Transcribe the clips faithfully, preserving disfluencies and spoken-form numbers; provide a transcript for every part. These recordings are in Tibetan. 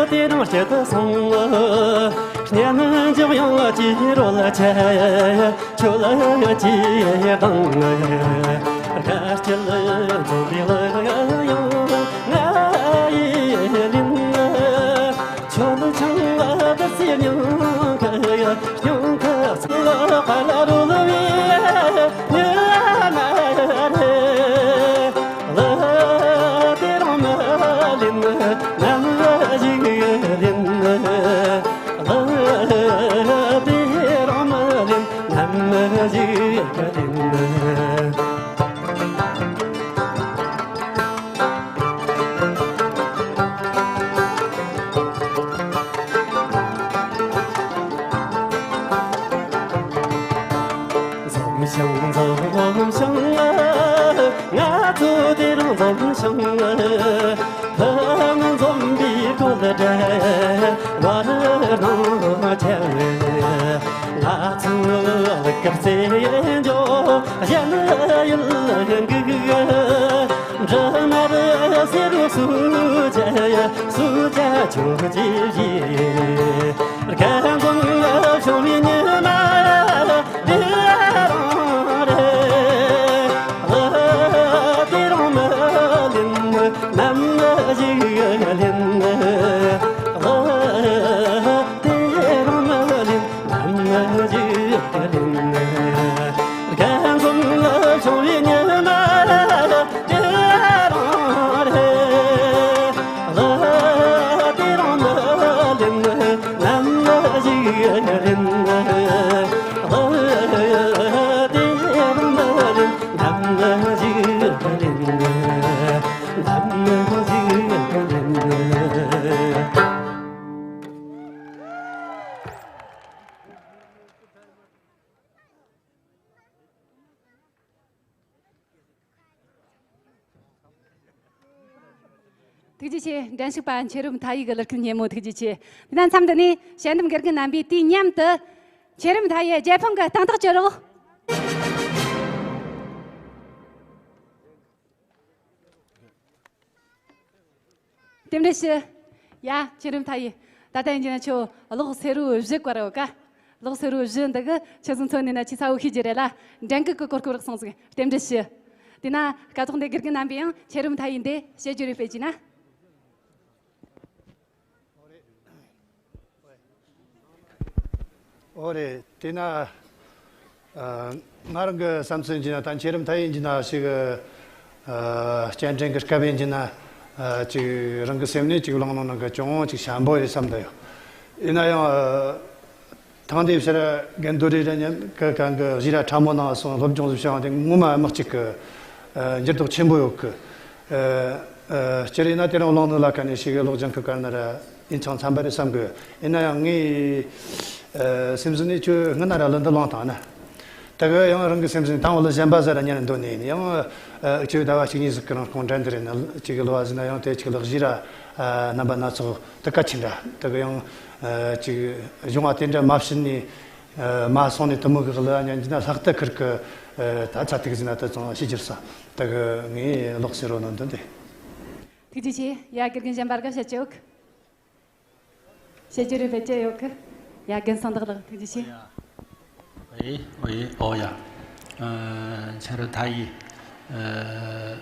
དེ་རིང་སྐྱིད་སོང་། སྙན་འཇེབས་ཡང་ཅི་རོལ་ཆེ། ཆོལ་ཅི་དང་། དགའ་སྐྱིད་འཛོམས་པའི་གླུ་དབྱངས་ང་ཡིས་ལེན། ཆོལ་ཆང་བདུད་རྩིའི་སྙིང་ཁ། སྙིང་ཁ་ཚིག་ལ་ཁ་ལ་རོལ་བའི་ཉི་མ་རེད། གླུ་དེ་རང་མ་ལེན་ནམ་ཞིག་ལེན། གླུ་དེ་རང་མ་ལེན་ནམ་ཞིག་ལེན། འཛོམས་ཤིང་འཛོམས་ཤིང་། ང་ཚོ་དེ་རིང་འཛོམས་ཤིང་། ཕུན་སུམ་ཚོགས་པའི་གོ་ལ་འདྲ་བར་སྣང་ཆེ། ང་ཚོའི་གླུ་གར་རྩེད་འཇོ་གཞན་ཡུལ་འགུག། འབྲུ་མར་སེར་སུ་བཅད་སུ་བཅད་ཆུ་ཅི་བཞི། རྒན་འཛོམས་བྱུང་བའི་ཉི་མ་འདི་རང་རེད། གླུ་དེ་རང་མ་ལེན་ནམ་ཞིག་ལེན། གླུ་དེ་རང་མ་ལེན་ནམ་ཞིག་ལེན། རྒན་འཛོམས་བྱུང་བའི་ཉི་མ་འདི་རང་རེད། གླུ་དེ་རང་མ་ལེན་ནམ་ཞིག་ལེན། གླུ་དེ་རང་མ་ལེན་ནམ་ཞིག་ལེན། ནམ་ཞིག་ལེན། ཐུགས་རྗེ་ཆེ། འགྲན་ཞུགས་པ་མཁྱེན་རབ་མཐའ་ཡས་ཀྱི་གླུ་སྐད་སྙན་མོ་ཐུགས་རྗེ་ཆེ། དེ་ན་མཚམས་འདི་ནས་དཔྱད་འདེམས་དགེ་རྒན་རྣམ་པས་དུས་མཉམ་དུ་མཁྱེན་རབ་མཐའ་ཡས་རྒྱལ་ཕམ་གྱི་སྟེང་ཐག་གཅོད་རོགས། རྟེན་འབྲེལ་ཞུ། ཡ། མཁྱེན་རབ་མཐའ་ཡས། ད་ལྟ་ཡིན་གྱི་ན་ཁྱོད་གློག་སེར་པོ་བཞི་བཀར་ཡོད་ཀ། གློག་སེར་པོ་བཞི་འདི་གི་ཁྱེད་ཚོ་མཚོན་ནས་ན་ཁྱེད་ཚ་བོ་ཤེས་ཀྱི་རེད་ལ། འགྲན་གི་གི་གོར་གོར་སོང་ཟིག་རྟེན་འབྲེལ་ཞུ། དེ་ན་སྐབས་ཐོག་འདི་དགེ་རྒན་རྣམ་པས་ཡང་མཁྱེན་རབ་མཐའ་ཡས་འདི་བཤད་རྒྱུ་རེད་སྤེལ་གྱི་ན། ཨོ་རེད། དེས་ན། ཨ། ང་རང་གི་བསམ་ཚུལ་ཡིན་གྱི་ན། ད་མཁྱེན་རབ་མཐའ་ཡས་ཡིན་གྱི་ན་ཞིག་ཨ། སྐྱེལ་འདྲེན་གྱི་སྐབས་ཡིན་གྱི་ན། ཨ། ཅིག་རང་གི་སེམས་ནས་ཅིག་བླངས་ནོ་ནང་གི་ཅུང་ཅིག་ཞན་པོ་རེད་བསམ་གྱི་ཡོད། ཡིན་ན་ཡང་། ཨ། ཐེངས་འདིའི་ཕྱིར་རྒན་རྡོ་རི་ར་མཉམ་གི་གང་གི་གཞས་ར་ཕྲ་མོ་ནང་སོང་སློབ་སྦྱོང་ཞིག་བྱུང་བ་དེ་ངོ་མ་དམག་གཅིག་གི། ཨ། འགྱུར་ལྡོག་ཆེན་པོ་ཡོད་གི། ཨ། ཨ། སྤྱིར་ཡིན་ན་དེ་རིང་བླངས་ནོ་ལ་ཁ་ནས་ཞིག་གློག་ལྗང་གི་བཀར་ན་ར་ཡིན་ཆང་འཚམ་པ་རེད་བསམ་གི། ཡིན་ན་ཡང་ངའི། ཨ། སེམས་ཟིན་ནས་ཁྱོད་སྔ་ན་ར་གླུ་འདི་བླངས་བཏང་ན། ད་གི་ཡང་རང་གི་སེམས་ཟིན་དང་བོ་ལ་གཞན་པ་ཟེར་ར་ཉན་འདོད་ནས་ཡིན། ཡང་། ཨ། ཁྱོད་ཟླ་བ་གཅིག་གཉིས་ཟིག་གི་རིང་ཁོང་འགྲན་དེ་རེད་ན་ཅིག་གི་གླུ་བ་ཟིན་ན་ཡང་དེ་ཅིག་གླུ་གཞས་ར། ཨ། རྣམ་པ་སྣ་ཚོགས་དེ་གལ་ཆེན་འདྲ་ད་གི་ཡང་། ཨ། ཅིག་གཞུང་བ་དེ་འདྲ་མ་བྱིན་ནས། ཨ། མ་སོང་ནས་དུ་མོ་གི་གླུ་བ་ཉན་གྱི་ན་ལྷག་ཏུ་ཁིར་གི། ཨ། ད་ཚ་ཐིག་ཟིན་ན་ད་ཚང་ཤེས་རྒྱུར་ས་ད་གི་ངའི་གློག་སེར་པོ་ནང་དོན་དེ། ཐུགས་རྗེ་ཆེ། ཡ། དགེ་རྒན་གཞན་པ་ག་བཤད་ཀྱི་ཡོད་གི། བཤད་རྒྱུ་རེ་བེད་སྤྱད་ཡོད་གི། ཡ། རྒན་གསང་བདག་ལགས་ཐུགས་རྗེ་ཆེ། ཨེ། ཨོ་ཡེ། ཨོ་ཡ། ཨ། ཆ་རུ་ཐ་ཡི། ཨ།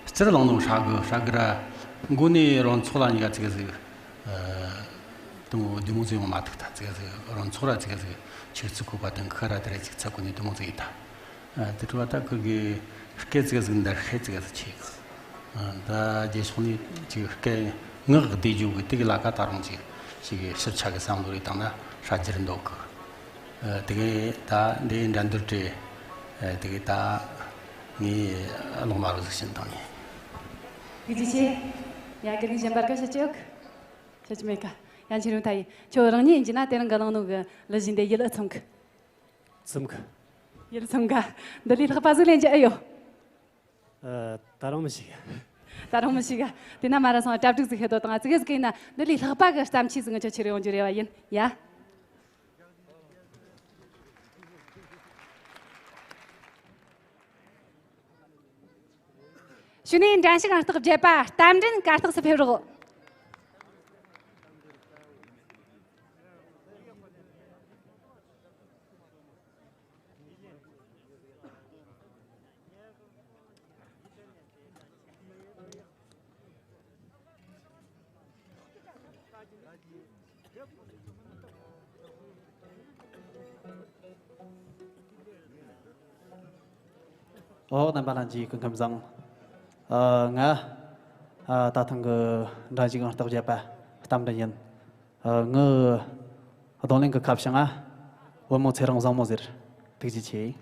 སྤྱིར་བླངས་ནོ་ཧྲ་གི་ཧྲ་གི་ར། མགོ་ནས་རང་ཚོགས་ལ་ཉི་ག་ཙིག་གེ་ཟིག་ཨ། དུ་མོ་དུ་མོ་ཟིག་ཡོང་མ་ཐུག་ད་ཙིག་གེ་ཟིག་རང་ཚོགས་ར་ཙིག་གེ་ཟིག་ཆིག་ཙིག་གོ་པ་དང་ཁ་ར་དེ་ར་ཅིག་ཚ་གོ་ནས་དུ་མོ་ཟིག་ཡིན་ད། ཨ། དེ་འཕྲོ་བ་ད་ཁུ་གི་སྐད་ཙིག་གེ་ཟིག་འདར་ཤེད་ཙིག་གེ་ཟིག་ཆེ་གི། ཨ། ད་རྗེས་ཕྱོགས་ནས་ཅིག་སྐད་ངག་བདེ་རྒྱུ་གི་དེ་གི་ལ་ཀ་ད་རུང་ཅིག་ཅིག་ཞིབ་ཆ་གི་བསམ་བློ་རེ་བཏང་ན་ཧྲ་རྒྱུར་འདོད་གི། ཨ། དེ་གི་ད་འདི་འགྲན་བསྡུར་གྲས། ཨ། དེ་གི་ད་ངས་གླེང་མ་རུ་ཟིག་ཕྱིན་བཏང་ཡིན། ཐུགས་རྗེ་ཆེ། ཡ། དགེ་རྒན་གཞན་པར་ག་བཤད་ཀྱི་ཡོད་གི། བཤད་ཀྱི་མེད་ག། ཡ། མཁྱེན་རབ་མཐའ་ཡས། ཁྱོད་རང་ཉིད་ཡིན་གྱི་ན་དེ་རིང་གི་གླེང་ནོ་གི་གླུ་གཞས་འདི་ཡིད་ལ་ཚིམ་གི། ཚིམ་གི། ཡིད་ལ་ཚིམ་ག། འདི་ལས་ལྷག་པ་ཟིག་ལེན་རྒྱུ་ཨེ་ཡོད། ཨ། ད་རུང་མི་ཤེས་ག། ད་རུང་མི་ཤེས་ག། དེ་ན་མ་ར་སོང་གྲ་སྒྲིག་ཟིག་ཤེས་དོ་དང་ཙི་གེ་ཟིག་ཡིན་ན་འདི་ལས་ལྷག་པ་གི་བརྩམས་ཆོས་ཟིག་ང་ཆོ་ཁྱེར་ཡོང་རྒྱུ་རེ་བ་ཡིན་ཡ། གཞུག་ནས་འགྲན་ཞུགས་ཨང་རྟགས་བརྒྱད་པ་རྟ་མགྲིན་གར་སྟེགས་སུ་ཕེབས་རོགས། ཨོ། རྣམ་པ་ལྷན་རྒྱས་སྐུ་ཁམས་བཟང་། ཨ། ང་ཨ་ད་ཐེངས་ཀྱི་འགྲན་ཞུགས་ཨང་རྟགས་བརྒྱད་པ་རྟ་མགྲིན་ཡིན། ཨ། ངའི་རྡུང་ལེན་གྱི་ཁ་བྱང་ང་བུ་མོ་ཚེ་རིང་བཟང་མོ་ཟེར། ཐུགས་རྗེ་ཆེ།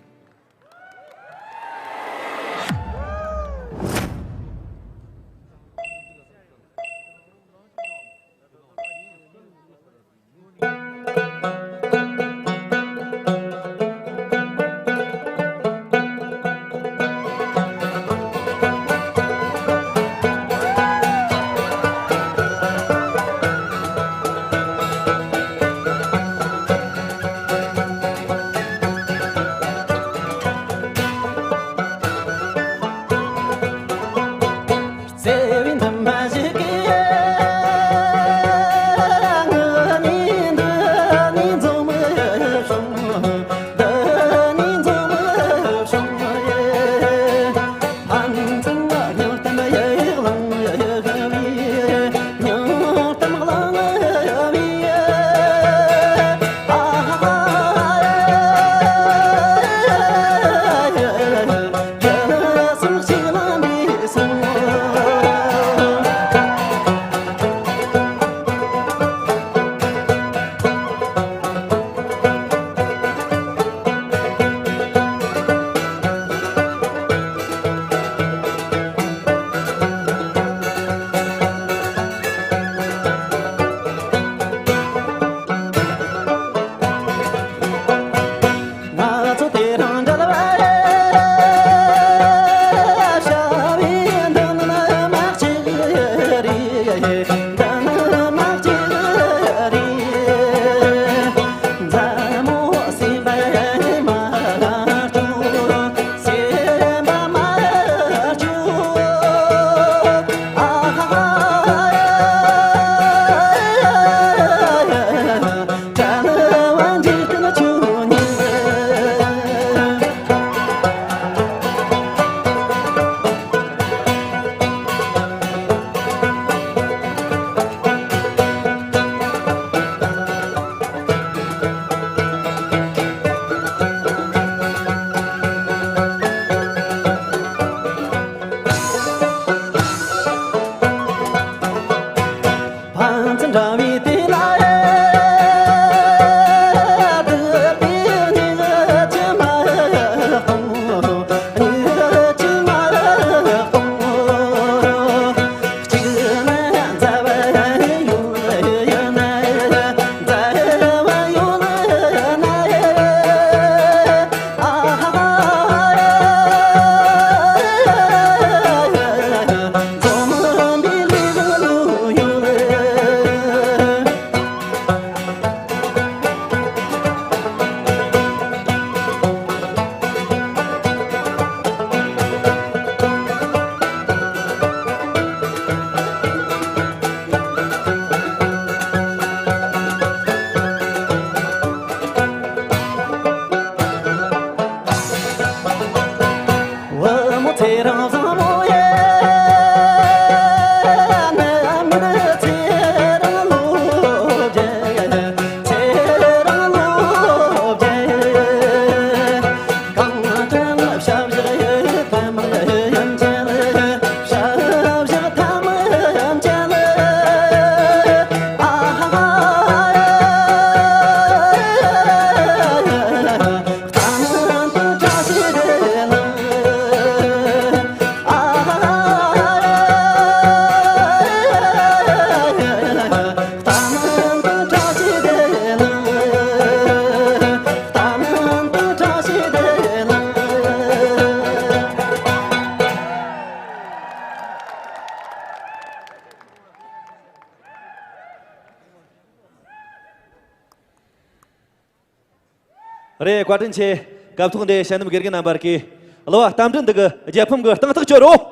རེད། བཀའ་དྲིན་ཆེ། སྐབས་ཐོག་འདིར་ཞལ་འདེབས་དགེ་རྒན་རྣམ་པར་གྱིས་གླུ་བ་རྟ་མགྲིན་འདི་གི་རྒྱལ་ཕམ་གྱི་སྟེང་ཐག་གཅོད་རོགས།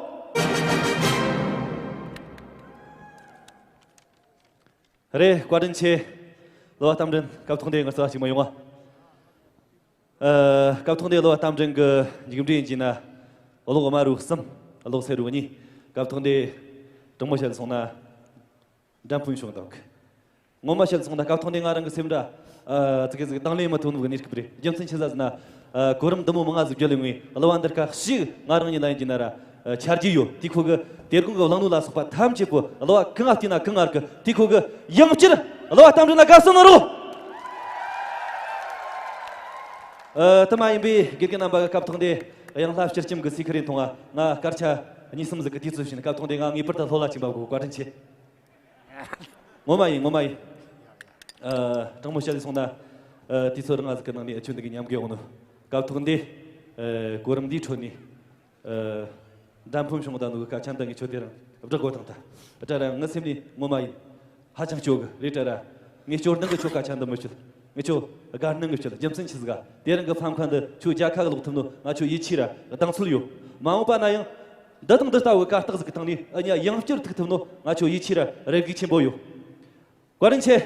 རེད། བཀའ་དྲིན་ཆེ། གླུ་བ་རྟ་མགྲིན་སྐབས་ཐོག་འདིར་ངལ་རྩོལ་བ་གཅིག་མ་ཡོང་བ། ཨ། སྐབས་ཐོག་འདིར་གླུ་བ་རྟ་མགྲིན་གྱི་མཇུག་འབྲས་ཡིན་གྱི་ན། གློག་དམར་བོའི་གསུམ། གློག་སེར་བོའི་གཉིས། སྐབས་ཐོག་འདིར་དྲང་མོ་བཤད་སོང་ན། འགྲན་ཕུན་ཕྱོགས་འདུག། ངོ་མ་བཤད་སོང་ན་སྐབས་ཐོག་ནས་ང་རང་གི་སེམས་འདྲ། ཨ། ཙི་གེ་ཙི་གེ་དང་ལེན་མ་ཐུབ་ནོ་གི་གནས་སྐབས་རེད། རྒྱུ་མཚན་ཅི་ཟེར་ཟེར་ན། ཨ། གོ་རིམ་འདི་མོ་མང་ང་ཟིག་བརྒྱུད་ལས་ངས་གླུ་བ་འདི་ཁ་ཞིག་ང་རང་ཉིད་ལ་ཡིན་གྱི་ན་ར། ཨ། ཆ་རྒྱུས་ཡོད། དེ་ཁོ་གི་དེ་དགོང་གི་བླངས་ནོ་ལ་སོགས་པ་ཐམས་ཅད་པོ་གླུ་བ་གང་ང་བལྟས་ན་གང་ང་གི་དེ་ཁོ་གི་ཡང་བསྐྱར་གླུ་བ་རྟ་མགྲིན་ལ་དགའ་བསུ་གནང་རོགས། ཨ། དེ་མ་ཡིན་པའི་དགེ་རྒན་རྣམ་པ་གི་སྐབས་ཐོག་འདི་ཡང་བསླབ་བྱར་ཁྱིམ་གི་སི་ཁི་རེ་མཐོང་བ། ང་སྐར་ཆ་གཉིས་གསུམ་ཟིག་གི་དུས་ཚོད་བྱིན། སྐབས་ཐོག་འདི་ང་ངེས་པར་དུ་ལྷོད་ལ་ཕྱིན་པ་གོ། བཀའ་དྲིན་ཆེ། ངོ་མ་ཡིན། ངོ་མ་ཡིན། ཨ། དྲང་མོ་བཤད་ལས་སོང་ན། ཨ། དུས་ཚོད་རིང་ང་ཟིག་གི་ནང་ནས་ཨ་ཆོ་འདི་གི་མཉམ་གི་ཡོང་ནོ། སྐབས་ཐོག་འདི། ཨ། གོ་རིམ་འདིའི་ཁྲོད་ནས། ཨ། འགྲན་ཕམ་བྱུང་བཏང་ནོ་གི་སྐད་ཆ་འདི་ངས་ཁྱོད་དེ་རིང་བསྒྲགས་དགོས་བཏང་ད། ད་ར་ངའི་སེམས་ནས་ངོ་མ་ཡིན། ཧ་ཅང་སྐྱོ་གི་རེད་ད་ར། ངས་སྐྱོ་སྣང་གི་ཁྱོད་སྐད་ཆ་འདི་མི་བཤད། ངས་ཁྱོད་དགའ་སྣང་གི་བཤད། རྒྱུ་མཚན་ཆི་ཟིག་ག་དེ་རིང་གི་ཕམ་ཁ་འདི་ཁྱོད་རྒྱལ་ཁ་གི་ལོག་ཐུབ་ནོ་ང་ཁྱོད་ཡིད་ཆེས་ར་གདེང་ཚོད་ཡོད། མ་འོངས་པ་ན་ཡང་འདི་དང་འདི་ལྟ་བུའི་གར་སྟེགས་ཟིག་གི་སྟེང་ནས་ཨ་ནི་ཡང་བསྐྱར་ཐུག་ཐུབ་ནོ་ང་ཁྱོད་ཡིད་ཆེས་ར་རེ་སྒུག་ཆེན་པོ་ཡོད། བཀའ་དྲིན་ཆེ།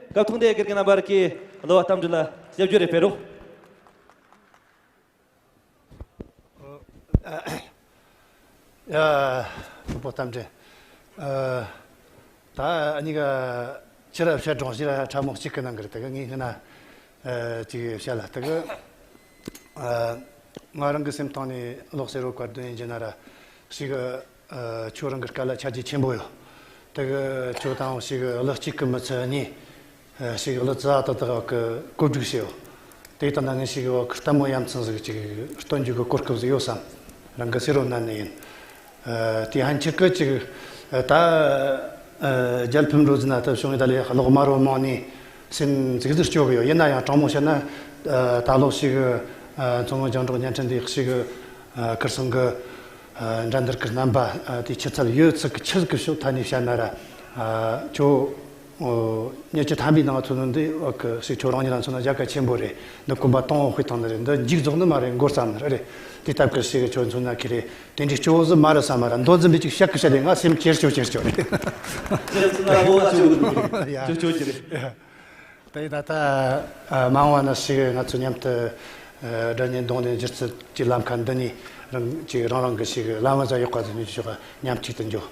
སྐབས་ཐོག་འདི་དགེ་རྒན་རྣམ་པར་གི་གླུ་བ་རྟ་མགྲིན་ལ་ཞབས་ཞུ་རེ་ཕེབས་རོགས། ཡ། ཕུ་བོ་རྟ་མགྲིན། ཨ། ད་ཨ་ནི་ག་ཕྱི་ར་བཤད་སྒྲུང་ཕྱི་ར་ཕྲ་མོ་གཅིག་གི་ནང་གི་རེད། དེ་ག་ངས་སྔ་ན་ཨ་ཅིག་བཤད་ལ། དེ་ག་ཨ་ང་རང་གི་སེམས་གཏིང་ནས་ལོག་ཟེར་རོ་བཀའ་དྲིན་ཡིན་གྱི་ན་ར་ཞིག་ཨ་ཁྱོད་རང་གི་སྐལ་ལ་ཆ་རྒྱུས་ཆེན་པོ་ཡོད། དེ་ག་ཁྱོད་དང་ཞིག་གླུ་གཅིག་གི་མི་ཚད་གཉིས། ཞིག་གླུ་ཙི་ཏག་ཏག་གི་བཀོད་སྒྲིག་བྱས་ཡོད། དེ་ལྟ་ན་ངས་ཞིག་བ་ཁུར་ལྟད་མོ་ཡ་མཚན་ཟིག་ཅིག་སྟོན་རྒྱུ་གི་གོ་སྐབས་ཟིག་ཡོད་བསམ། རང་གི་སེ་རོ་ན་ནས་ཡིན། དེ་ཧན་ཆི་ཀི་ཅིག་ད་རྒྱལ་ཕམ་འགྲོ་ཟིན་ན་ད་བྱུང་ཡོད། ད་ལས་གློག་དམར་བོ་མང་ནས་སེམས་ཟིག་ཟིག་སྐྱོ་གི་ཡོད། ཡིན་ན་ཡང་དྲང་མོ་བཤད་ན་ད་ལོ་ཞིག་མཚོ་སྔོན་རྒྱང་སྒྲོག་བརྙན་འཕྲིན་འདི་ཞིག་ཁིར་སང་གི་འགྲན་བསྡུར་གི་རྣམ་པ་དེ་ཆུ་ཚད་ཡོད་ཚིག་གི་ཆི་ཟིག་གི་ཕྱོགས་ཐ་ནས་བཤད་ན་ར་ཁྱོད། ཨོ། ཉེ་ཆར་ཐམ་པའི་ནང་མཚོན་ན་འདི་འོག་གི་ཞིག་ཁྱོད་རང་ཉིད་ལ་མཚོན་ན་རྒྱལ་ཁ་ཆེན་པོ་རེད། འདི་གོམ་པ་གཏོང་དཔེ་བཏང་ནི་རེད། འདི་མཇུག་རྫོགས་ནི་མ་རེད། འགོར་བསམ་ནི་རེད། དེ་སྟབས་ཀྱིས་ཞིག་ཁྱོད་མཚོན་ན་ཁི་རེད། དེ་འདྲའི་སྐྱོ་བོ་ཟིག་མ་རེད་བསམ་མ་རེད། མདོ་འཛིན་པའི་ཅིག་བཤད་ཀི་བཤད་དེ་ང་སེམས་ཁྱེར་སྐྱོ་ཁྱེར་སྐྱོ་རེད། ཁྱེད་ཚོ་ན་བོ་ང་ཆོ་གི་འདུག་རེད། ཡ། ཁྱོད་ཁྱོད་ཀྱི་རེད། དེ་ད་ལྟ་མ་འོངས་པ་ན་ཞིག་ང་ཚོ་མཉམ་དུ་སྒྲ་སྙན་རྡུང་ལེན་སྒྱུ་རྩལ་གྱི་ལམ་ཁ་འདི་ནས་རང་ཅིག་རང་རང་གི་ཞིག་ལམ་བཟང་ཡག་པ་ཟིག་ཉོ་ཆོག་མཉམ་གཅིག་ཏུ་འགྱོ།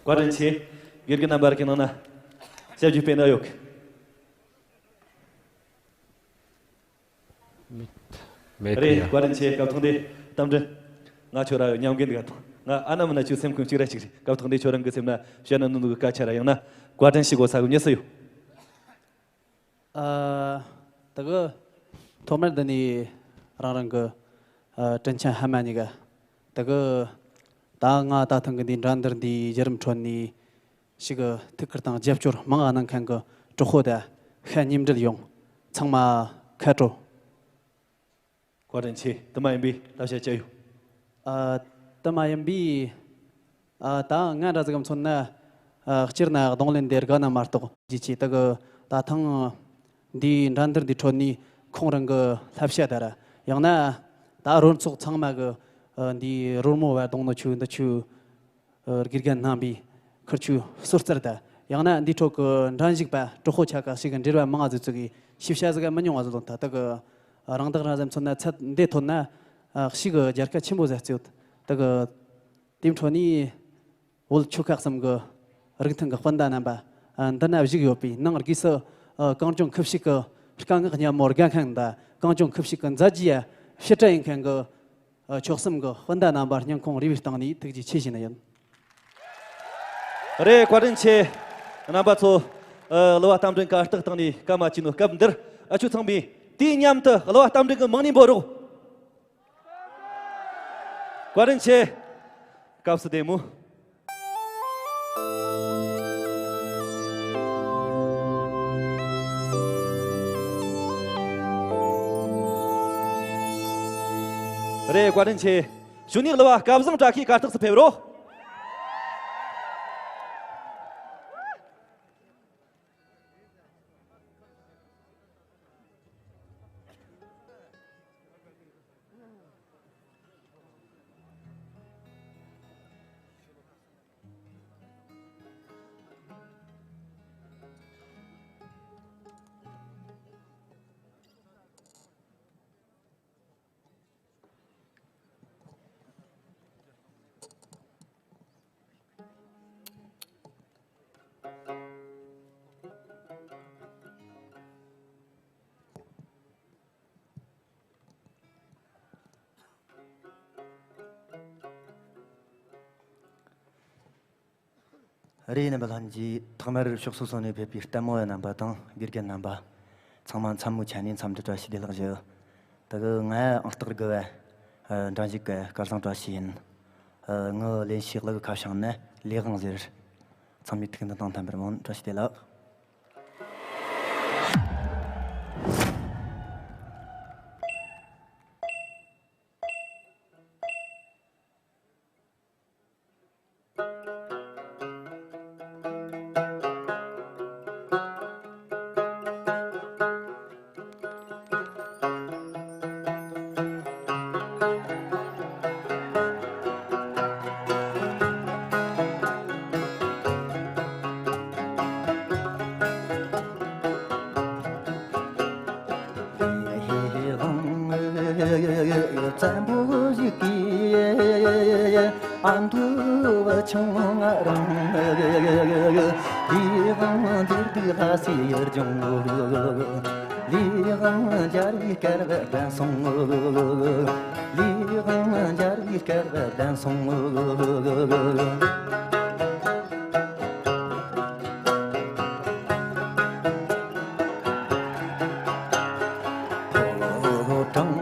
བཀའ་དྲིན་ཆེ། དགེ་རྒན་རྣམ་པར་གྱི་ནང་ན། ཞབས་ཞུ་སྤེལ་ན་ཡོད། མེད། མེད་རེད། ཡ། བཀའ་དྲིན་ཆེ། སྐབས་ཐོག་འདི་རྟ་མགྲིན། ང་ཁྱོད་ར་ཡོད་མཉམ་རྒན་འདི་ག་ཐོག་ང་ཨ་ན་མ་ན་ཁྱོད་སེམས་ཁོང་གཅིག་ར་གཅིག་རེད། སྐབས་ཐོག་འདི་ཁྱོད་རང་གི་སེམས་ན་བཤད་ན་ནུ་ནུ་གི་སྐད་ཆ་ར་ཡང་ན་བཀའ་དྲིན་ཞིག་གོ་ས་གི་མྱི་སུ་ཡོད། ཨ། ད་གི་ཐོག་མར་འདི་ནས་རང་རང་གི་ཨ་དྲིན་ཆེན་ཕ་མ་གཉིས་ཀ། ད་གི་ད་ང་ད་ཐེངས་གི་འདི་འགྲན་བསྡུར་འདིའི་བརྒྱུད་རིམ་ཁྲོད་ནས་ཞིག་གི་ཐུགས་ཁུར་དང་རྒྱབ་སྐྱོར་མང་ང་གནང་མཁན་གི་གྲོགས་པོ་དང་ཤ་ཉེ་འབྲེལ་ཡོངས་ཚང་མ་ཁ་དྲོ། བཀའ་དྲིན་ཆེ། དུ་མ་ཡིན་པའི་ལྟ་བྱ་ཅི་ཡོད། ཨ། དུ་མ་ཡིན་པའི། ཨ། ད་ང་འདྲ་ཟིག་གམ་མཚོན་ན། ཨ། སྤྱིར་ན་རྡུང་ལེན་དེ་དགའ་ན་མ་གཏོགས་ཇི་ཆེ་དུ་གི་ད་ཐང་། འདིའི་འགྲན་བསྡུར་འདི་ཁྲོད་ནས་ཁོང་རང་གི་བསླབ་བྱ་དར་ཡང་ན་ད་རོལ་ཚོགས་ཚང་མ་གི་ཨ་འདིའི་རོལ་མོ་བ་རྡུང་ནོ་ཆུ་འདི་ཆུ། ཨ། དགེ་རྒན་རྣམ་པའི་ཁུར་ཆུ་སོ་རྩར་དར་ཡང་ན་འདིའི་ཁྲོད་གི་འགྲན་ཞུགས་པ་གྲོགས་པོ་ཆ་ག་ཞིག་གི་འབྲེལ་བ་མང་ང་ཟིག་ཚུགས་གི་ཤེས་བྱ་ཟིག་མི་ཉུང་བ་ཟིག་ལོན་ཐ་དུ་གི་རང་བདག་རང་ཟེར་མཚོན་ན་ཚད་འདི་ཐོན་ན་ཨ་ཞིག་གི་རྒྱལ་ཁ་ཆེན་པོ་ཟིག་རྩིས་ཡོད་དུ་གི། དེའི་འཕྲོ་ནས་བོད་ཆོལ་ཁ་གསུམ་གི་རིགས་མཐུན་གི་སྤུན་ཟླ་རྣམ་པ་འདི་ན་བཞུགས་ཡོད་པའི་ནང་སྒོས་སུ་གངས་ལྗོངས་ཁུ་བྱུག་གི་སྐད་ངག་སྙན་མོ་དགའ་མཁན་དང་གངས་ལྗོངས་ཁུ་བྱུག་གི་མཛད་རྗེས་ཕྱིར་དྲན་ཡིན་མཁན་གི་ཆོལ་གསུམ་གི་སྤུན་ཟླ་རྣམ་པ་སྙིང་ཁོང་རུས་པའི་གཏིང་ནས་ཐུགས་རྗེ་ཆེ་ཞུ་ནི་ཡིན། རེད། བཀའ་དྲིན་ཆེ། རྣམ་པ་ཚོ། ཨ། གླུ་བ་རྟ་མགྲིན་གར་སྟེགས་སྟེང་ནས་སྐར་མ་བཅུ་ནོ་སྐབས་འདིར་ཨ་ཆོ་ཚང་མས་དུས་མཉམ་དུ་གླུ་བ་རྟ་མགྲིན་གྱི་མིང་ནས་འབོད་རོགས། བཀའ་དྲིན་ཆེ། སྐབས་སུ་བདེ་མོ། རེད། བཀའ་དྲིན་ཆེ། གཞུག་ནས་གླུ་བ་སྐལ་བཟང་བཀྲ་ཤིས་གར་སྟེགས་སུ་ཕེབས་རོགས། རེད། རྣམ་པ་ལྷན་རྒྱས། ཐོག་མར་ཕྱོགས་སོ་སོ་ནས་ཕེབས་པའི་ལྟད་མོ་བ་རྣམ་པ་དང་དགེ་རྒན་རྣམ་པ་ཚང་མ་མཚན་མོའི་ཆ་ནས་འཚམས་འདྲི་བཀྲ་ཤིས་བདེ་ལེགས་ཞུ། ད་གི་ང་ཨང་རྟགས་དགུ་བ་འབྲང་ཞིག་གི་སྐལ་བཟང་བཀྲ་ཤིས་ཡིན། ངའི་ལེན་ཤེས་ལག་ཁ་བྱང་ནི་ལས་དབང་ཟེར། ཚང་མས་ཐུགས་མཐུན་དང་ལྟ་བར་སྨོན། བཀྲ་ཤིས་བདེ་ལེགས། བཙན་པོ་ཞིག་གིས་ཨ་མདོ་བ་ཆུང་ང་རང་ལས་དབང་འདིར་འདུག་ལྷ་སའི་ཡུལ་ལྗོངས། ལས་དབང་རྒྱལ་བའི་སྐལ་བ་ལྡན་སོང་། ལས་དབང་རྒྱལ་བའི་སྐལ་བ་ལྡན་སོང་། ཕོ་བྲང་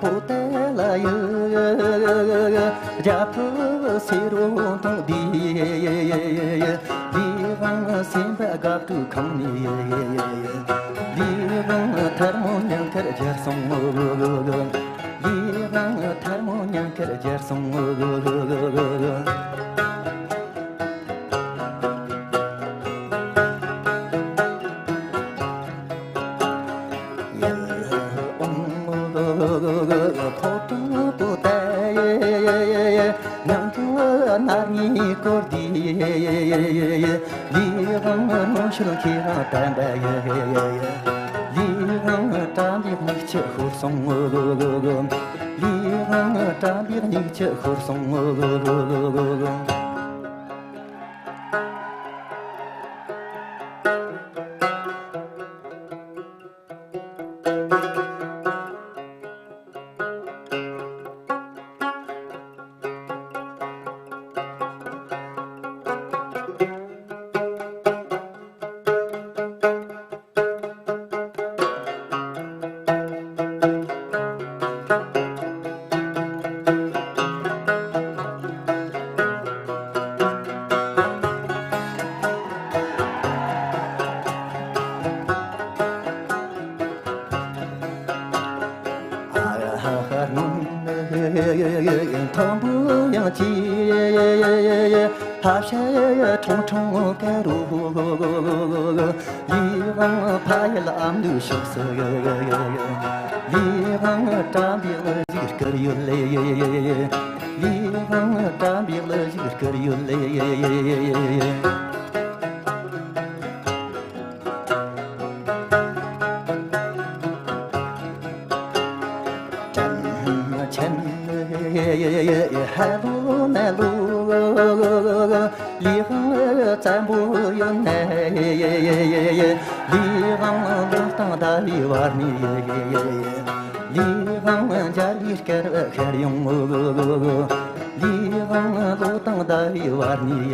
པོ་ཏ་ལ་ཡི། རྒྱ་ཕུབ་སེ་རུ་མཐོང་དུས། ལས་དབང་སེམས་དཔའ་དགའ་སྤྲོའི་ཁང་ནས། ལས་དབང་ཐལ་མོ་ཉམས་དཀར་གྱུར་སོང་། ལས་དབང་ཐལ་མོ་ཉམས་དཀར་གྱུར་སོང་། ཡར་འོང་ཕོ་བྲང་པོ་ཏ་ཡི། ནང་དུ་ནག་ཉེས་བསྐོར་དུས། ལས་དབང་ནོར་ཤུལ་ཁྱེད་རང་བསྟན་པ་ཡི། ལས་དབང་བཀྲ་འདིའི་མིག་ཆུ་ཤོར་སོང་། ལས་དབང་བཀྲ་འདིའི་མིག་ཆུ་ཤོར་སོང་། མཐོན་པོ་ཡང་ཆེ། ལྷ་བྱ་ཁྲུང་ཁྲུང་ཀ་རུ། ལས་དབང་ཕ་ཡུལ་ཨ་མདོའི་ཕྱོགས་སུ། ལས་དབང་བཀྲ་འདིའི་གླུ་ཞིག་བསྐུར་ཡོད་ལེ། ལས་དབང་བཀྲ་འདིའི་གླུ་ཞིག་བསྐུར་ཡོད་ལེ། དྲིན་ཆེན་ཧ་ལོ་ན་ལོ། ལས་དབང་བཙན་པོ་ཡོད་ན། ལས་དབང་ལོ་དང་ཟླ་བའི་བར་ནས། ལས་དབང་འཇའ་བའི་སྐར་བ་ཤར་ཡོང་ངོ་། ལས་དབང་ལོ་དང་ཟླ་བའི་བར་ནས།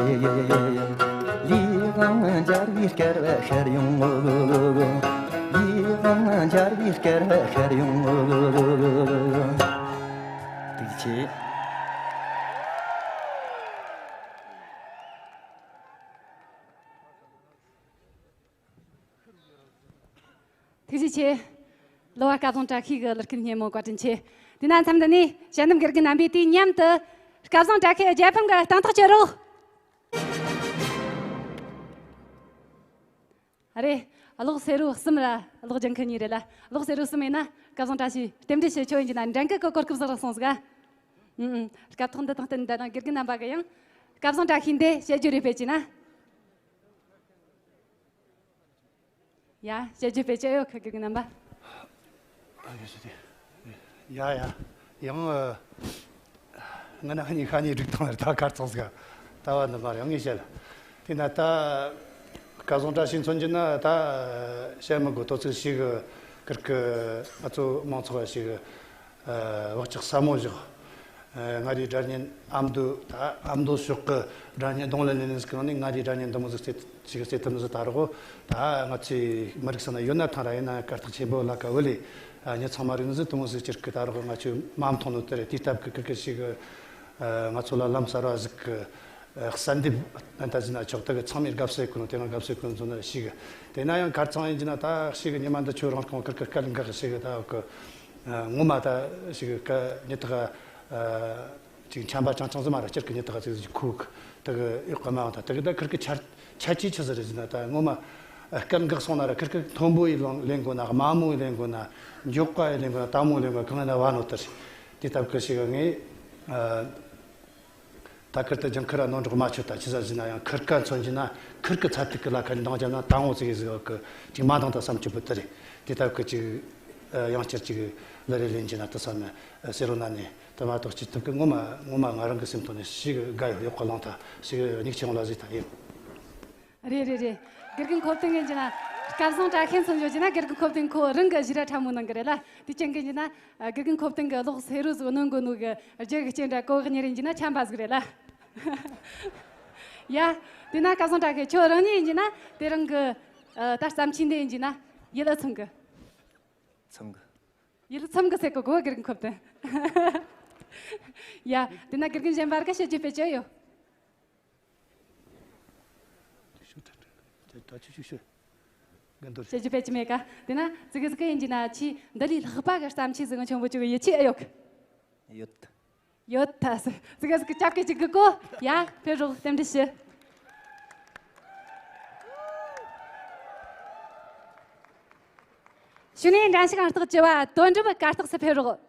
ལས་དབང་འཇའ་བའི་སྐར་བ་ཤར་ཡོང་ངོ་། ལས་དབང་འཇའ་བའི་སྐར་བ་ཤར་ཡོང་ངོ་། ཐུགས་རྗེ་ཆེ། ཐུགས་རྗེ་ཆེ། གླུ་བ་སྐལ་བཟང་བཀྲ་ཤིས་ཀྱི་གླུ་སྐད་སྙན་མོ་བཀའ་དྲིན་ཆེ། དེས་ན་མཚམས་འདི་ནས་དཔྱད་འདེམས་དགེ་རྒན་རྣམ་པས་དུས་མཉམ་དུ་སྐལ་བཟང་བཀྲ་ཤིས་རྒྱལ་ཕམ་གྱི་སྟེང་ཐག་གཅོད་རོགས། ཨ་རེ། གློག་སེར་པོ་གསུམ་ར་གློག་ལྗང་ཁུ་གཉིས་རེད་ལ། གློག་སེར་པོ་གསུམ་ཡིན་ན་སྐལ་བཟང་བཀྲ་ཤིས་རྟེན་འབྲེལ་ཞུ་ཆོག་ཡིན་གྱི་ན། འགྲན་ཁུལ་གྱི་གོ་སྐབས་ཟིག་རག་སོང་ཟིག་ཨ། ཨུམ་ཨུམ། སྐབས་ཐོག་འདི་དང་བསྟུན་ད་ནང་དགེ་རྒན་རྣམ་པ་གི་ཡང་སྐལ་བཟང་བཀྲ་ཤིས་འདི་དཔྱད་བརྗོད་རེ་སྤེལ་གྱི་ན། ཡ། དཔྱད་བརྗོད་སྤེལ་ཆོག་ཡོད་ཁ། དགེ་རྒན་རྣམ་པ། ཨ། ཡ་ཡ། ཡང་། ཨ། ང་ན་ཁ་ཉིན་ཁ་ཉིན་སྒྲིག་སྟངས་ལ་ད་གར་ཚོགས་ཟིག་ལྟ་བ་འདི་མ་རེད། ངས་བཤད། དེ་ན་ད་སྐལ་བཟང་བཀྲ་ཤིས་མཚོན་གྱི་ན་ད་བཤད་མི་དགོས། དོ་ཚིགས་ཤིག་གི་ཀིར་ཀི་ང་ཚོ་མང་ཚོགས་ཤིག་བག་ཆགས་ཟབ་མོ་བཞག་ཨ། མངའ་རིས་སྒྲ་སྙན་ཨ་མདོ། ད་ཨ་མདོ་ཕྱོགས་ཀྱི་སྒྲ་སྙན་གདོང་ལེན་ལས་ནས་གང་ནས་མངའ་རིས་སྒྲ་སྙན་འདི་མོ་ཟིག་རྩེ་ཞིག་རྩེ་ཐུབ་ནི་ཟིག་ད་རོགས། ད་ང་ཚོའི་མི་རིགས་ས་ན་ཡོད་ན་ཐང་ར་ཡིན་ན་གར་སྟེགས་ཆེན་པོ་ལ་ཀ་བུ་ལི། ཨ། མྱི་ཚང་མ་རིག་ནི་ཟིག་དེ་མོ་ཟིག་ཅིག་གི་ད་རོགས་ང་ཚོས་མ་མཐོང་ནོ་དེ་རེད། དེའི་སྟབས་ཀྱི་ཀི་ཀི་ཞིག་ཨ། ང་ཚོ་ལ་ལམ་གསར་བ་ཟིག་གི་ཨ། གསལ་འདེབས་ཨ། ད་ཟིན་ན་ཆོག་ད་གི་ཚང་མས་དགའ་བསུ་གོ་ནོ་དེ་ང་དགའ་བསུ་གོ་ནོ་ཟོ་ན་ཞིག་དེ་ན་ཡང་གར་ཚང་ཡིན་གྱི་ན་ད་ཞིག་ཉི་མ་འདི་ཆོ་རང་རྐང་ཀིར་ཀིར་སྐད་འགག་ཞིག་ད་གི་ཨ། ངོ་མ་ད་ཞིག་གི་ཉི་ཐག་ཨ། ཅིག་འཁྱམ་པ་ཅང་ཅང་ཟིག་མ་ར་སྤྱིར་གི་ཉི་ཐག་ཅིག་ཟིག་ཁུག་ད་གི་ཡོག་གི་མ་འོང་། ད་ད་གི་ད་ཁིར་གི་ཆ་ཆ་ཅི་ཆི་ཟིག་རེད་ཟེར་ན། ད་ངོ་མ་སྐད་འགག་སོང་ན་ར་ཁིར་གི་མཐོན་པོ་ཡི་ལོང་ལེན་དགོས་ན། དམའ་མོ་ཡི་ལེན་དགོས་ན། མགྱོགས་པ་ཡི་ལེན་དགོས་ན། དལ་མོ་ལེན་དགོས་ན། གང་ལེན་ན་བ་ནོ་ལྟར། དེ་ལྟ་བུ་གི་ཞིག་ངས་ཨ། ད་ཁིར་ད་ལྗང་ཁུ་ར་ནོར་འགྲོགས་མ་ཆོད། ད་ཆི་ཟིག་ཟེར་ན་ཡང་ཁིར་ཀ་མཚོན་གྱི་ན་ཁིར་གི་ཚད་ཐིག་གི་ལ་ཁ་འདང་རྒྱབ་ན་དལ་མོ་ཟིག་ཟིག་གི་ཅིག་མ་འདང་ད་བསམ་གྱི་བུ་དེ་རེད། དེ་ལྟ་བུ་གི་ཅིག་ཨ། ཡང་བསྐྱར་ཅིག་ལ་རེ་ལེན་གྱི་ན་དེ་བསམ་ན་ཟེར་རོ་ན་ནི། དེ་མ་གཏོགས་སྤྱི་ཐུབ་ཀྱི་ངོ་མ་ངོ་མ་ང་རང་གི་སེམས་ཐོག་ནས་ཞིག་དགའ་ཡོད། ཡོག་གི་ལང་ཐ་ཞིག་ཉིག་ཆེ་ཡོང་ལ་ཟིག་ད་ཡིན། རེད་རེད་རེད། དགེ་རྒན་ཁོ་བསྟན་ངན་གྱི་ན་སྐལ་བཟང་བཀྲ་ཤིས་མཚོན་ཡོད་ཀྱི་ན། དགེ་རྒན་ཁོ་བསྟན་ཁོ་རང་གི་གཞི་ར་ཕྲ་མོ་ནང་གི་རེད་ལ། དེ་ཅན་གྱི་ན་དགེ་རྒན་ཁོ་བསྟན་གི་ལོག་སེ་རུ་ཟིག་གནོན་དགོས་ནོ་གི་རྒྱུ་གི་རྐྱེན་འདྲ་གོ་གི་ཉེ་རིང་གྱི་ན་ཆམ་པ་ཟིག་རེད་ལ། ཡ། དེ་ན་སྐལ་བཟང་བཀྲ་ཤིས་ཁྱོད་རང་ཉིད་ཡིན་གྱི་ན་དེ་རིང་གི་ཨ། ད་བརྩམས་ཆོས་འདི་ཡིན་གྱི་ན་ཡིད་ལ་ཚིམ་གི། ཚིམ་གི། ཡིད་ལ་ཚིམ་གི་ཟེར་གི་གོ་དགེ་རྒན་ཁོ་བསྟན། ཡ། དེ་ན་དགེ་རྒན་གཞན་པར་ག་བཤད་རྒྱུ་དཔེ་ཅི་ཡོད། ད་ཆུ་ཆུ་ཤོད། འགན་འདོར། བཤད་རྒྱུ་དཔེ་ཅི་མེད་ཀ། དེ་ན་ཙི་གེ་ཙི་གེ་ཡིན་གྱི་ན་ཆི་འདི་ལས་ལྷག་པ་གི་བརྩམས་ཆོས་ཟིག་ཆེན་པོ་ཅིག་ཡིད་ཆེས་ཨེ་ཡོད་གི། ཡོད། ཡོད་ཐ་སི། ཙི་གེ་ཙི་གེ་ཅབ་ཀེ་ཅིག་གི་གོ། ཡ། ཕེབས་རོགས། རྟེན་འབྲེལ་ཞུ། གཞུག་ནས་འགྲན་ཞུགས་ཨང་རྟགས་བཅུ་བ་དོན་གྲུབ་གར་སྟེགས་སུ་ཕེབས་རོགས།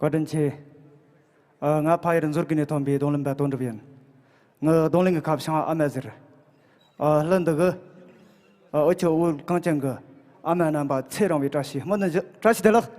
བཀའ་དྲིན་ཆེ། ཨ། ང་ཕ་ཡུལ་མཛོད་དགེ་ནས་ཐོན་པའི་རྡུང་ལེན་པ་དོན་གྲུབ་ཡིན། ངའི་རྡུང་ལེན་གྱི་ཁ་བྱང་ཨ་མ་ཟེར། ཨ། གླུ་འདི་གི། ཨ། འུ་ཆོ་བོད་གངས་ཅན་གྱི་ཨ་མ་རྣམ་པ་ཚེ་རིང་བའི་བཀྲ་ཤིས་སྨོན་འདུན་ཞུ། བཀྲ་ཤིས་བདེ་ལེགས།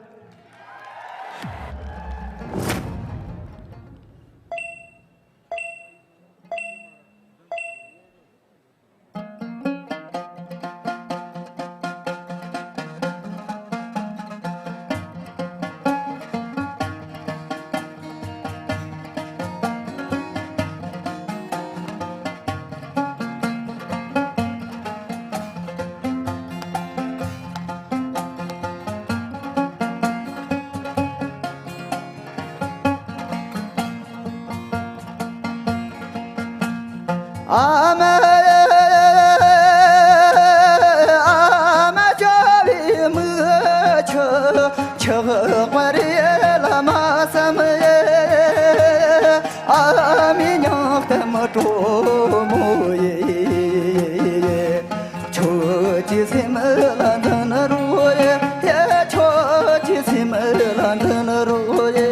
ཨ་མ། ཨ་མ་ཅོ་བི་མུ་ཆུ་ཆུ་བ་རི་ལ་མ་སམ་ཡེ། ཨ་མི་ཉག་ཏེ་མ་ཏོ་མོ་ཡེ། ཁྱོད་ཀྱི་སེམས་ལ་འདི་ནི་རོ་ཡེ། ཁྱོད་ཀྱི་སེམས་ལ་འདི་ནི་རོ་ཡེ།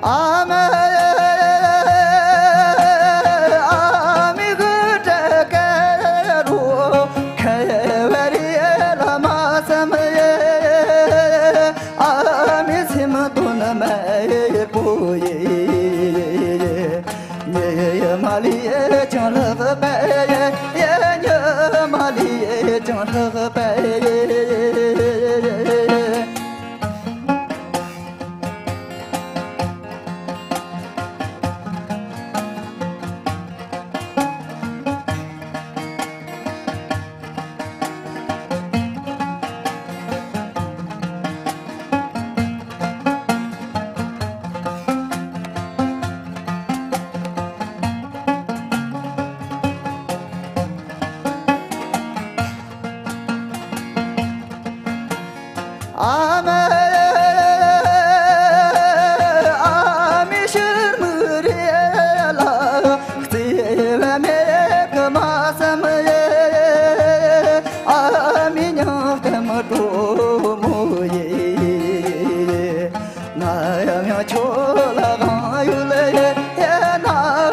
ཨ་མ། ཨ་མི་གུ་ཏྲ་ཀ་རུ་ཁ་བ་རི་ལ་མ་སམ་ཡེ། ཨ་མི་སེམས་དོན་མེད་པོ་ཡེ། ཉི་མ་ལས་ཀྱང་ལྷག་པ་ཡེ། ཉི་མ་ལས་ཀྱང་ལྷག་པ་ཡེ། ཨ་མ་ཨ་མའི་ཕྱིར་མིག་རེ་ལ་བརྩེ་བ་མེད་གི་མ་བསམ་ཡེ། ཨ་མའི་སྙིང་གཏམ་དྲོ་མོ་ཡེ། ང་ཡང་ཡང་ཁྱོད་ལ་དབང་ཡོད་ཡེ། ང་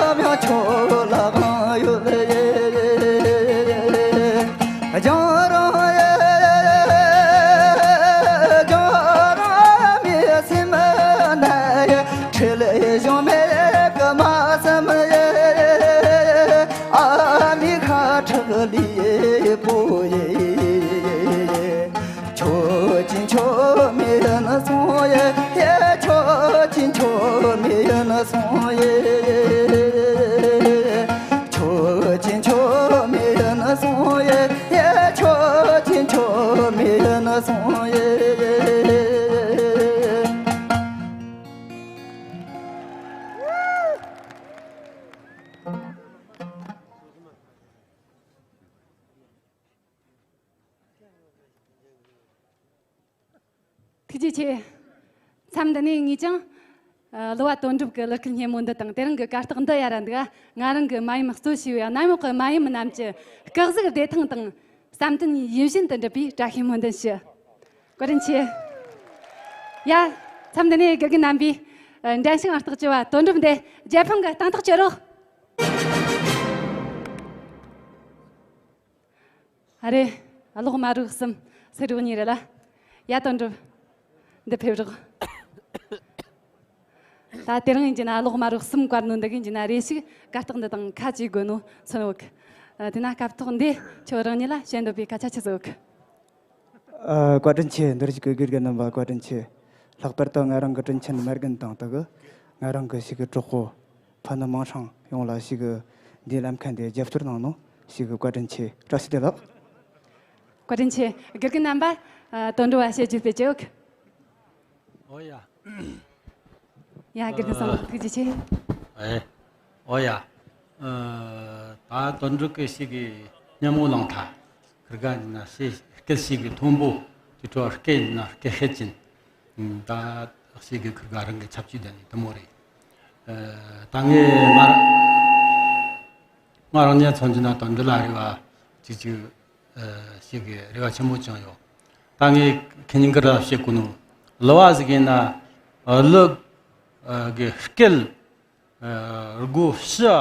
ཡང་ཁྱོད་ལ་དབང་ཡོད་ཡེ། རྒྱང་རིང་ཡེ། རྒྱང་རིང་མི་སེམས་ན་ཡེ། ཁྲེལ་གཞུང་མེད་གི་མ་བསམ་ཡེ། ཨ་མའི་ཁ་ཁྲག་ལུས་པོ་ཡེ། ཁྱོད་ཀྱིས་ཁྱོད་མིན་སོང་ཡེ། ཁྱོད་ཀྱིས་ཁྱོད་མིན་སོང་ཡེ། ཁྱོད་ཀྱིས་ཁྱོད་མིན་སོང་ཡེ། ཁྱོད་ཀྱིས་ཁྱོད་མིན་སོང་ཡེ། ཐུགས་རྗེ་ཆེ། མཚམས་འདི་ནས་ངས་ཀྱང་ཨ་གླུ་བ་དོན་གྲུབ་ཀྱི་གླུ་སྐད་སྙན་མོ་འདི་དང་དེ་རིང་གི་གར་སྟེགས་འདི་ཡར་ར་འདུག་ང་རང་གི་མ་ཡུམ་གཙོ་བྱས་པའི་གནམ་འོག་གི་མ་ཡུམ་རྣམས་ཀྱི་སྐུ་གཟུགས་བདེ་ཐང་དང་བསམ་དོན་ཡིད་བཞིན་དུ་འགྲུབ་པའི་བཀྲ་ཤིས་སྨོན་འདུན་ཞུ། བཀའ་དྲིན་ཆེ། ཡ། མཚམས་འདི་ནས་དགེ་རྒན་རྣམ་པས་ཨ་འགྲན་ཞུགས་ཨང་རྟགས་བཅུ་བ་དོན་གྲུབ་འདི་རྒྱལ་ཕམ་གྱི་སྟེང་ཐག་གཅོད་རོགས། ཨ་རེ། གློག་དམར་རོགས་གསུམ། སེར་རོགས་གཉིས་རེད་ལ། ཡ་དོན་གྲུབ། འདི་ཕེབས་རོགས། ད་དེ་རིང་ཡིན་གྱི་ན་གློག་དམར་རོགས་གསུམ་བཀར་ནོ་འདི་གིན་གྱི་ན་རེ་ཞིག་གར་སྟེགས་འདི་དང་ཁ་གཅིག་དགོས་ནོ་མཚོན་ཡོད་གི། ཨ་དེ་ན་སྐབས་ཐོག་འདི་ཁྱོད་རང་ཉིད་ལ་བཤད་འདོད་པའི་སྐད་ཆ་ཆི་ཟིག་ཡོད་གི། ཨ། བཀའ་དྲིན་ཆེ། འདིར་བཞུགས་ཀྱི་དགེ་རྒན་རྣམ་པ་བཀའ་དྲིན་ཆེ། ལྷག་པར་དུ་ང་རང་གི་དྲིན་ཆེན་མ་རྒན་དང་དུ་གི་ང་རང་གི་ཞིག་གི་གྲོགས་པོ་ཕ་ནུ་མིང་སྲིང་ཡོངས་ལ་ཞིག་གི་འདིའི་ལམ་ཁ་འདི་རྒྱབ་སྐྱོར་གནང་ནོ་ཞིག་གི་བཀའ་དྲིན་ཆེ། བཀྲ་ཤིས་བདེ་ལེགས། བཀའ་དྲིན་ཆེ། དགེ་རྒན་རྣམ་པ། ཨ། དོན་གྲུབ་བ་བཤད་རྒྱུ་སྤེལ་གྱི་ཡོད་གི། ཨོ་ཡ། ཡ། དགེ་རྒན་བསམ་བློ་ཐུགས་རྗེ་ཆེ། ཨེ། ཨོ་ཡ། ཨ། ད་དོན་གྲུབ་ཀྱི་ཞིག་གི་སྙན་མོ་བླངས་ཐལ། ཁིར་ག་ཡིན་ན་ཞིག་སྐད་ཞིག་གི་མཐོན་པོ་དེ་འཕྲོ་སྐད་ཡིན་ན་སྐད་ཤེད་ཅན། ད་ཞིག་གི་ཁིར་ག་རང་གི་ཁྱབ་ཆུས་ལྡན་ནི་དེ་མོ་རེད། ཨ། ད་ངས་ང་རང་ང་རང་ཉིད་མཚོན་གྱི་ན་དོན་འདི་ལ་རེ་བ་ཅིག་ཅིག་ཨ། ཞིག་གི་རེ་བ་ཆེན་པོ་བཅངས་ཡོད། ད་ངས་ཁེ་ཉིན་གི་ར་བཤད་གོ་ནོ། གླུ་བ་ཟིག་ཡིན་ན་གླུ་གི་སྐད་སྒོ་ཕྱི་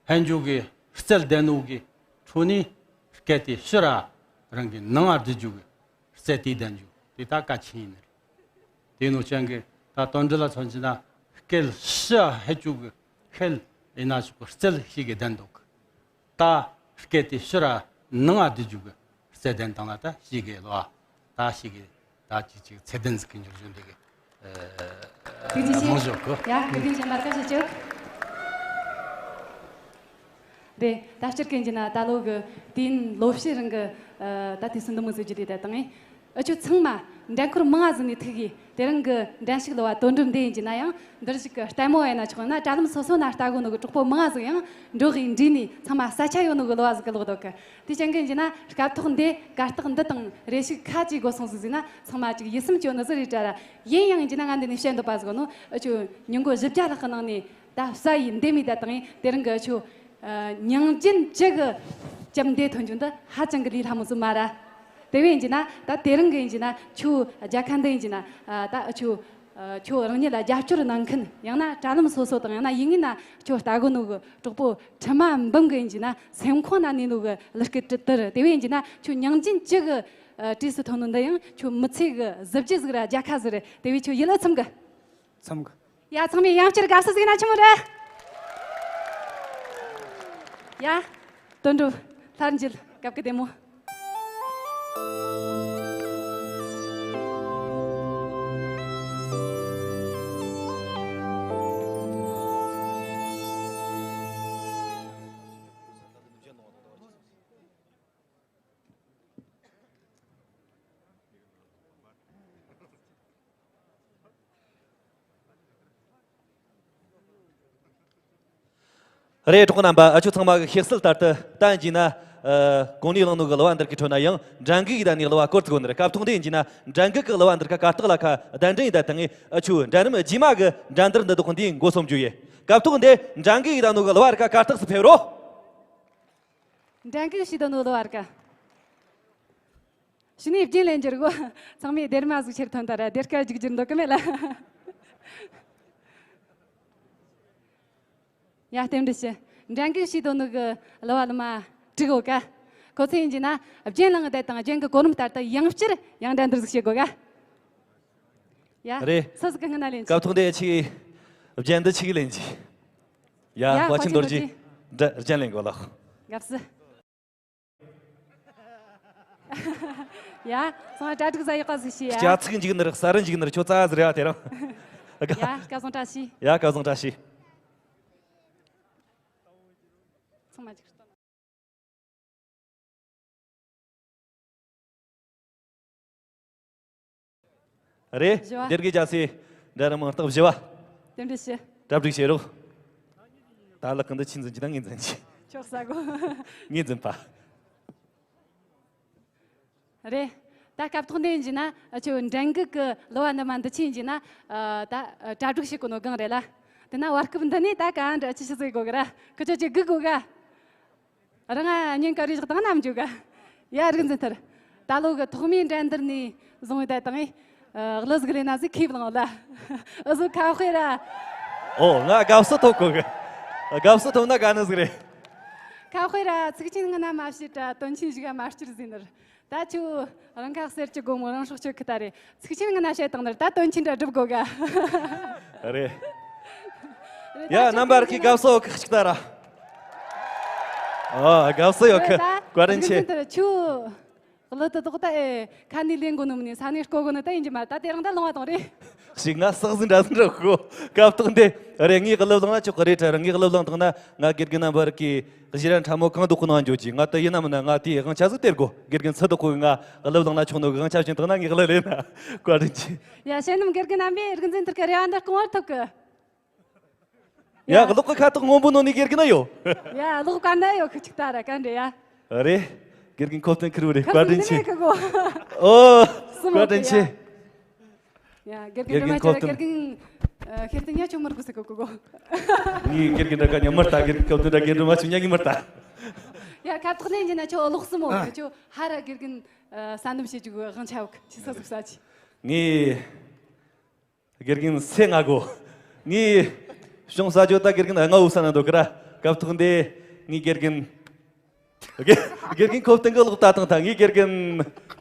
ཕན་འཇུག་གི་རྩལ་ལྡན་ནོ་གི་འཕྲོ་ནས་སྐད་དེ་ཕྱི་ར་རང་གི་ནང་ང་བསྡུ་རྒྱུ་གི་རྩལ་དེ་ལྡན་རྒྱུ་དེ་ད་གལ་ཆེན་ཡིན་ནི་རེད། དེ་ནོ་ཅན་གི་ད་དོན་འདི་ལ་མཚོན་གྱི་ན་སྐད་ཕྱི་ཕན་འཇུག་གི་ཁེལ་ཡིན་ན་ཆོག་གི་རྩལ་ཞིག་གི་ལྡན་འདུག་གི། ད་སྐད་དེ་ཕྱི་ར་ནང་ང་བསྡུ་རྒྱུ་གི་རྩལ་ལྡན་དང་ལ་ད་ཞིག་གི་ལོ། ད་ཞིག་གི་ད་ཅིག་ཅིག་ཚད་ལྡན་ཟིག་གི་འགྱུར་བཞིན་འདི་གི། ཨ། ཐུགས་རྗེ་ཆེ། མང་ཞོག་གི། ཡ། དགེ་རྒན་གཞན་པ་སྐད་ཆ་ཅིག། རེད། ད་སྤྱིར་གན་གྱི་ན་ད་ལོ་གི་དུས་ཡུན་ལོ་ཕྱེད་རིང་གི། ཨ། ད་དུས་སུ་འདི་མོ་ཟིག་བརྒྱུད་དེ་ད་དང་། ཨ། ཁྱོད་ཚང་མ་འགྲན་འཁོར་མང་ང་ཟིག་ནས་ཐུག་གི། དེ་རིང་གི་འགྲན་ཞུགས་གླུ་བ་དོན་གྲུབ་འདི་ཡིན་གྱི་ན་ཡང་འདིར་ཞིག་གི་ལྟད་མོ་ཡིན་ན་ཆོག་ན་དྲ་ལམ་སོ་སོ་ན་ལྟ་གོ་ནོ་གི་གྲོགས་པོ་མང་ང་ཟིག་ཡང་འགྲོ་གི་འདྲིས་ནས་ཚང་མ་ས་ཆ་ཡོད་ནོ་གི་གླུ་བ་ཟིག་གི་ལོག་འདུག་གི། དེ་ཅན་གན་གྱི་ན་སྐབས་ཐོག་འདི་གར་སྟེགས་འདི་དང་རེ་ཞིག་ཁ་ཅིག་དགོས་སོང་ཟིག་ཟིག་ན་ཚང་མ་ཅིག་ཡིད་སེམས་སྐྱོ་ནི་ཟིག་རེད་དྲ་ར། ཡིན་ཡང་ཡིན་གྱི་ན་ང་འདི་ནས་བཤད་འདོད་པ་ཟིག་ནོ། ཨ། ཁྱོད་ཉིན་གོ་བཞི་བརྒྱ་ལྷག་གི་ནང་ནས་ད་ས་ཡི་འདེམས་མི་ད་དང་ཡིན། དེ་རིང་གི་ཨ་ཁྱོད། ཨ། ཉིན་རྒྱུན་གཅིག་གི་ལྕམ་འདི་ཐོན་རྒྱུ་འདི་ཧ་ཅང་གི་ལས་སླ་མོ་ཟིག་མ་ར། དེ་བས་ཡིན་གྱི་ན་ད་དེ་རིང་གི་ཡིན་གྱི་ན་ཁྱོད་རྒྱལ་ཁ་འདི་ཡིན་གྱི་ན། ཨ། ད་ཨ་ཁྱོད། ཨ། ཁྱོད་རང་ཉིད་ལ་རྒྱབ་སྐྱོར་གནང་མཁན་ཡང་ན་དྲ་ལམ་སོ་སོ་དང་ཡང་ན་ཡིན་ངེས་ན་ཁྱོད་ལྟ་གོ་ནོ་གི་གྲོགས་པོ་ཁྲི་མ་འབུམ་གི་ཡིན་གྱི་ན་སེམས་ཁོང་ན་གནས་ནོ་གི་གླུ་སྐད་དྲི་དིར། དེ་བས་ཡིན་གྱི་ན་ཁྱོད་ཉིན་རྒྱུན་གཅིག་གི་ཨ་གྲས་སུ་ཐོན་ནོ་འདི་ཡང་ཁྱོད་མི་ཚེ་གི་གཟི་བརྗིད་ཟིག་ར་རྒྱལ་ཁ་ཟིག་རེད། དེ་བས་ཁྱོད་ཡིད་ལ་ཚིམ་གི། ཚིམ་གི། ཡ། ཚང་མས་ཡང་བསྐྱར་དགའ་བསུ་ཟིག་ན་ཆི་མོ་རེད། ཡ། དོན་གྲུབ་སླར་མཇལ་སྐབས་ཀྱི་བདེ་མོ། རེད། གྲོགས་རྣམ་པ། ཨ་ཆོ་ཚང་མ་གི་ཤེས་གསལ་ལྟར་དུ་ད་ཡིན་ན། ཨ། གོང་ནས་བླངས་ནོ་གི་གླུ་བ་འདི་གི་ཁྲོད་ན་ཡང་འགྲན་གི་ཡི་ད་ནི་གླུ་བ་སྐོར་ཚིག་གོ་ནི་རེད། སྐབས་ཐོག་འདི་ཡིན་གྱི་ན་འགྲན་གི་གི་གླུ་བ་འདི་ག་གར་སྟེགས་ལ་ཁ་གདན་འདྲེན་ཡི་ད་དང་ཨ་ཆོ་འགྲན་རིམ་རྗེས་མ་གི་འགྲན་བསྡུར་འདི་དག་འདི་འགོ་སོང་རྒྱུ་ཡི། སྐབས་ཐོག་འདི་འགྲན་གི་ཡི་ད་ནོ་གི་གླུ་བ་རི་ཀ་གར་སྟེགས་སུ་ཕེབས་རོགས། འགྲན་གི་ཤི་ད་ནོ་གླུ་བ་རི་ཀ། ཕྱི་ནས་རྒྱུན་ལེན་རྒྱུར་གོ། ཚང་མས་སྡེར་མ་ཟིག་ཕྱིར་ཐོན་ད་ར་སྡེར་ཁ་རྒྱུག་རྒྱུར་འདོད་གི་མེད་ལ། ཡ། རྟེན་འབྲེལ་ཞུ། འགྲན་གི་ཤི་དོ་ནུ་གི་གླུ་བ་གླུ་མ་དྲུག་ཡོད་ཀ། ཁོ་ཚོ་ཡིན་གྱི་ན་རྒྱན་ལང་གི་བསྡད་དང་རྒྱན་གི་གོ་རིམ་ལྟར་དུ་ཡང་བསྐྱར་ཡང་འགྲན་བསྡུར་ཟིག་བྱེད་དགོས་ཀ། ཡ། རེད། སུ་ཟིག་གི་སྔུན་ན་ལེན་གྱི། སྐབས་ཐོག་འདི་ཆིག་རྒྱན་འདི་ཆིག་ལེན་གྱི། ཡ། ཡ། ཧོ་ཆིན་རྡོ་རྗེ། རྒྱན་ལེན་དགོས་ལགས། དགའ་བསུ། ཡ། སོང་ང་གྲ་སྒྲིག་ཟ་ཡག་པ་ཟིག་བྱས་ཡ། སྐྱ་ཚིག་འཇིག་ནི་རེད། ས་རུ་འཇིག་ནི་རེད། ཁྱོད་རྩ་ཟིག་རེད་བ་དེ་རང་། ཡ། སྐལ་བཟང་བཀྲ་ཤིས། ཡ། སྐལ་བཟང་བཀྲ་ཤིས། ཚང་མ་འཇིག་རྟེན། རེད། བཞི་བ། སྡེར་གི་རྒྱ་སེ་འདྲ་ར་མང་རྟགས་བཞི་བ། རྟེན་འབྲེལ་ཞུ། གྲ་སྒྲིག་བྱེད་རོགས། ད་ལག་གི་འདི་ཆི་འཛིན་གྱི་ད་ངས་འཛིན་གྱི། ཆོག་ས་གོ། ངས་འཛིན་པ། རེད། ད་སྐབས་ཐོག་འདི་ཡིན་གྱི་ན་ཁྱོད་འགྲན་གི་གི་གླུ་བ་འདི་མ་འདི་ཆི་ཡིན་གྱི་ན། ད་གྲ་སྒྲིག་བྱེད་གོ་ནོ་གང་རེད་ལ། དེ་ན་བར་སྐབས་འདི་ནས་ད་ག་འདྲ་ཅི་ཞིག་ཟེར་གོ་གི་ར་ཁི་ཆོ་ཅི་སྒུག་གོ་ག། རང་ང་ཉིན་ག་རེ་བཞག་དང་ནམ་འཇུག་ག། ཡ། རིག་འཛིན་ཐར། ད་ལོ་གི་ཐོག་མའི་འགྲན་བསྡུར་ནས་བཟུང་བའི་ད་དང་ཨེ། གླུ་ཟིག་ལས་ན་ཟིག་ཁེབས་ལངས་ལ། ཨུ་ཟོ་ཁ་དཔེ་ར། ཨོ། ང་དགའ་བསུ་ཐོབ་གོ་གི། དགའ་བསུ་ཐོབ་ན་དགའ་ནི་ཟིག་རེད། ཁ་དཔེ་ར་ཚིག་ཆེན་ངི་ན་མ་བཤད་ར་དོན་ཆེན་ཞིག་ག་མ་སྐྱུར་ཟིན་ནར། ད་ཁྱོད་རང་ཁ་གསེར་གྱི་སྒོ་མོ་རང་སྲོག་གཅོད་ཁི་ད་རེད། ཚིག་ཆེན་ངི་ན་བཤད་དང་ནར་ད་དོན་ཆེན་ར་སྒྲུབ་དགོ་ག། རེད། ཡ། རྣམ་པར་གི་དགའ་བསུ་ཁག་ཅིག་ད་ར། ཨ། དགའ་བསུ་ཡོད་ཁི། བཀའ་དྲིན་ཆེ། ཁྱོད། གླུ་དེ་དག་ད་ཨེ་ཁ་ནས་ལེན་དགོ་ནི་མིན་ནི་ས་ནས་རྐོ་དགོ་ནི་ད་ཡིན་གྱི་མ་རེད། ད་དེ་རིང་ད་ལོང་བ་དང་རེད། ཞིག་ང་སག་ཟིན་འདྲ་ཟིན་རོགས་ཤོ། སྐབས་ཐོག་འདི་རེད། ངའི་གླུ་བླངས་ན་ཆོག་གི་རེད་དྲ་ར། ངའི་གླུ་བླངས་དང་ན་ང་དགེ་རྒན་རྣམ་པར་གི་གཞི་ར་ཕྲ་མོ་གང་དུ་ཁོ་ནང་འཇོག་གྱིས་ང་ད་ཡིན་ན་མིན་ན་ང་དེའི་དབང་ཆ་ཟིག་སྟེར་དགོ། དགེ་རྒན་སུ་དུ་ཁོ་གི་ང་གླུ་བླངས་ན་ཆོག་ནོ་གི་དབང་ཆ་བྱིན་དང་ན་ངའི་གླུ་ལེན་ན་བཀའ་དྲིན་ཆེ། ཡ། ཤེས་ནམ་དགེ་རྒན་རྣམ་པས་རིག་འཛིན་དེར་གི་རེ་བ་འདི་སྐོང་བར་ཐུབ་གི། ཡ། ཡ། གློག་གི་ཁ་ཐོག་སྔོན་པོ་ནོ་ནི་དགེ་རྒན་ན་ཡོད། ཡ། གློག་ག་ན་ཡོད་ཁི་ཅིག་ད་ར་ག་འདྲེ་ཡ། རེད། དགེ་རྒན་ཁོ་བསྟན་ཁིར་བུ་རེད། བཀའ་དྲིན་ཆེ། ཨོ། སུ་མོ་བཀའ་དྲིན་ཆེ། ཡ། དགེ་རྒན་དགེ་རྒན་ཁོ་བསྟན། དགེ་རྒན་ཁེར་ཏེ་ཉ་ཆུང་མར་གོ་སེ་གོ་གོ་གོ། ངའི་དགེ་རྒན་འདྲ་ག་ཉ་མར་ལྟ། དགེ་རྒན་ཁོ་བསྟན་འདྲ་དགེ་རྒན་མ་ཆུང་ཉ་གི་མར་ལྟ། ཡ། ཁ་ཐོག་ནས་ཡིན་ན་ཁྱོད་གློག་སུ་མོ་ཁྱོད་ཧ་ར་དགེ་རྒན་ས་འདམ་བྱེད་རྒྱུ་གི་དབང་ཆ་ཡོད་གི་ཆི་ས་ཟུག་ས་ཆི། ངའི། དགེ་རྒན་སེ་ང་གོ། ངའི་གཞུང་ས་ཇོ་ད་དགེ་རྒན་ལྔ་བོ་ས་ན་འདུག་གི་ར། སྐབས་ཐོག་འདི་ངའི་དགེ་རྒན། དགེ་དགེ་རྒན་ཁོ་བསྟན་གི་ལོག་ལྟ་དང་ད་ངའི་དགེ་རྒན་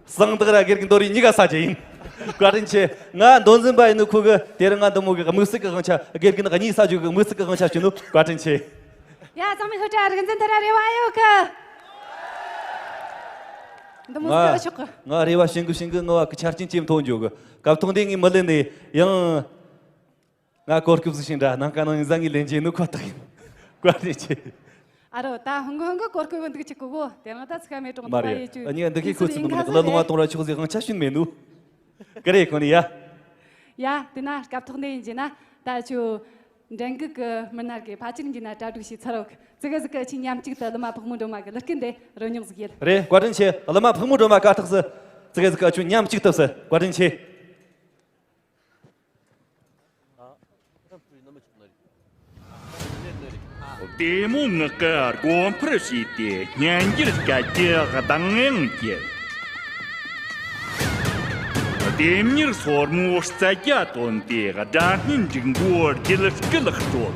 སང་དག་ར་དགེ་རྒན་རྡོ་རི་གཉིས་ཀ་ས་ཇེ་ཡིན། བཀའ་དྲིན་ཆེ། ང་མདོ་འཛིན་པ་ཡིན་ནོ་ཁོ་གི་དེ་རིང་ང་འདི་མོ་གི་དམིགས་བསལ་གི་དབང་ཆ་དགེ་རྒན་གཉིས་ས་ཇོ་གི་དམིགས་བསལ་གི་དབང་ཆ་བྱིན་ནོ་བཀའ་དྲིན་ཆེ། ཡ། ཚང་མས་ཧུར་ཐག་རིག་འཛིན་དེ་ར་རེ་བ་ཡོད་གི། འདི་མོ་ཟིག་ཆོག་གི། ང་རེ་བ་བྱིན་གི་བྱིན་གི་ངོ་བ་གི་ཆ་རྐྱེན་ཅེམ་ཐོན་འཇོག་གི། སྐབས་ཐོག་འདི་ངའི་མི་ལེ་ནས་ཡང་། ང་གོ་སྐབས་སུ་ཞིང་འདྲ་ནང་ཀ་ནང་ཡིན་ཟ་ངའི་ལེན་རྒྱུ་ནི་ཁོ་ཐག་ཡིན། བཀའ་དྲིན་ཆེ། ཨ་རོ། ད་ཧང་གོ་ཧང་གོ་གོ་སྐོར་གོ་འདུག་ཅིག་གོ་གོ། དེ་རིང་ད་ཚིག་མེད་གྲོང་མ་རེད། ཡེ་ཅུ་ཨ་ནི་འདི་གི་ཁོ་ཚོ་འདུག་མི་འདུག་ལ་ལོང་བ་གཏོང་ར་ཆོག་ཟིག་དབང་ཆ་ཤུན་མེད་ནུ། ཀི་རེ་ཁོ་ནི་ཡ། ཡ། དེ་ན་སྐབས་ཐོག་འདི་ཡིན་གྱི་ན་ད་ཆུ། འགྲན་གི་གི་མི་སྣར་གི་ཕ་ཆེར་འགྱི་ན་གྲ་སྒྲིག་བྱས་ཚར་བ་ཙི་གེ་ཟིག་གི་ཆི་མཉམ་གཅིག་ཏུ་གླུ་མ་ཕག་མོ་སྒྲོལ་མ་གི་གླུ་སྐད་འདི་རོལ་མྱོང་ཟིག་ཡེད། རེད། བཀའ་དྲིན་ཆེ། གླུ་མ་ཕག་མོ་སྒྲོལ་མ་ག་ཐག་སི། ཙི་གེ་ཟིག་གི་ཆུ་མཉམ་གཅིག་ཏུ་སི། བཀའ་དྲིན་ཆེ། བདེ་མོ་ངག་གི་སྒོ་འཕར་ཕྱེས་ཏེ་སྙན་འགྱུར་སྐད་ཀྱི་གདངས་དབྱངས་བསྐྱེད། ལྡེམ་མྱུར་སོར་མོའི་རྩལ་རྒྱ་བཏོན་ཏེ་སྒྲ་སྙན་འབྲུག་མགོའི་རྒྱུད་སྐུད་དཀྲོལ།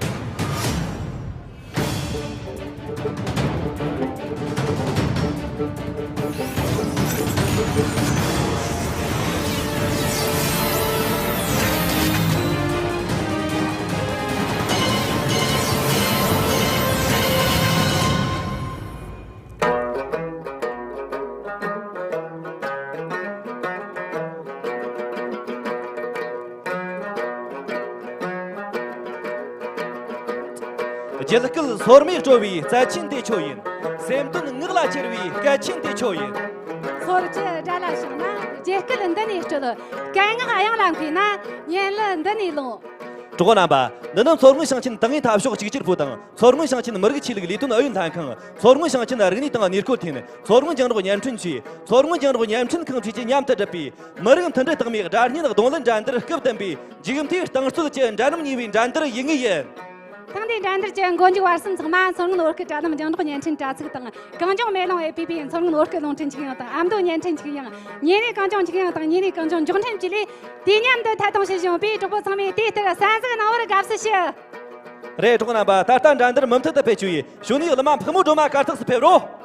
རྒྱུད་སྐུད་སོར་མོས་དཀྲོལ་བའི་རྩལ་ཆེན་དེ་ཁྱོད་ཡིན། སེམས་དོན་ངག་ལ་གྱེར་བའི་སྐད་ཆེན་དེ་ཁྱོད་ཡིན། སོར་བཅུ་དགྲ་ལ་ཕྱག་ན་རྒྱུད་སྐུད་འདི་ནས་དཀྲོལ། སྐད་ངག་དབྱངས་ལ་མཁས་ན་སྙན་གླུ་འདི་ནས་ལོངས། གྲོགས་རྣམ་པ། འདི་ནི་མཚོ་སྔོན་ཞིང་ཆེན་ཏང་ཨུའི་འཐབ་ཕྱོགས་གཅིག་གྱུར་པུའུ་ཏང་། མཚོ་སྔོན་ཞིང་ཆེན་མི་རིགས་ཆོས་ལུགས་ལས་དོན་ཨུ་ཡོན་ལྷན་ཁང་། མཚོ་སྔོན་ཞིང་ཆེན་རིག་གནས་དང་གནས་སྐོར་ཐིན། མཚོ་སྔོན་རྒྱང་སྒྲོག་བརྙན་འཕྲིན་ཅུས། མཚོ་སྔོན་རྒྱང་སྒྲོག་བརྙན་འཕྲིན་ཁང་བཅས་ཀྱིས་མཉམ་དུ་བསྒྲུབས་པའི་མི་རིགས་མཐུན་སྒྲིལ་རྟགས་མའི་སྒྲ་སྙན་རྡུང་ལེན་འགྲན་བསྡུར་སྐབས་བདུན་པའི་མཇུག་མཐའི་རྟིང་རྩོད་ཀྱི་འགྲན་རིམ་གཉིས་པའི་འགྲན་བསྡུར་ཡུལ་དངོས་ཡིན། ཐེངས་འདིའི་འགྲན་བསྡུར་གྱི་མགོ་མཇུག་བར་གསུམ་ཚང་མ་མཚོ་སྔོན་བོད་སྐད་དྲ་ལམ་རྒྱང་སྒྲོག་བརྙན་འཕྲིན་དྲ་ཚིགས་དང་། གངས་ལྗོངས་མེ་ལོང་ཨེ་པི་པི། མཚོ་སྔོན་བོད་སྐད་རླུང་འཕྲིན་ཆིག་ཡང་དང་། ཨ་མདོ་བརྙན་འཕྲིན་ཆིག་ཡང་། ཉིན་རེའི་གངས་ལྗོངས་ཆིག་ཡང་དང་། ཉིན་རེའི་གངས་ལྗོངས་མགྱོགས་འཕྲིན་བཅས་ལས། དུས་མཉམ་དུ་ཐད་གཏོང་བྱེད་བཞིན་པའི་གྲོགས་པོ་ཚང་མས་དུས་ལྟར་གསན་གཟིགས་གནང་བར་དགའ་བསུ་ཞུ། རེད། གྲོགས་རྣམ་པ། ད་ལྟ་འགྲན་བསྡུར་མུ་མཐུད་དུ་སྤེལ་རྒྱུ་ཡིན། གཞུག་ནས་གླུ་མ་ཕག་མོ་སྒྲོལ་མ་གར་སྟེགས་སུ་ཕེབས་རོགས།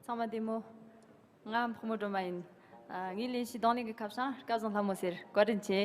ཚང་མ་བདེ་མོ། ང་ཕག་མོ་སྒྲོལ་མ་ཡིན། ཨ། ངའི་ལེན་གཞི་རྡུང་ལེན་གྱི་ཁ་བྱང་སྐལ་བཟང་ལྷ་མོ་ཟེར། བཀའ་དྲིན་ཆེ།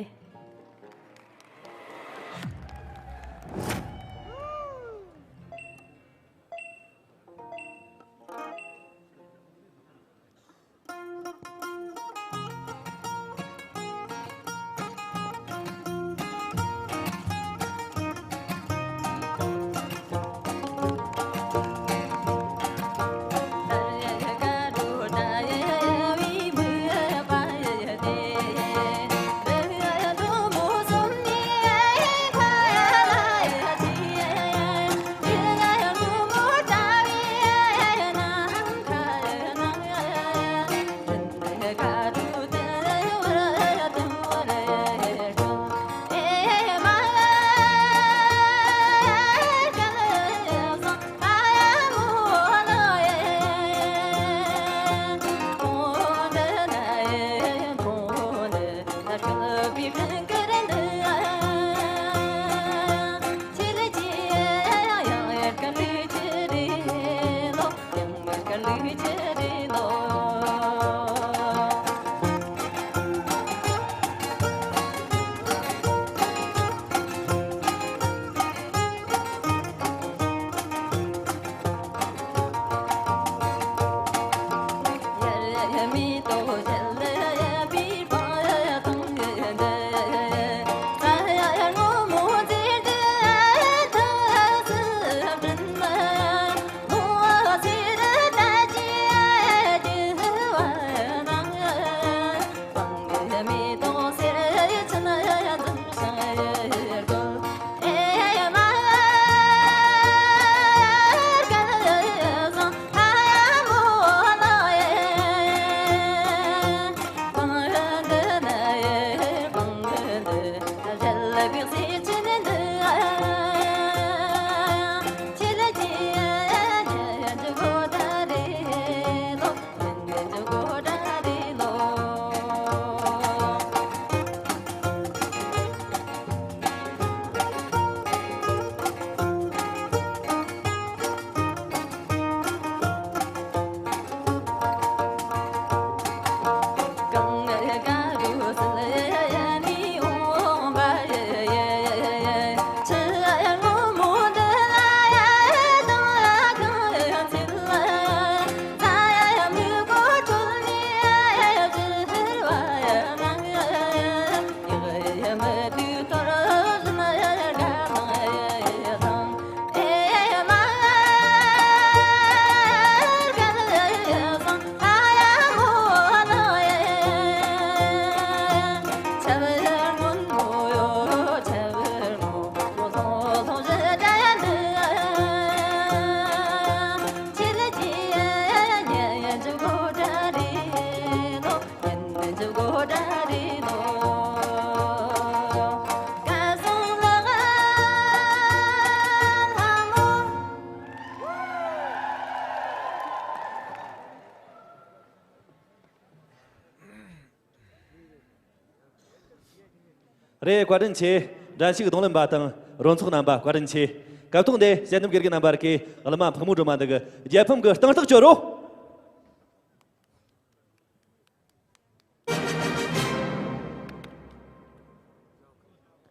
རེད། བཀའ་དྲིན་ཆེ། འགྲན་ཞུགས་རྡུང་ལེན་པ་དང་རོལ་ཚོགས་རྣམ་པ་བཀའ་དྲིན་ཆེ། སྐབས་ཐོག་འདི་དཔྱད་འདེམས་དགེ་རྒན་རྣམ་པར་གྱིས་གླུ་མ་ཕག་མོ་སྒྲོལ་མ་འདི་གི་རྒྱལ་ཕམ་གྱི་གཏིང་ཐག་གཅོད་རོགས།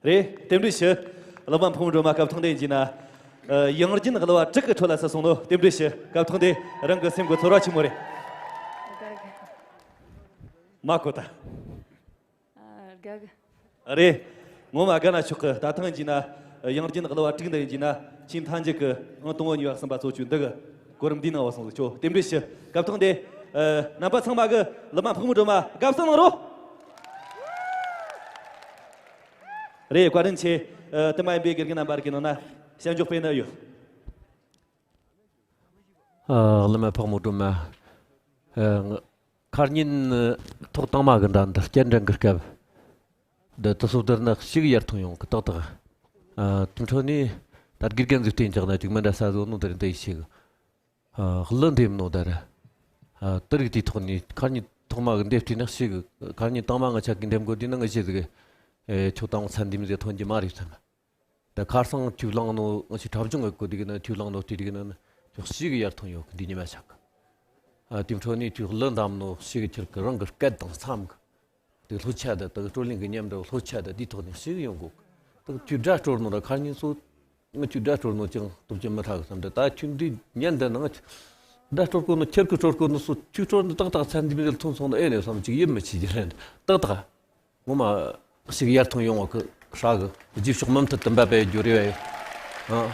རེད། རྟེན་འབྲེལ་ཞུ། གླུ་མ་ཕག་མོ་སྒྲོལ་མ་སྐབས་ཐོག་འདི་ཡིན་ན། ཨ། ཡང་རྒྱུན་གླུ་བ་དྲུག་གི་ཁྲོད་ལ་ཚུད་སོང་ནོ། རྟེན་འབྲེལ་ཞུ། སྐབས་ཐོག་འདི་རང་གི་སེམས་ཀྱི་ཚོར་བ་ཆེན་མོ་རེད། མ་གོ་ད། ཨ། དགའ་གི། རེད། ངོ་མ་དགའ་ན་ཆོག་གི། ད་ཐེངས་ཡིན་ན་ཡང་རྒྱུན་གླུ་བ་དྲུག་འདི་ཡིན་ན་ཆེས་མཐའ་མཇུག་གི་ཨང་དང་པོ་གཉིས་པ་གསུམ་པ་ཚོ་བཅུ་འདི་གི་གོ་རིམ་འདིའི་ནང་བ་སོང་ཟིག་ཆོ། རྟེན་འབྲེལ་ཞུ། སྐབས་ཐོག་འདི་ཨ་རྣམ་པ་ཚང་མ་གི་གླུ་མ་ཕག་མོ་སྒྲོལ་མ་དགའ་བསུ་གནང་རོགས། རེད། བཀའ་དྲིན་ཆེ། ཨ་དེ་མ་ཡིན་པའི་དགེ་རྒན་རྣམ་པ་རིགས་ཀྱི་ནང་ན་ཞལ་འཇོག་སྤེལ་ནི་ཡོད། ཨ། གླུ་མ་ཕག་མོ་སྒྲོལ་མ། ཨ། ང་ཁ་ཉིན་ཐོག་དང་མ་གི་འདྲ་འདི་སྐྱེལ་འདྲེན་གི་སྐབས། འདི་དུ་སོ་དར་ན་ཞིག་ཡར་ཐོན་ཡོང་གི་ཏག་ཏག་ཨ། དེ་འཕྲོ་ནས་ད་དགེ་རྒན་ཟིག་བསྟེན་ཀྱག་ན་ཅིག་མི་འདྲ་ས་བཟོ་ནོ་དེ་རིང་དེ་ཡི་ཞིག་ཨ། གླུ་འདེབས་ནོ་དར། ཨ། དེ་རིགས་དེའི་ཐོག་ནས་ཁ་ཉིན་ཐོག་མ་གི་འདེབས་དུས་ན་ཞིག་ཁ་ཉིན་དང་མ་ང་ཆ་གི་འདེབས་དགོས་དུས་ན་ང་ཞིག་ཟིག་ཨེ། ཁྱོད་དང་ཚན་འདེམས་ཟིག་ཐོན་གྱི་མ་རེད་བསམ། ད་ཁ་སང་ཁྱོད་བླངས་ནོ་ང་ཞིག་འཁྲབ་གཞུང་གི་གོ་དུས་ན་ཁྱོད་བླངས་ནོ་དུས་དུས་ན་ཁྱོད་ཞིག་ཡར་ཐོན་ཡོད་གི། འདི་ཉི་མ་ཆག་གི། ཨ། དེ་འཕྲོ་ནས་ཁྱོད་གླུ་འདེབས་ནོ་ཞིག་ཁྱེད་ཀྱི་རང་གི་སྐད་དང་འཚམ་གི། དེ་ལྷོ་ཆ་ད་དག་སྤྲོ་གླེང་གི་ཉམས་འདྲ་ལྷོ་ཆ་ད་དེའི་ཐོག་ནས་ཞིག་ཡོང་གོ་གི། ད་ཁྱོད་སྒྲ་དཀྲོལ་ནོ་ར་ཁ་ཉིན་སོ་ང་ཁྱོད་སྒྲ་དཀྲོལ་ནོ་ཅང་སྟོབས་ཀྱི་མི་ཐག་གི་བསམ། འདི་ད་ཁྱོད་འདི་ཉན་འདི་ནང་སྒྲ་དཀྲོལ་གོ་ནོ་ཁྱེད་ཀྱི་དཀྲོལ་གོ་ནོ་སོ་ཁྱོད་དཀྲོལ་ནོ་ཏག་ཏག་ཚན་འདི་མི་ལ་ཐོན་སོང་ན་ཨེ་ནས་བསམ། ཅིག་ཡིད་མི་ཆེས་ཀྱི་རེད། ཏག་ཏག་ངོ་མ་ཞིག་ཡར་ཐོན་ཡོང་བ་གི་ཧྲ་གི། རྗེས་ཕྱོགས་མུ་མཐུད་དུ་འབད་པའི་རྒྱུ་རེ་བས། ཨ།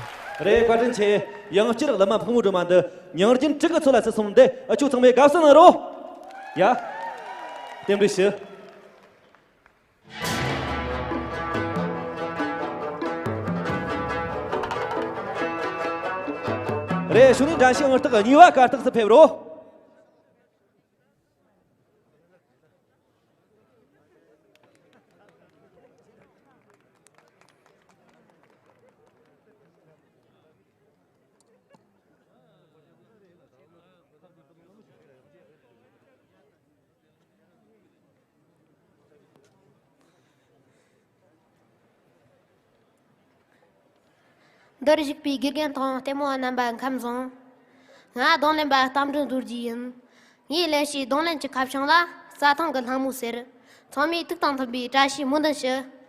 རེད། བཀའ་དྲིན་ཆེ། ཡང་བསྐྱར་གླུ་མ་ཕག་མོ་སྒྲོལ་མ་འདི་ཉང་རྒྱུན་དྲུག་གི་ཚོད་ལ་ཚུད་སོང་། འདི་ཨ་ཆོ་ཚང་མས་དགའ་བསུ་གནང་རོགས། ཡ། རྟེན་འབྲེལ་ཞུ། རེད། གཞུག་ནས་འགྲན་ཞུགས་ཨང་རྟགས་གཉིས་པ་གར་སྟེགས་སུ་ཕེབས་རོགས། འདིར་བཞུགས་པའི་དགེ་རྒན་དང་ལྟད་མོ་བ་རྣམ་པ་ཁམས་བཟང་། ང་རྡུང་ལེན་པ་རྟ་མགྲིན་རྡོ་རྗེ་ཡིན། ངའི་ལེན་བྱའི་རྡུང་ལེན་གྱི་ཁ་བྱང་ལ་རྩྭ་ཐང་གི་ལྷ་མོ་ཟེར། ཚང་མས་ཐུགས་དང་མཐུན་པའི་བཀྲ་ཤིས་སྨོན་འདུན་ཞུ།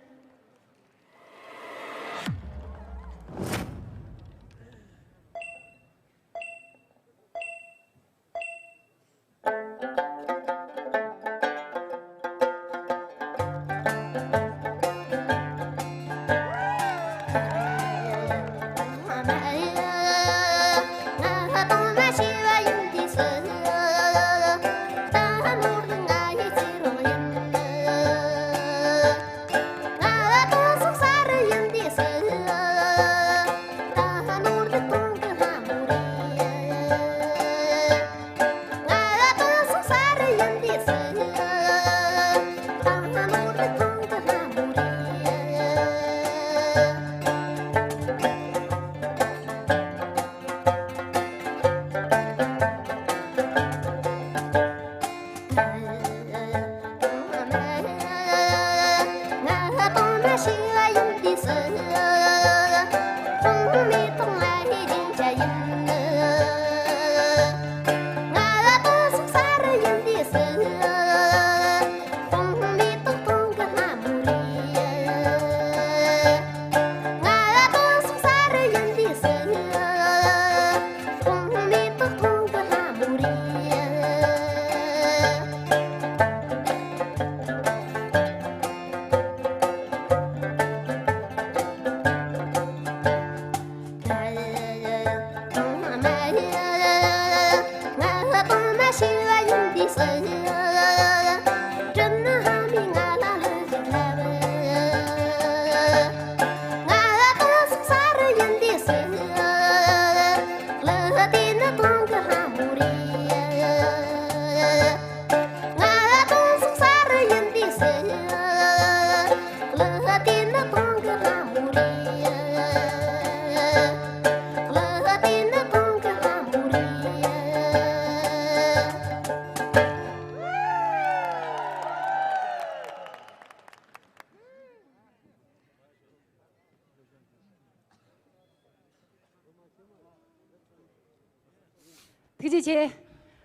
ཐུགས་རྗེ་ཆེ།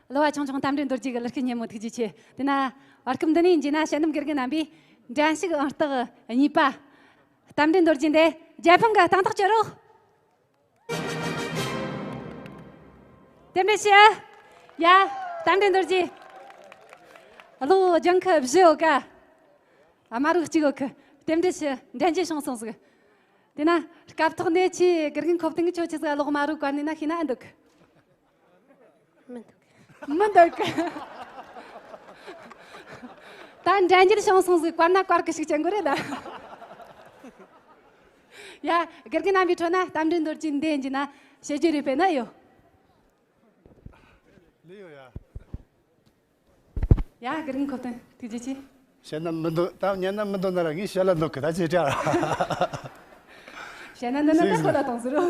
གླུ་བ་ཆུང་ཆུང་རྟ་མགྲིན་རྡོ་རྗེ་གི་གླུ་སྐད་སྙན་མོ་ཐུགས་རྗེ་ཆེ། དེ་ན་བར་སྐབས་འདི་ནས་མཇལ་ན་དཔྱད་འདེམས་དགེ་རྒན་རྣམ་པས་འགྲན་ཞུགས་ཨང་རྟགས་གཉིས་པ་རྟ་མགྲིན་རྡོ་རྗེ་འདི་རྒྱལ་ཕམ་གི་གཏན་ཐག་གཅོད་རོགས། རྟེན་འབྲེལ་ཞུ། ཡ། རྟ་མགྲིན་རྡོ་རྗེ། ཨ་ལོ། ལྗང་ཁུ་བཞི་ཡོད་ཀ། ཨ་མ་རུ་གཅིག་ཡོད་ཀི། རྟེན་འབྲེལ་ཞུ། འགྲན་རྒྱུ་བྱུང་སོང་ཟིག། དེ་ན་སྐབས་ཐོག་ནས་ཁྱེད་དགེ་རྒན་ཁོ་བསྟན་གི་ཁྱོད་ཆི་ཟིག་གློག་དམར་རུ་བཀར་ནས་ན་ཤེས་ན་ཨེ་འདུག་གི། མི་འདུག་མི་འདུག་གི། ད་འགྲན་རྒྱུ་བྱུང་སོང་ཟིག། བཀར་ན་བཀར་གི་ཞིག་ཅན་གོ་རེད་ད། ཡ། དགེ་རྒན་རྣམ་པའི་ཁྲོད་ན་རྟ་མགྲིན་རྡོ་རྗེ་འདི་ཡིན་གྱི་ན་བཤད་རྒྱུ་རེ་དཔེ་ན་ཡོད། ལེ་ཡོད་ཡ། ཡ། དགེ་རྒན་ཁོ་བསྟན་ཐུགས་རྗེ་ཆེ། བཤད་ན་མི་འདོད། ད་ཉན་ན་མི་འདོད་ན་ར་ངས་བཤད་ལ་འདོད་གི། ད་ཅི་དྲ། བཤད་ན་འདི་ནི་ད་ཁོ་ལ་གཏོང་ཟེར་རོ།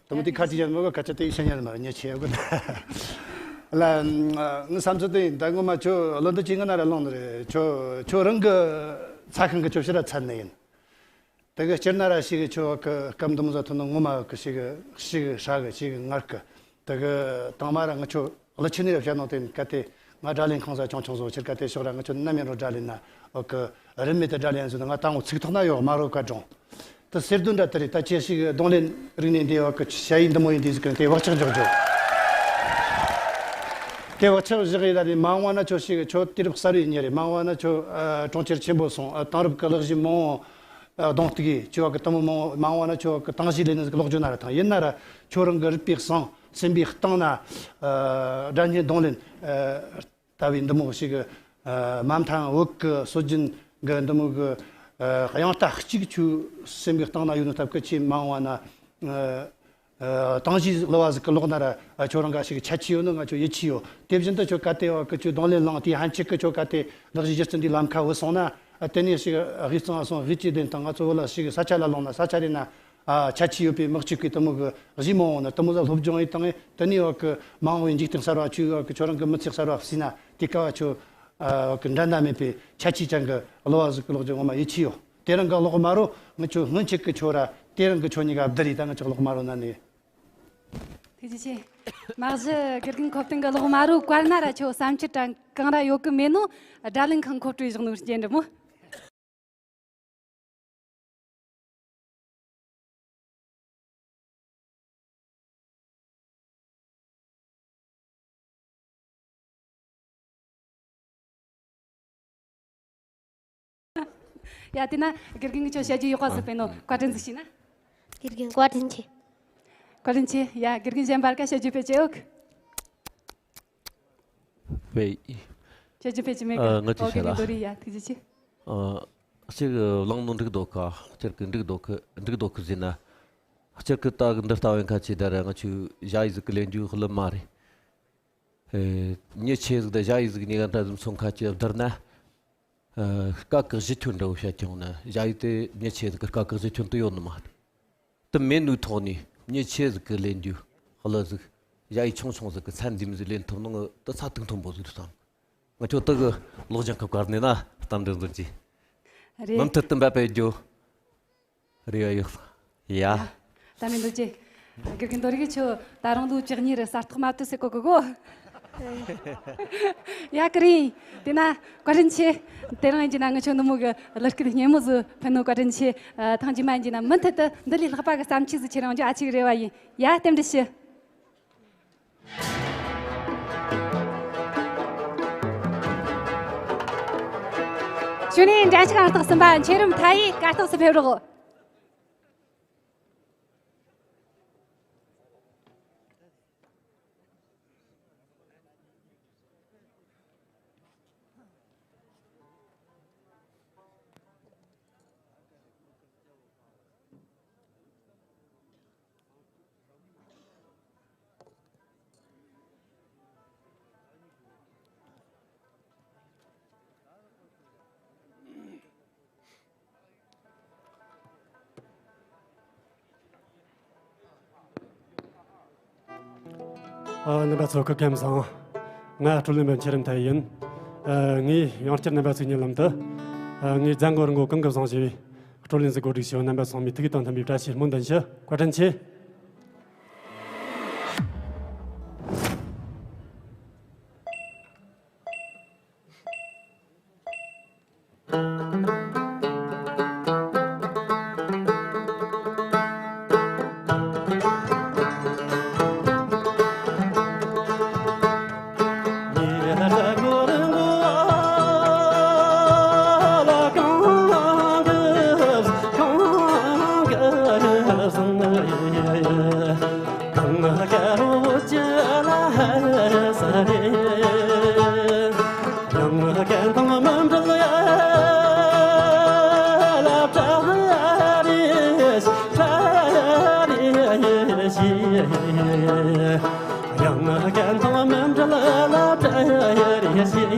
དེ་མོ་དེ་ཁ་ཅིག་ཡང་མི་གི་སྐད་ཆ་དེ་ཤེས་ཉན་མ་རེད། ཉེ་ཆེ་གི། ལ། ངའི་བསམ་ཚུལ་དེ་ཡིན། ད་ངོ་མ་ཁྱོད་བློ་འདི་ཅི་ང་ན་ར་ལོང་ནི་རེད། ཁྱོད་ཁྱོད་རང་གི་ཚ་ཁང་གི་ཁྱོད་ཕྱིར་ར་ཚད་ནི་ཡིན། དེ་གི་སྤྱིར་ན་ར་ཞིག་གི་ཁྱོད་གི་སྐབས་འདི་མོ་ཟ་ཐུབ་ན་ངོ་མ་གི་ཞིག་གི་ཞིག་གི་ཧྲ་གི་ཞིག་གི་ངར་གི། དེ་གི་དང་མ་ར་ང་ཁྱོད་ཀླུ་ཆུ་ནས་ར་བཤད་ནོ་དེ་གལ་ཏེ་ང་སྒྲ་ལེན་ཁང་ས་ཆུང་ཆུང་བཟོ་ཕྱིར་གལ་ཏེ་ཕྱོགས་ར་ང་ཁྱོད་ནམ་ཡིན་རུང་སྒྲ་ལེན་ན་འོ་གི་རིན་མེད་དུ་སྒྲ་ལེན་ཟེར་ན་ང་ད་ངོ་ཚིག་ཐོག་ན་ཡོད་མ་རོ་བཀའ་དྲུང་། དེ་གསེར་དུ་འདྲ་དེ་རེད། ད་ཁྱེད་ཞིག་གི་རྡུང་ལེན་རིག་གནས་འདི་འོ་གི་ཞ་ཡི་འདི་མོ་ཡིན་དུས་ཟིག་གི་དེ་བག་ཆགས་འཇོག་རྒྱུ། དེ་བག་ཆགས་བཞག་ཡི་ད་དེ་མ་འོངས་ན་ཁྱོད་ཞིག་ཁྱོད་དུས་རབས་གསར་བའི་མྱི་རེད། མ་འོངས་ན་ཁྱོད་ཨ་གྲོང་ཁྱེར་ཆེན་པོ་སོང་། ཨ་དེང་རབས་གི་གློག་གཞི་མང་བོ་གདོང་གཏུག་གི་ཁྱོད་གི་དེ་མོ་མང་བོ། མ་འོངས་ན་ཁྱོད་གི་ཏང་གཞི་ལས་ནི་ཟིག་ལོག་རྒྱུ་ན་ར་ཐང་ཡིན་ན་ར་ཁྱོད་རང་གི་རིག་པའི་གསང་སེམས་པའི་གཏིང་ན་ཨ་སྒྲ་སྙན་རྡུང་ལེན་ཨ་ལྟ་བུའི་འདི་མོ་ཞིག་གི་ཨ་མ་མཐའ་བོད་གི་སྲོལ་རྒྱུན་གི་འདི་མོ་གི་ཨ་དབྱངས་རྟ་གཅིག་ཁྱོད་སེམས་གི་གཏིང་ན་ཡོད་ནི་སྟབས་གི་ཁྱེད་མ་འོངས་ན་ཨ་ཨ་ཏང་གཞི་གླུ་བ་ཟིག་གི་ལོག་ན་ར་ཨ་ཁྱོད་རང་ག་ཞིག་ཁྱད་ཆོས་ཡོད་ནི་ང་ཁྱོད་ཡིད་ཆེས་ཡོད། དེ་བཞིན་དུ་ཁྱོད་ག་དེ་བ་གི་ཁྱོད་རྡུང་ལེན་བླངས་དེ་ཧན་ཆེ་གི་ཁྱོད་ག་དེ་གླུ་གཞས་སྒྱུ་རྩལ་འདི་ལམ་ཁ་བུད་སོང་ན་ཨ་དེ་ནས་ཞིག་དབུས་གཙང་སོང་དབུས་སྐྱེ་ལྡན་དང་ང་ཚོ་བོད་ལ་ཞིག་ས་ཆ་ལ་ལོང་ན་ས་ཆ་རེ་ན་ཨ་ཁྱད་ཆོས་ཡོད་པའི་དམག་ཆུ་གི་དེ་མོ་གི་གཞས་མང་བོ་ནི་དེ་མོ་ཟ་སློབ་སྦྱོང་ཡིན་དང་དེ་ནས་བ་གི་མ་འོངས་པའི་འཇིག་རྟེན་གསར་བ་ཁྱོད་བ་གི་ཁྱོད་རང་གི་མི་ཚེ་གསར་བ་བསྲིས་ན་དེ་ག་བ་ཁྱོད་ཨ་བ་གི་འགྲན་ཟླ་མེད་པའི་ཁྱད་ཆོས་ཅན་གི་གླུ་བ་ཟིག་གི་ལོག་རྒྱུ་ངོ་མ་ཡིད་ཆེས་ཡོད། དེ་རིང་གི་གློག་དམར་རོ་ང་ཁྱོད་སྔོན་ཆད་གི་ཁྱོད་ར་དེ་རིང་གི་ཁྱོད་གཉིས་ཀ་བསྡུར་རེད། ད་ང་ཁྱོད་གློག་དམར་རོ་ན་ནས། ཐུགས་རྗེ་ཆེ། མ་གཞི་དགེ་རྒན་ཁོ་བསྟན་གི་གློག་དམར་རོ་བཀར་ན་ར་ཁྱོད་བསམ་འཆར་དྲ་གང་ར་ཡོད་གི་མེད་ནོ། སྒྲ་ལེན་ཁང་མཁོ་སྤྲོད་བཞག་ནོ་རྐྱེན་འདྲ་མོ། ཡ་དེ་ན་དགེ་རྒན་གྱི་ཁྱོད་བཤད་རྒྱུ་ཡོད་ག་ཟིག་པས་ནོ། བཀའ་དྲིན་ཟིག་ཞུས་ན། དགེ་རྒན་བཀའ་དྲིན་ཆེ། བཀའ་དྲིན་ཆེ། ཡ་དགེ་རྒན་གཞན་པར་ཀ་བཤད་རྒྱུ་དཔེ་ཅི་ཡོད། བེ། བཤད་རྒྱུ་དཔེ་ཅི་མེད་གི། ཨ་ང་ཅི་ཨོ་དགེ་བཤད་རྒན་ལ། རྡོ་རི་ཡ་ཐུགས་རྗེ་ཆེ། ཨ་གཅིག་བླངས་ནོ་འགྲིག་འདུག་ག། སྤྱིར་གི་འགྲིག་འདུག་གི། འགྲིག་འདུག་གི་ཟེར་ན། སྤྱིར་གི་ད་གི་འདི་ལྟ་བའི་ཁ་ཆེ་ད་ར་ང་ཆུ་ཞ་ཡི་ཟིག་གི་ལེན་རྒྱུ་ཧ་ལམ་མ་རེད། ཨེ་མྱི་ཆེ་ཟིག་ད་ཞ་ཡི་ཟིག་གཉིས་ཀ་འདྲ་ཟིག་མཚོན་ཁ་ཆེ་བསྡུར་ན། ཨ་སྐད་གི་གཞི་ཁྱོན་འདྲ་བོ་བཤད་ཀྱང་ན་ཞ་ཡི་དེ་མྱི་ཆེ་ཟིག་གི་སྐད་གི་གཞི་ཁྱོན་དུ་ཡོད་ནི་མ་རེད། དེ་མེད་ནོའི་ཐོག་ནས་མྱི་ཆེ་ཟིག་གི་ལེན་རྒྱུ་གླུ་ཟིག་ཞ་ཡི་ཆུང་ཆུང་ཟིག་གི་ཚད་འདི་མོ་ཟིག་ལེན་ཐུབ་ནོ་ང་དེ་ཚད་དུང་མཐོན་པོ་ཟིག་རེད་བསམ། ང་ཁྱོད་དེ་གི་ལོག་ཀྱང་ཁབ་གར་ནས་ན་གཏམ་འདྲི་འཛིན་གྱི། རེད། མུ་མཐུད་དུ་འབད་པའི་རྒྱུ། རེ་བ་ཡོད། ཡ། ད་མི་འདུག་ཅེ། དགེ་རྒན་རྡོ་རིག་ཁྱོད་ད་རུང་ལོ་བཅུ་གཉིས་རེད། གསར་ཐག་མ་བཏུས་སེ་གོ་གི་གོ། ཡ་ཀི་རིང་། དེ་ན་བཀའ་དྲིན་ཆེ། དེ་རིང་ཡིན་གྱི་ན་ང་ཁྱོད་ནུ་མོ་གི་གླུ་སྐད་སྙན་མོ་ཟིག་ཕན་ནོ་བཀའ་དྲིན་ཆེ། ཐེངས་རྗེས་མ་ཡིན་གྱི་ན་མུ་མཐུད་དུ་འདི་ལས་ལྷག་པ་གི་བརྩམས་ཆོས་ཟིག་ཁྱེད་རང་རྒྱུ་ཨ་ཆིག་རེ་བ་ཡིན། ཡ་རྟེན་འབྲེལ་ཞུ། གཞུག་ནས་འགྲན་ཞུགས་ཨང་རྟགས་གསུམ་པ་མཆེད་རིམ་མཐའ་ཡས་གར་སྟེགས་སུ་ཕེབས་རོགས། ཨ། རྣམ་པ་ཚོ་སྐུ་ཁམས་བཟང་། ང་སྤྲོ་ལེན་པ་མཆེད་རིམ་མཐའ་ཡས་ཡིན། ཨ། ངས་ཡང་བསྐྱར་རྣམ་པ་ཚོའི་སྙན་ལམ་དུ། ཨ། ངའི་མཛད་སྒོར་ངོ་གང་གི་བཟང་ཞེས་པའི་སྤྲོ་ལེན་ཟིག་གོ་སྒྲིག་ཞུ། རྣམ་པ་ཚང་མས་ཐུགས་དང་མཐུན་པའི་བཀྲ་ཤིས་སྨོན་འདུན་ཞུ། བཀའ་དྲིན་ཆེ། ཡང་གན་དང་མི་འབྲལ་ལ་བྲལ་རེ་ཞེས།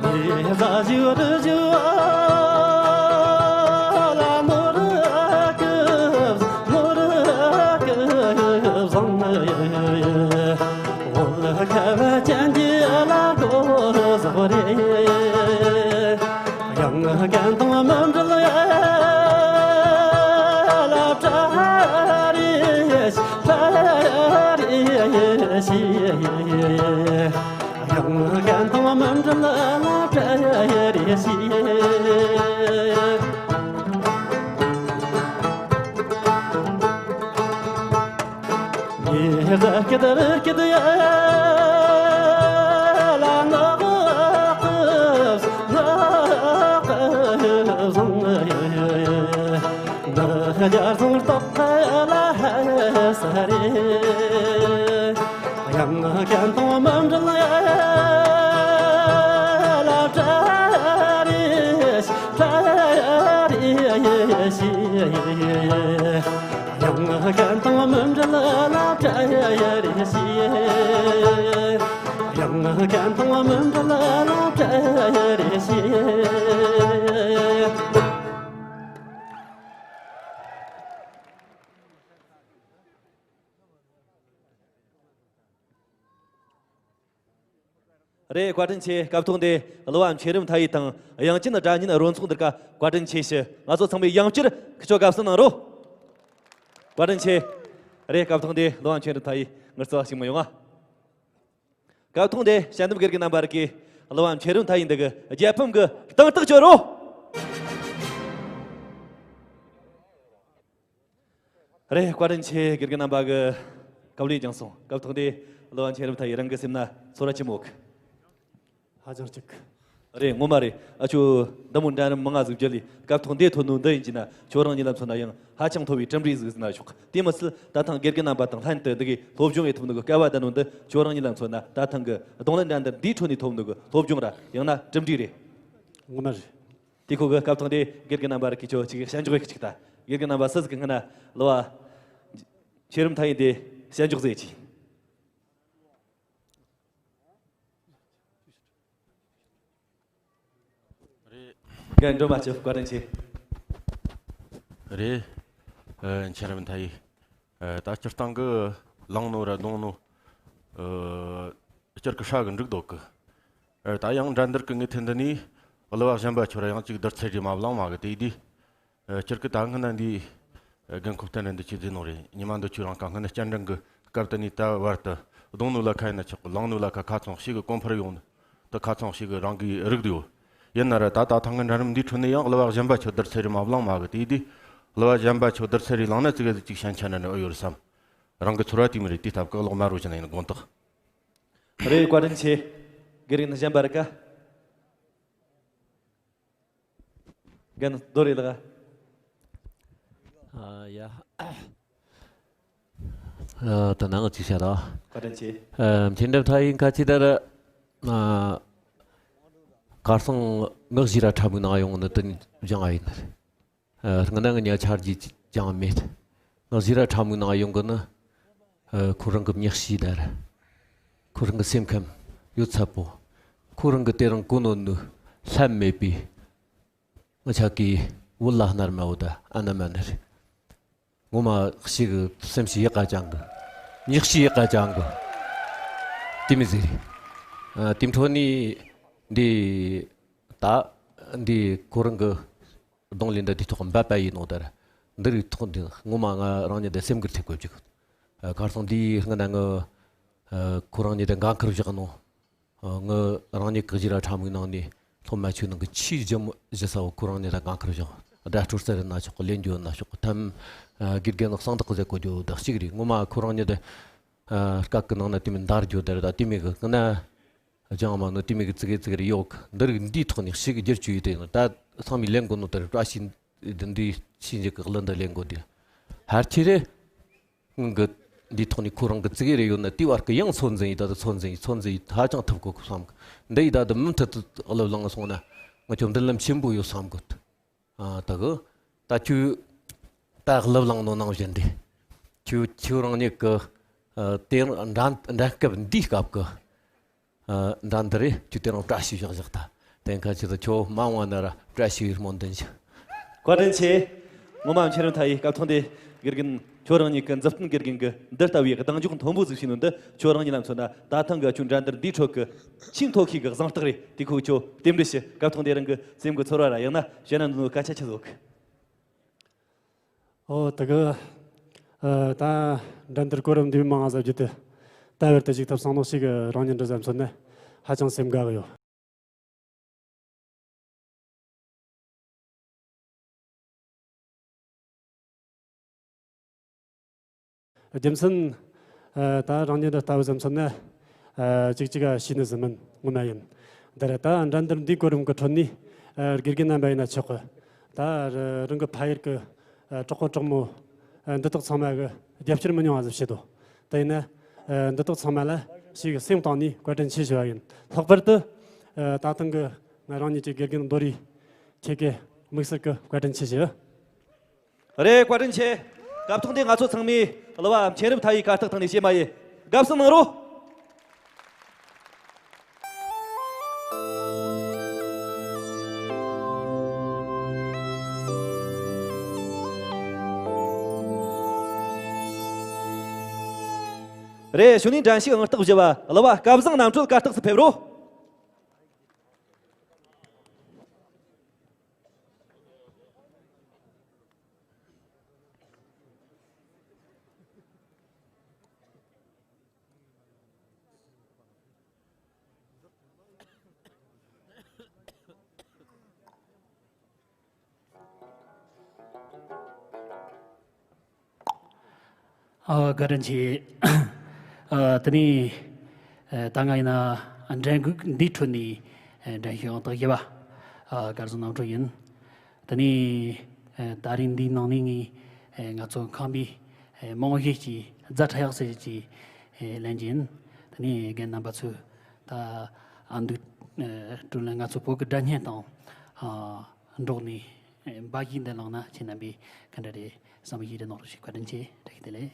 ལས་ཟ་ཞིག་རི་ཞིག་ལ་ནོར་སྐབས་ནོར་སྐབས་བཟང་། འོལ་ཁ་བ་ཅན་གྱི་ལ་གོ་ཟོ་རེ། ཡང་གན་དང་མི་འབྲལ་ལ་བྲལ་རེ་བྲལ་རེ་ཞེས། ཡང་གན་དང་མི་འབྲལ་ལ་བྲལ་རེ་ཞེས། ཉེ་ར་སྐད་ར་སྐད་ཡ་ལ་ནག་ནག་བཟང་། ནག་རྒྱ་བཟང་རྟགས་ལ་ཧ་ས་རེ། ཡང་གན་དང་མི་འབྲལ་ཡ་ལ་བྲལ་རེ་བྲལ་རེ་ཞེས། ཡང་གན་དང་མི་འབྲལ་ལ་བྲལ་རེ་ཞེས། ཡང་གན་དང་མི་འབྲལ་ལ་བྲལ་རེ་ཞེས། རེད། བཀའ་དྲིན་ཆེ། སྐབས་ཐོག་འདི་གླུ་བ་མཁྱེན་རབ་མཐའ་ཡས་དང་དབྱངས་ཅན་སྒྲ་སྙན་རོལ་ཚོགས་འདི་ག་བཀའ་དྲིན་ཆེ་ཞུ། ང་ཚོ་ཚང་མས་ཡང་བསྐྱར་ཁྱེད་ཆོ་དགའ་བསུ་གནང་རོགས། བཀའ་དྲིན་ཆེ། རེད། སྐབས་ཐོག་འདི་གླུ་བ་མཁྱེན་རབ་མཐའ་ཡས་ངར་ཚོ་ཞིག་མི་ཡོང་ང་། སྐབས་ཐོག་འདི་དཔྱད་འདེམས་དགེ་རྒན་རྣམ་པ་རིགས་ཀྱིས་གླུ་བ་མཁྱེན་རབ་མཐའ་ཡས་འདི་གི་རྒྱལ་ཕམ་གི་གདེང་ཐག་གཅོད་རོགས། རེད། བཀའ་དྲིན་ཆེ། དགེ་རྒན་རྣམ་པ་གི་སྐབས་ལས་བྱུང་སོང་། སྐབས་ཐོག་འདི་གླུ་བ་མཁྱེན་རབ་མཐའ་ཡས་རང་གི་སེམས་ན་ཚོར་བ་ཅི་མོ་གི། ཧ་ཅང་སྐྱིད་གི། རེད། ངོ་མ་རེད། ཨ་ཅོ་འདི་མོ་འདྲ་ནི་མི་ང་ཟིག་བརྒྱུད་ལས་སྐབས་ཐོག་འདི་ཐོན་ནོ་འདི་ཡིན་གྱི་ན་ཁྱོད་རང་ཉིད་ལ་མཚོན་ན་ཡང་ཧ་ཅང་མཐོ་བའི་གྲུབ་འབྲས་ཟིག་ཟེར་ན་ཆོག་དེ་མི་ཚད་ད་ཐེངས་དགེ་རྒན་རྣམ་པ་དང་ལྷན་དུ་འདི་གའི་སློབ་སྦྱོང་ཡེ་ཐུབ་ནོ་གི་སྐལ་བ་ལྡན་ནོ་འདི་ཁྱོད་རང་ཉིད་ལ་མཚོན་ན་ད་ཐེངས་གི་རྡུང་ལེན་འགྲན་བསྡུར་འདིའི་ཁྲོད་ནས་ཐོབ་ནོ་གི་སློབ་སྦྱོང་ར་ཡང་ན་གྲུབ་འབྲས་རེད། ངོ་མ་རེད། དེ་ཁོ་གི་སྐབས་ཐོག་འདི་དགེ་རྒན་རྣམ་པ་རིགས་ཀྱིས་ཁྱོད་ཅིག་གི་བྱ་འཇོག་ཡེ་གི་ཅིག་ད་དགེ་རྒན་རྣམ་པ་སུ་ཟིག་གི་སྔ་ན་གླུ་བ་མཁྱེན་རབ་མཐའ་ཡས་འདི་བྱ་འཇོག་ཟེར་གྱི། རེད། རྒན་སྒྲོལ་མ་ཆོས་བཀའ་དྲིན་ཆེ། རེད། ཨ། མཁྱེན་རབ་མཐའ་ཡས། ཨ། ད་སྤྱིར་བཏང་གི་བླངས་ནོ་ར་རྡུང་ནོ། ཨ། སྤྱིར་གི་ཧྲ་གི་འགྲིག་འདུག་གི། ཨ། ད་ཡང་འགྲན་བསྡུར་གི་ངོས་ཐད་འདི་ནས་གླུ་བ་གཞན་པ་ཆོ་ར་ཡང་ཅིག་བསྡུར་ཚད་རེ་མ་བླངས་མ་གི་དེ་དུས། ཨ། སྤྱིར་གི་ད་སྔ་ན་འདི། ཨ། རྒན་ཁོ་བསྟན་ར་འདི་ཆོས་ཟེར་ནོ་རེད། ཉི་མ་འདི་ཆོས་རང་ཀ་སྔ་ན་སྤྱན་འདྲེན་གི་སྐབས་དེ་ནས་ད་བར་དུ་རྡུང་ནོ་ལ་ཁ་ཡིན་ན་ཆོག་གི། བླངས་ནོ་ལ་ཁ་ཁ་ཚང་ཞིག་གི་གོང་འཕེལ་ཡོང་ནི་ད་ཁ་ཚང་ཞིག་གི་རང་གི་རིགས་དེ་ཡོད། ཡིན་ན་ར་ད་ད་ཐེངས་གི་འགྲན་རིམ་འདིའི་ཁྲོད་ནས་ཡང་གླུ་བ་གཞན་པ་ཆོ་བསྡུར་ཚད་རེ་མ་བླངས་མ་གི་དེ་དུས་གླུ་བ་གཞན་པ་ཆོ་བསྡུར་ཚད་རེ་བླངས་ན་ཙི་གེ་ཟིག་ཅིག་ཞན་ཆ་ན་ནི་ཨེ་ཡོད་རེད་བསམ། རང་གི་ཚོར་བ་དེ་མོ་རེད། དེ་སྟབས་གི་གློག་དམར་རོ་ཅན་ཡིན་དགོངས་དག་རེད། བཀའ་དྲིན་ཆེ། དགེ་རྒན་གཞན་པ་རིགས་ཀ་རྒན་རྡོ་རེད་ལགས། ཨ་ཡ། ཨ། ད་ནང་ཅིག་བཤད་དང་། བཀའ་དྲིན་ཆེ། ཨ། མཁྱེན་རབ་མཐའ་ཡས་ཁ་ཅིག་ད་ར། ཨ། གར་སོང་ངག་བཞི་ར་ཕྲ་མོའི་ནང་ཡོང་ནི་དུ་སྦྱང་ཨ་ཡིན། ཨ། སྔ་ན་ང་ཉ་ཆར་རྒྱུ་ཅང་མེད། ངག་བཞི་ར་ཕྲ་མོའི་ནང་ཡོང་གི་ནི། ཨ། ཁོ་རང་གི་མྱི་གཤིས་དར། ཁོ་རང་གི་སེམས་ཁམས་ཡོད་ཚད་པོ། ཁོ་རང་གི་དེ་རིང་གོ་ནོ་ནི་ལྷད་མེད་པའི། ང་ཆ་གི་བོད་ལ་སྣར་མ་བོ་ད་ཨ་ན་མ་ན་རེད། ངོ་མ་ཞིག་གི་སེམས་ཤིག་ཡག་ག་ཅང་གི། མྱི་གཤིས་ཡག་ག་ཅང་གི། དེ་མི་ཟེར། ཨ། དེ་འཕྲོ་ནི་འདི་ད་འདི་ཁོ་རང་གི་རྡུང་ལེན་འདི་དེ་ཐོག་འབད་པ་ཡིན་ནོ་ད་ར། འདི་རིགས་ཐོག་འདི་ངོ་མ་ང་རང་ཉིད་འདི་སེམས་འགུལ་ཐེབས་དགོས་ཅིག་ཨ། གར་སོང་འདི་སྔ་ན་ངི། ཨ། ཁོ་རང་ཉིད་འདི་འགན་ཁུར་བཞག་ནོ། ཨ། ངི་རང་ཉིད་གི་གཞི་ར་ཕྲ་མོའི་ནང་ནས་སློབ་མ་ཆོས་ནང་གི་ཆེས་ལྗིད་མོ་ལྗིད་ས་བོ་ཁོ་རང་ཉིད་ལ་འགན་ཁུར་བཞག་སྒྲ་སྒྲོག་ས་རེད་ན་ཆོག་གི། ལེན་རྒྱུ་ན་ཆོག་གི། ཐམ། ཨ། དགེ་རྒན་ནི་གསང་བདག་གི་ཟེར་གོ་རྒྱུ་བདག་གཅིག་རེད། ངོ་མ་ཁོ་རང་ཉིད། ཨ། སྐབས་ཀྱི་ནང་ན་དེ་མིན་འདར་རྒྱུ་དེ་རེད། ད་དེ་མིན་གི་ང་ན་ལྗང་མ་ནོ་དེ་མིན་གི་ཙི་གེ་ཙི་གེ་རེ་ཡོད་གི། འདི་རིགས་འདིའི་ཐོག་ནས་ཞིག་གི་བསྒྱུར་བཅོས་ཡིན་དེ་ནི་ད་ཚང་མས་ལེན་དགོས་ནོ་དེ་རེད། བཀྲ་ཤིས་འདི་འདི་ཕྱིན་ཅི་གི་གླུ་འདི་ལེན་དགོས་དེ་ཧར་ཆེ་རེད། སྔོན་གི་འདིའི་ཐོག་ནས་ཁོ་རང་གི་ཙི་གེ་རེ་ཡོད་ན་དེའི་བར་གི་ཡང་ཚོད་འཛིན་ཡིན། ད་ལྟ་ཚོད་འཛིན་ཡིན། ཚོད་འཛིན་ཡིན། ཧ་ཅང་ཐུབ་གོ་གི་བསམ་གི། འདི་ཡིས་ད་ལྟ་མུ་མཐུད་དུ་གླུ་བླངས་སོང་ན་ ང་ཚོ་མདུན་ལམ་ཆེན་པོ་ཡོད་བསམ་གི་འདུག་ཨ། ད་གི་ད་ཁྱོད་ད་ལབ་ལངས་ནོ་ནང་བཞིན་དེ། ཁྱོད་ཁྱོད་རང་ཉིད་གི་ཨ། དེ་འགྲན་འགྲན་སྐབས་འདིའི་སྐབས་གི་ཨ། འགྲན་འདི་རེད། ཁྱོད་དེ་རང་བཀྲ་ཤིས་བཞག་བཞག་ད། དེ་ཁ་ཅིག་ད་ཁྱོད་མ་འོངས་ན་ར་བཀྲ་ཤིས་པའི་སྨོན་འདུན་ཞུ། བཀའ་དྲིན་ཆེ། ངོ་མ་མཁྱེན་རབ་མཐའ་ཡས། སྐབས་ཐོག་འདི་དགེ་རྒན་ཁྱོད་རང་ཉིད་ཀྱི་མཛུབ་སྟོན་དགེ་རྒན་གྱི་འདི་ལྟ་བུའི་གདེང་འཇོག་མཐོན་པོ་ཟིག་བྱས་ནོ་འདི་ཁྱོད་རང་ཉིད་ལ་མཚོན་ན། ད་ཐེངས་གི་ཁྱོད་འགྲན་བསྡུར་འདིའི་ཁྲོད་ཀྱི་ཆེས་མཐོ་ཤོས་ཀྱི་གཟེངས་རྟགས་རེད། དེ་ཁོ་ཁྱོད་རྟེན་འབྲེལ་ཞུ། སྐབས་ཐོག་འདི་རང་གི་སེམས་ཀྱི་ཚོར་བ་ར་ཡང་ན་བཤད་ན་འདི་ནོ་སྐད་ཆ་ཆི་ཟིག་ཨོ། ད་གི་ཨ། ད་འགྲན་བསྡུར་གོ་རིམ་འདིའི་མང་ང་ཟབ་རྒྱུ་དེ་ད་བར་དུ་ཞུགས་ཐུབ་སོང་ནོ་ཞིག་གི་རང་ཉིད་འདྲ་ཟམ་མཚོན་ན་ཧ་ཅང་སེམས་དགའ་གི་ཡོད། རྒྱུ་མཚན་ཨ། ད་རང་ཉིད་འདྲ་ལྟ་བུ་ཟམ་མཚོན་ན་ཨ། ཅིག་ཅིག་ག་ཤེས་ནི་ཟིག་མིན་ངོ་མ་ཡིན། འདི་ར་ད་འགྲན་བསྡུར་འདིའི་གོ་རིམ་གི་ཁྲོད་ནས་ཨ། དགེ་རྒན་རྣམ་པ་ཡིན་ན་ཆོག་གི། ད་རང་གི་ཕ་ཡུལ་གི་ཨ། གྲོགས་པོ་གྲོགས་མོ་ཨ། འདི་དག་ཚང་མ་གི་རྒྱབ་སྐྱོར་མི་ཉུང་བ་ཟིག་བྱེད་དོ། དེ་ཡིན་ན་ཨ། འདི་དག་ཚང་མ་ལ་ཞིག་སེམས་གཏིང་ནས་བཀའ་དྲིན་ཆེ་ཞུ་བ་ཡིན། ལྷག་པར་དུ་ཨ། ད་ཐེངས་གི་ང་རང་ཉིད་ཀྱི་དགེ་རྒན་རྡོ་རི་ཁྱེད་ཀྱི་དམིགས་བསལ་གི་བཀའ་དྲིན་ཆེ་ཞུ། རེད། བཀའ་དྲིན་ཆེ། སྐབས་ཐོག་འདི་ང་ཚོ་ཚང་མས་གླུ་བ་མཁྱེན་རབ་མཐའ་ཡས་གར་སྟེགས་ཐང་ནས་གཤེད་མ་ཡི་དགའ་བསུ་གནང་རོགས། རེད། གཞུག་ནས་འགྲན་ཞུགས་ཨང་རྟགས་བཞི་བ་གླུ་བ་སྐལ་བཟང་རྣམ་གྲོལ་གར་སྟེགས་སུ་ཕེབས་རོགས། ཨ། བཀའ་དྲིན་ཆེ། ཨ། དེ་ནས་ཨ། ད་ང་ཡིན་ན་འགྲན་འགུག་འདིའི་ཁྲོད་ནས་ཨ། འགྲན་ཞུགས་ཨང་རྟགས་བཞི་བ་ཨ། སྐལ་བཟང་རྣམ་གྲོལ་ཡིན། དེ་ནས་ཨ། ད་རིང་འདིའི་ནང་ནས་ངས་ཨ། ང་ཚོ་ཁམས་པའི་ཨ། རྨང་གཞི་གི་རྫ་ཁྲ་ཡག་ཟེར་གྱི་ཨ། ལེན་གྱི་ཡིན། དེ་ནས་རྒན་རྣམ་པ་ཚོས་ད་ཨ་མདོའི་ཨ། སྤྲོ་ལེན་ང་ཚོ་བོད་ཀྱི་སྒྲ་སྙན་དང་ཨ། འགྲོགས་ནས་ཨ། འབའ་ཞིག་འདི་བླངས་ན་ཁྱེད་རྣམ་པས་ག་འདྲ་རེད་བསམ་གྱི་རེད། གནང་རོགས་ཞུ། བཀའ་དྲིན་ཆེ། བཀྲ་ཤིས་བདེ་ལེགས།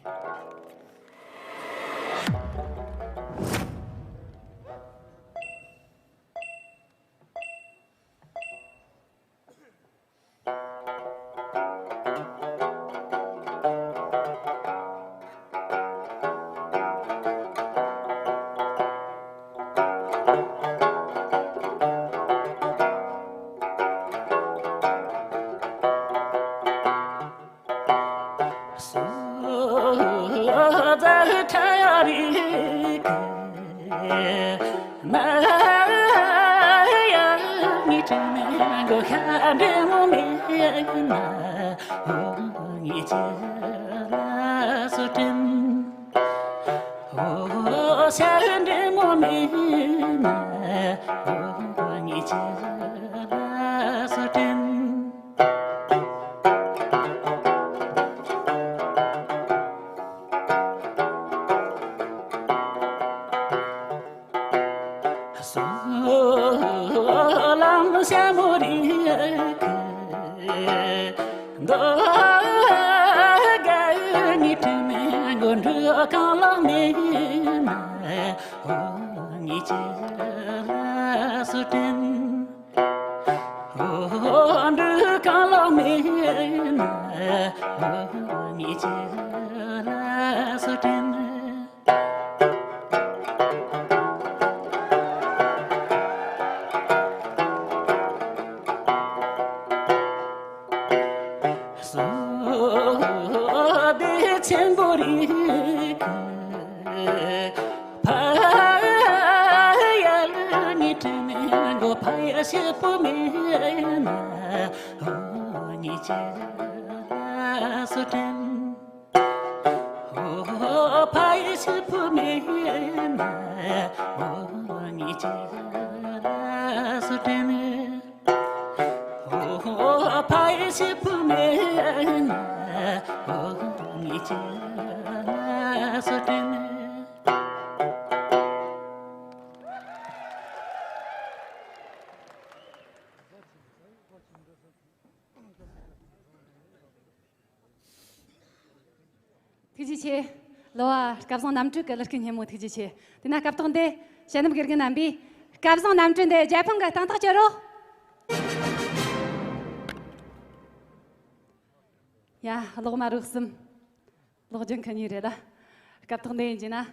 ཐུགས་རྗེ་ཆེ། གླུ་བ་སྐལ་བཟང་རྣམ་གྲོལ་གྱི་གླུ་སྐད་སྙན་མོ་ཐུགས་རྗེ་ཆེ། དེ་ན་སྐབས་ཐོག་འདི་དཔྱད་འདེམས་དགེ་རྒན་རྣམ་པས་སྐལ་བཟང་རྣམ་གྲོལ་འདི་རྒྱལ་ཕམ་གྱི་སྟེང་ཐག་གཅོད་རོགས། ཡ། གློག་མ་རོགས་གསུམ། གློག་ལྗོན་ཁ་གཉིས་རེད་ལ། སྐབས་ཐོག་འདི་ཡིན་གྱི་ན། ཨ།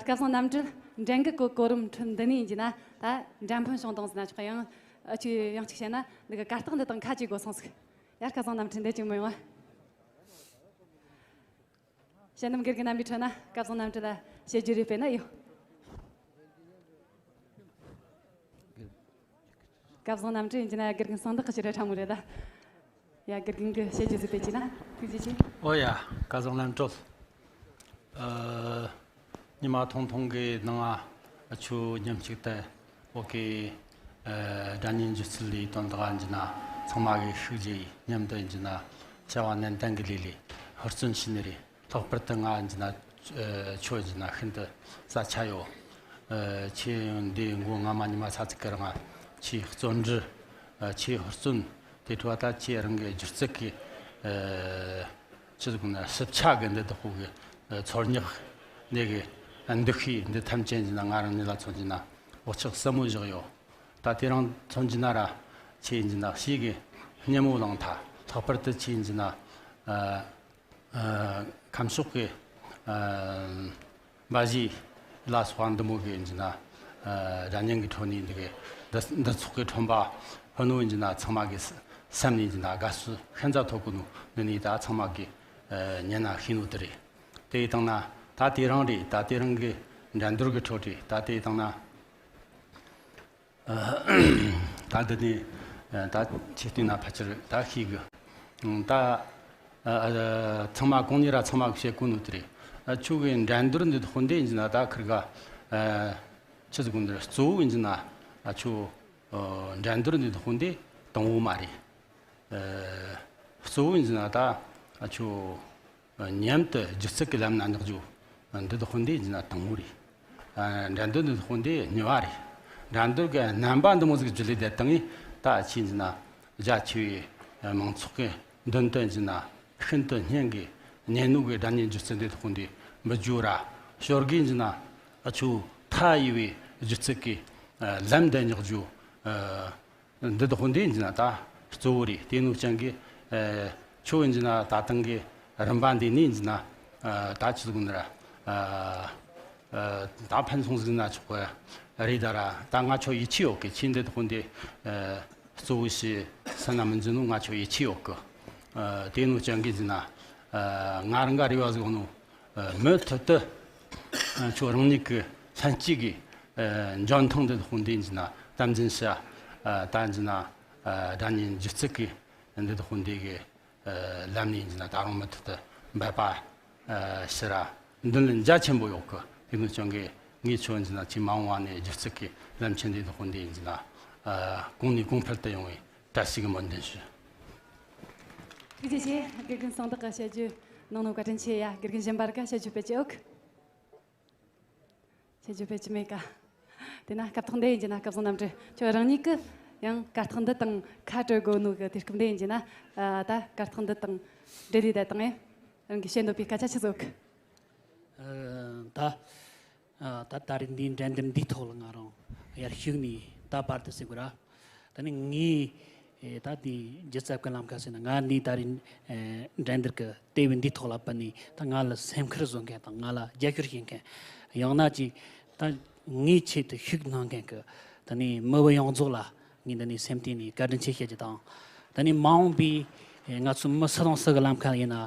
སྐལ་བཟང་རྣམ་གྲོལ་འགྲན་གི་གོ་གོ་རིམ་ཁྲོད་འདི་ནས་ཡིན་གྱི་ན། ད་འགྲན་ཕུད་བྱུང་དང་ཟེར་ན་ཆོག་གི། ཡང་ཨ་ཆུ་ཡང་གཅིག་བཤད་ན་འདི་གི་གར་སྟེགས་འདི་དང་ཁ་གཅིག་དགོས་སོང་ཟིག། ཡ། སྐལ་བཟང་རྣམ་གྲོལ་འདི་གཅིག་མི་ཡོང་བ། དཔྱད་འདེམས་དགེ་རྒན་རྣམ་པའི་ཁྲོད་ན་སྐལ་བཟང་རྣམ་གྲོལ་ལ་དཔྱད་བརྗོད་རེ་སྤེལ་ན་ཡོད། སྐལ་བཟང་རྣམ་གྲོལ་ཡིན་གྱི་ན་དགེ་རྒན་གསང་བདག་གི་ཕྱིར་ཕྲ་མོ་རེད་ལ། ཡ། དགེ་རྒན་གྱི་དཔྱད་བརྗོད་ཟིག་སྤེལ་གྱི་ན་ཐུགས་རྗེ་ཆེ། ཨོ་ཡ། སྐལ་བཟང་རྣམ་གྲོལ། ཨ། ཉི་མ་ཐུང་ཐུང་གི་ནང་ང་ཆུ་མཉམ་གཅིག་ཏུ་བོད་ཀྱི་ཨ་སྒྲ་སྙན་སྒྱུ་རྩལ་ལས་དོན་དག་ཡིན་གྱི་ན་ཚང་མ་གིས་ཤུགས་རྒྱས་མཉམ་དུ་ཡིན་གྱི་ན་བྱ་བ་ནན་ཏན་གྱི་ལས་ལས་ཧུར་བརྩོན་བྱས་ནི་རེད། ལྷག་པར་དུ་ང་ཡིན་གྱི་ན་ཨ་ཆུ་ཡིན་གྱི་ན་ཤིན་ཏུ་རྩ་ཆེ་ཡོད། ཨ་ཁྱེད་འདི་མགོ་རྔ་མ་ཉི་མ་ཚ་ཚིག་གི་རང་ང་ཁྱེད་བརྩོན་འགྲུས། ཨ་ཁྱེད་ཧུར་བརྩོན། དེ་འཕྲོ་བ་ད་ཁྱེད་རང་གི་སྒྱུ་རྩལ་གྱི་ཨ་ཆི་ཟིག་ན་ཞིབ་ཆ་གི་འདི་དག་གི་ཨ་ཚོར་སྙེག་འདི་གི་ཨ་འདུ་ཤེས་འདི་ཐམས་ཅད་ཡིན་གྱི་ན་ང་རང་ཉིད་ལ་མཚོན་གྱི་ན་བག་ཆགས་ཟབ་མོ་བཞག་ཡོད། ད་དེ་རིང་མཚོན་གྱི་ན་ར་ཁྱེད་ཡིན་གྱི་ན་ཞེ་གི་སྙན་མོ་ལངས་ཐལ། ལྷག་པར་དུ་ཁྱེད་ཡིན་གྱི་ན་ཨ་ཨ་ཁམས་ཕྱོགས་ཀྱི་ཨ་འབའ་ཞིག་ལ་སོགས་པ་འདི་མོ་གི་ཡིན་གྱི་ན་ཨ་སྒྲ་སྙན་གྱི་ཁྲོད་ནས་འདི་གི་འདི་འདི་ཚོགས་ཀྱི་ཁྲོམ་པ་ཕུ་ནུ་ཡིན་གྱི་ན་ཚང་མ་གི་སེམས་ནས་ཡིན་གྱི་ན་དགའ་བསུ་ཤིན་ཏུ་ཐོབ་གི་ནོ། འདི་ནས་ད་ཚང་མ་གི་ཨ་ཉན་ན་ཤེས་ནོ་དེ་རེད། དེ་ཡི་སྟེང་ན་ད་དེ་རིང་རེད། ད་དེ་རིང་གི་འགྲན་བསྡུར་གི་ཁྲོད་རེད། ད་དེ་ཡི་སྟེང་ན། ཨ་ད་འདི་ནས་ཨ་ད་ཁྱེད་བལྟས་ན་ཕལ་ཆེར་ད་ཤེས་གི། ཨ་ད་ཨ་ཨ་ཚང་མ་གོང་ནས་ར་ཚང་མ་གི་བཤད་གོ་ནོ་དེ་རེད། ཨ་ཆུ་གི་འགྲན་བསྡུར་འདི་དག་འདི་ཡིན་གྱི་ན་ད་ཁིར་ག་ཨ་ཆི་ཟིག་གོ་འདི་གཙོ་བོ་ཡིན་གྱི་ན་ཨ་ཆུ་ཨ་འགྲན་བསྡུར་འདི་དག་འདི་དང་བོ་མ་རེད། ཨ་གཙོ་བོ་ཡིན་གྱི་ན་ད་ཨ་ཆུ་མཉམ་དུ་སྒྱུ་རྩལ་གྱི་ལམ་ན་འཇོག་རྒྱུ་འདི་དག་འདི་ཡིན་ན་དང་པོ་རེད། ཨ་འགྲན་བསྡུར་འདི་དག་འདི་གཉིས་པ་རེད། འགྲན་བསྡུར་གྱི་རྣམ་པ་འདི་མོ་ཟིག་བརྒྱུད་ལས་བསྡད་བཏང་ངས་ད་ཁྱེད་ཡིན་ན་རྒྱ་ཆེ་བའི་མང་ཚོགས་ཀྱི་མདུན་དུ་ཡིན་ན་ཤིན་ཏུ་སྙན་གྱི་སྙན་ནོ་གི་སྒྲ་སྙན་སྒྱུ་རྩལ་འདི་དག་འདི་འབུལ་རྒྱུ་ར་ཞོར་གི་ཡིན་ན་ཨ་ཆུ་མཐའ་ཡས་པའི་སྒྱུ་རྩལ་གྱི་ལམ་འདི་སྙེག་རྒྱུ། འདི་དག་འདི་ཡིན་ན་ད་གཙོ་བོ་རེད། དེ་ནོ་ཅན་གྱི་ཨ་ཆུ་ཡིན་ན་ད་ཐེངས་ཀྱི་རིམ་པ་འདི་ནས་ཡིན་ན་ཨ་ད་ཆི་ཟིག་ན་ར་ཨ་ཨ་ད་ཕན་སོང་ཟིག་ན་ཆོག་གི་རེད། ད་ར་ད་ང་ཆོ་ཡིད་ཆེས་ཡོད་གི། ཁྱེད་འདི་དག་འདི་ཨ་གཙོ་བོ་ཞིག་སེམས་ན་མི་འཛིན་ནོ་ང་ཆོ་ཡིད་ཆེས་ཡོད་གི། ཨ་དེ་ནོ་ཅན་གྱི་ཡིན་ན་ཨ་ང་རང་ག་རེ་བ་ཟིག་ནོ། ཨ་མུ་མཐུད་དུ་ཨ་ཁྱོད་རང་ཉིད་ཀྱི་ལྷན་སྐྱེས་ཀྱི་ཨ་འཇོན་ཐང་འདི་དག་འདི་ཡིན་ན་དམ་འཛིན་བྱ། ཨ་ད་ཡིན་ན་ཨ་སྒྲ་སྙན་སྒྱུ་རྩལ་གྱི་འདི་དག་འདི་གི་ཨ་ལམ་ནས་ཡིན་ན་ད་རུང་མུ་མཐུད་དུ་འབད་པ་ཨ་ཞེ་ར་འདུན་ལ་རྒྱ་ཆེན་པོ་ཡོད་གི། དེ་ནི་ཅང་གི་ངས་ཁྱོད་ཡིན་ན་ཅི་མ་འོངས་པ་ནས་སྒྱུ་རྩལ་གྱི་ལམ་ཆེན་འདི་དག་འདི་ཡིན་ན་ཨ་གོང་ནས་གོང་འཕེལ་དུ་ཡོང་བའི་བཀྲ་ཤིས་ཀྱི་སྨོན་འདུན་ཞུ། ཐུགས་རྗེ་ཆེ། དགེ་རྒན་གསང་བདག་གི་དཔྱད་བརྗོད་གནང་ནོ་བཀའ་དྲིན་ཆེ། ཡ། དགེ་རྒན་གཞན་པར་ག་དཔྱད་བརྗོད་སྤེལ་གྱི་ཡོད། དཔྱད་བརྗོད་སྤེལ་གྱི་མེད་ཀ། དེ་ན་སྐབས་ཐོག་འདི་ཡིན་གྱི་ན་སྐལ་བཟང་རྣམ་གྲོལ་ཁྱོད་རང་ཉིད་ཀྱི་ཡང་གར་སྟེགས་འདི་དང་ཁ་བྲལ་དགོས་ནོ་གི་དུས་སྐབས་འདི་ཡིན་གྱི་ན། ཨ་ད་གར་སྟེགས་འདི་དང་འབྲེལ་ལས་བསྡད་དང་ཨེ་རང་གི་བཤད་འདོད་པའི་སྐད་ཆ་ཆི་ཟིག་ཡོད་གི། ཨ་ད་ཨ་ད་ད་རེས་འདིའི་འགྲན་བསྡུར་འདིའི་ཐོག་ལ་ང་རང་ཡར་ཞུགས་ནས་ད་བར་དུ་ཟེར་དགོས་ར། ད་ནི་ངས་ཨེ་ད་འདི་སྒྱུ་རྩལ་གྱི་ལམ་ཁ་ཟེར་ན་ང་འདི་ད་རེས་ཨེ་འགྲན་བསྡུར་གྱི་ལྟེ་བའི་འདིའི་ཐོག་ལ་བུད་ནས་ད་ང་ལ་སེམས་ཁུར་བཟོ་མཁན་དང་ང་ལ་རྒྱབ་སྐྱོར་བྱེད་མཁན། ཡང་ན་ཅིག་ད་ངའི་ཆེད་དུ་ཤུགས་གནང་མཁན་གྱི་ད་ནི་མི་བུ་ཡོངས་རྫོགས་ལ་ངས་འདི་ནས་སེམས་གཏིང་ནས་བཀའ་དྲིན་ཆེ་ཞུ་རྒྱུ་དང་། ད་ནི་མ་འོངས་པའི་ཨེ་ང་ཚོ་མི་སུ་དང་སུ་གི་ལམ་ཁ་ཡིན་ན་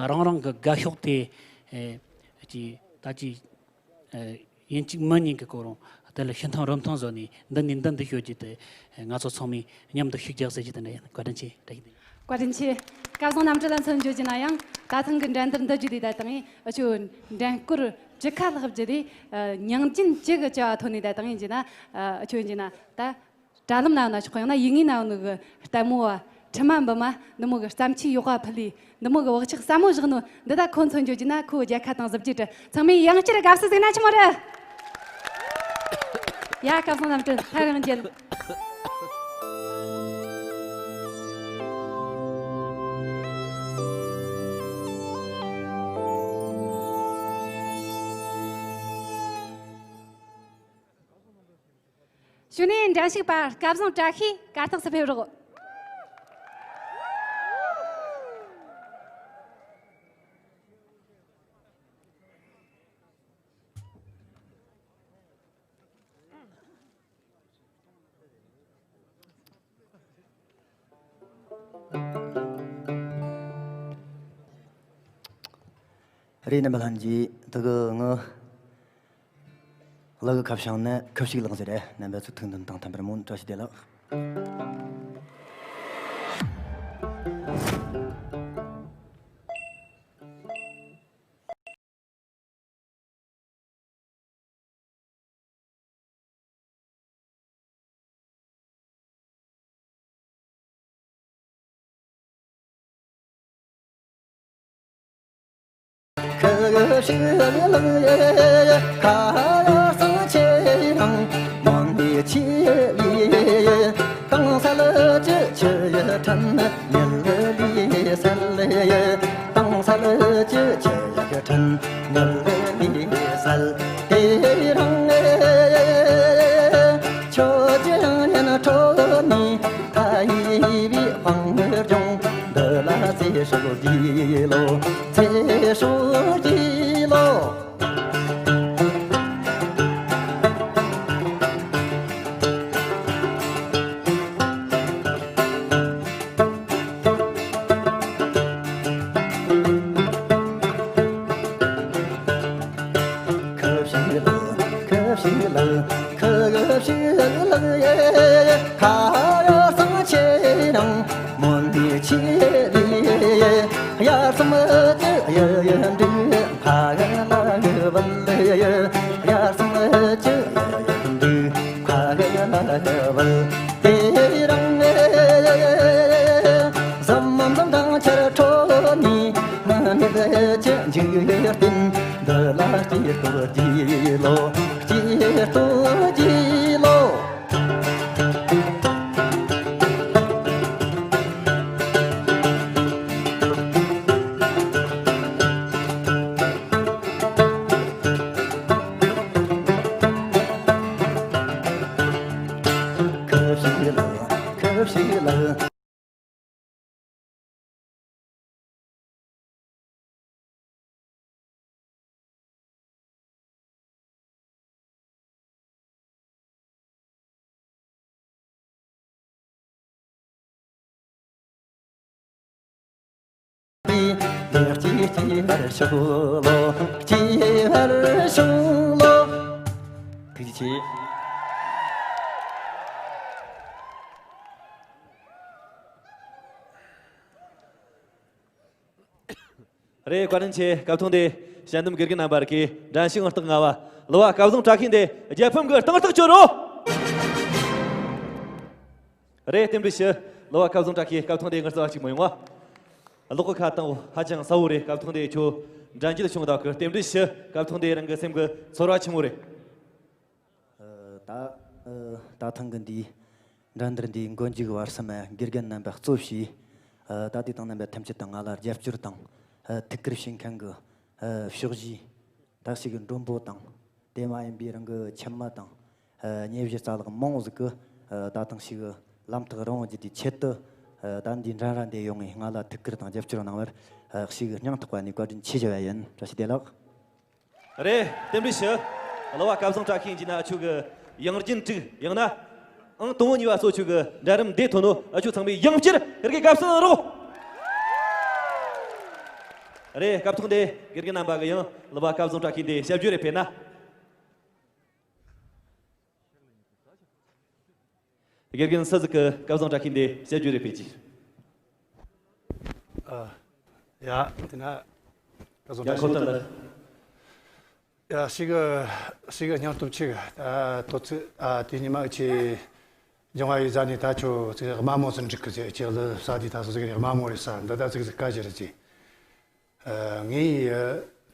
རང་རང་གི་དགའ་ཕྱོགས་དེ་ཨེ་ཅིག་ད་ཅིག་ཨ་ཡིན་གཅིག་མིན་གཉིས་ཀྱི་སྐོར་རུང་དེ་ལ་ཤི་ཐང་རུམ་ཐང་བཟོ་ནས་འདི་ནས་འདི་འདི་ཤོད་རྒྱུ་དེ་ང་ཚོ་ཚང་མས་མཉམ་དུ་ཤུགས་རྒྱག་ཟེར་རྒྱུ་དེ་འདྲ་ཡིན། བཀའ་དྲིན་ཆེ། བཀྲ་ཤིས་བདེ་ལེགས། བཀའ་དྲིན་ཆེ། སྐལ་བཟང་རྣམ་གྲོལ་ལ་མཚོན་བརྗོད་རྒྱུ་ན་ཡང་ད་ཐེངས་ཀྱི་འགྲན་བསྡུར་འདི་བརྒྱུད་དེ་ད་དང་ཨ་ཆོ་འགྲན་སྐོར་བཅུ་ཁ་ལྷག་བརྒྱུད་དེ་ཨ་མྱིང་ཅན་བཅུ་གི་བཅའ་བ་ཐོན་ནས་ད་དང་ཡིན་གྱི་ན་ཨ་ཆོ་ཡིན་གྱི་ན་ད། དྲ་ལམ་ན་ཡོད་ན་ཆོག་གི། ཡང་ན་ཡིག་ངོས་ན་ཡོད་ནོ་གི་ལྟད་མོ་བ་ཁྲི་མ་འབུམ་མ་འདི་མོ་གི་བརྩམས་ཆོས་ཡག་པ་ཕུལ་ལི་འདི་མོ་གི་བག་ཆགས་ཟབ་མོ་བཞག་ནོ་འདི་ད་ཁོ་མཚོན་བརྗོད་རྒྱུ་ན་ཁོ་རྒྱལ་ཁ་དང་གཟི་བརྗིད་དྲི། ཚང་མས་ཡང་བསྐྱར་དགའ་བསུ་ཟིག་ན་ཆི་མོ་རེད། ཡ། སྐལ་བཟང་རྣམ་གྲོལ་ཐར་རང་རྒྱལ། གཞུག་ནས་འགྲན་ཞུགས་པ་སྐལ་བཟང་བཀྲ་ཤིས་གར་སྟེགས་སུ་ཕེབས་རོགས། རེད། རྣམ་པ་ལྷན་རྒྱས། དེ་གི་ངི་གླུ་གི་ཁ་བྱང་ནི་ཁུ་བྱུག་ལགས་ཟེར་རེད། རྣམ་པ་ཚོ་ཐུགས་འདུན་དང་མཐུན་པར་སྨོན། བཀྲ་ཤིས་བདེ་ལེགས། དྭངས་གསལ་གྱི་ཆུ་ཡི་ཕྲན་ཉི་ལི་ལི་གསལ། དྭངས་གསལ་གྱི་ཆུ་ཡི་ཕྲན་ཉི་ལི་ལི་གསལ། དེ་རིང་ཁྱོད་ཀྱི་རང་ཉིད་ཁྲོད་ནས་མཐའ་ཡས་པའི་དཔལ་ལྗོངས་འདི་ལ་ཚེ་སྲོག་རྒྱས་ལོ། ཚེ་སྲོག་རྒྱས་ལོ། ཁུ་བྱུག་ལགས། ཁུ་བྱུག་ལགས། ཁུ་བྱུག་ལགས། ཁ་ཡར་སང་ཆེ་རང་མོན་དེ་ཆེ་རེ། ཡར་སང་ཅི་ཡ་ཡ་འདུག་ཕ་གི་ལ་གི་བལ་ཡ། ཡར་སང་ཅི་ཡ་ཡ་འདུག་ཕ་གི་ལ་གི་བལ། དེ་རིང་ཟམ་མམ་ཟམ་དང་ཆར་ཁྲོད་ནས་ང་ནི་ཅི་འཇིག་རྟེན་འདི་ལ་སྐྱིད་སྡུག་རྒྱས་ལོ། སྐྱིད་སྡུག་རྒྱས་ལོ། ཁུ་བྱུག་ལགས། ཁུ་བྱུག་ལགས། ལེགས་སྐྱེས་སྐྱེས་པར་ཤོག་ལོ། སྐྱེས་པར་ཤོག་ལོ། ཐུགས་རྗེ་ཆེ། རེད། བཀའ་དྲིན་ཆེ། སྐབས་ཐོག་འདི་དཔྱད་འདེམས་དགེ་རྒན་རྣམ་པར་གི་འགྲན་ཞུགས་ཨང་རྟགས་ལྔ་བ་གླུ་བ་སྐལ་བཟང་བཀྲ་ཤིས་འདི་རྒྱལ་ཕམ་གི་སྟེང་ཐག་གཅོད་རོགས། རེད། རྟེན་འབྲེལ་ཞུ། གླུ་བ་སྐལ་བཟང་བཀྲ་ཤིས། སྐབས་ཐོག་འདི་ངར་རྩ་བ་གཅིག་མི་ཡོང་བ། གློག་གི་ཁ་དང་ཧ་ཅང་གསལ་བོ་རེད། སྐབས་ཐོག་འདི་ཁྱོད་འགྲན་རྒྱལ་བྱུང་བདག་གི་རྟེན་འབྲེལ་ཞུ། སྐབས་ཐོག་འདི་རང་གི་སེམས་གི་ཚོར་བ་ཆི་མོ་རེད། ཨ། ད། ཨ། ད་ཐེངས་གི་འདིའི་འགྲན་བསྡུར་འདིའི་མགོ་མཇུག་བར་གསུམ་དགེ་རྒན་རྣམ་པ་གཙོ་བྱས། ཨ། ད་ལྟའི་དང་རྣམ་པ་ཐམས་ཅད་དང་ང་ལ་རྒྱབ་སྐྱོར་དང་། ཨ། ཐུགས་ཁུར་བྱེད་མཁན་གི། ཨ། ཕྱོགས་བཞིའི་ད་ཞིག་གི་མགྲོན་པོ་དང་། དེ་མ་ཡིན་པའི་རང་གི་ཁྱིམ་མི་དང་། ཨ། ཉེ་གཞི་རྩ་ལག་མང་བོ་ཟིག་གི། ཨ། ད་ཐེངས་ཞིག་གི་ལམ་ཐག་རིང་བོ་བརྒྱུད་དེ་ཆེད་དུ། ཨ། ད་འདིའི་འགྲན་ར་འདི་ཡོང་ངས་ང་ལ་ཐུགས་ཁུར་དང་རྒྱབ་སྐྱོར་གནང་བར། ཨ། ཞིག་གི་སྙིང་ཐག་པ་ནས་བཀའ་དྲིན་ཆེ་ཞུ་བ་ཡིན། བཀྲ་ཤིས་བདེ་ལེགས། རེད། རྟེན་འབྲེལ་ཞུ། གླུ་བ་སྐལ་བཟང་བཀྲ་ཤིས་ཡིན་གྱི་ན་ཁྱོད་ཀྱི་ཡང་རྒྱུན་དྲུག་ཡང་ན། ཨང་དང་པོ་གཉིས་པ་སོགས་ཁྱོད་ཀྱི་འགྲན་རིམ་འདི་ཐོན་ནོ་ཨ་ཁྱོད་ཚང་མས་ཡང་བསྐྱར་ཧེར་གི་སྐབས་སུ་རོགས། རེད། སྐབས་ཐོག་འདི་དགེ་རྒན་རྣམ་པ་གི་ཡང་གླུ་བ་སྐལ་བཟང་བཀྲ་ཤིས་འདི་ཞབས་ཞུ་རེ་ཕེབས་ན། དགེ་རྒན་སུ་ཟིག་གི་སྐལ་བཟང་བཀྲ་ཤིས་འདི་དཔྱད་བརྗོད་རེ་སྤེལ་གྱིས། ཨ། ཡ། དེ་ན་སྐལ་བཟང་ཡ། བཀྲ་ཁོ་ཤིས། ཐོན་ལ། ཡ། ཞིག་གི་ཞིག་གི་སྙིང་སྟོབས་ཆེ་གི། ཨ། དོ་ཚིགས། ཨ། དེ་ཉི་མ་ཆེ་སྦྱང་བ་ཡི་ཟ་ནས་ད་ཁྱོད་ཚིག་དམའ་མོ་སུ་འགྲིག་གི་ཟེར། ཁྱེད་ལ་ས་དེ་ད་སོ་ཟིག་དམའ་མོ་རེད་ས། འདི་ད་ཚིག་ཟིག་དཀའ་ཞིག་རེད་ཟེར། ཨ། ངས་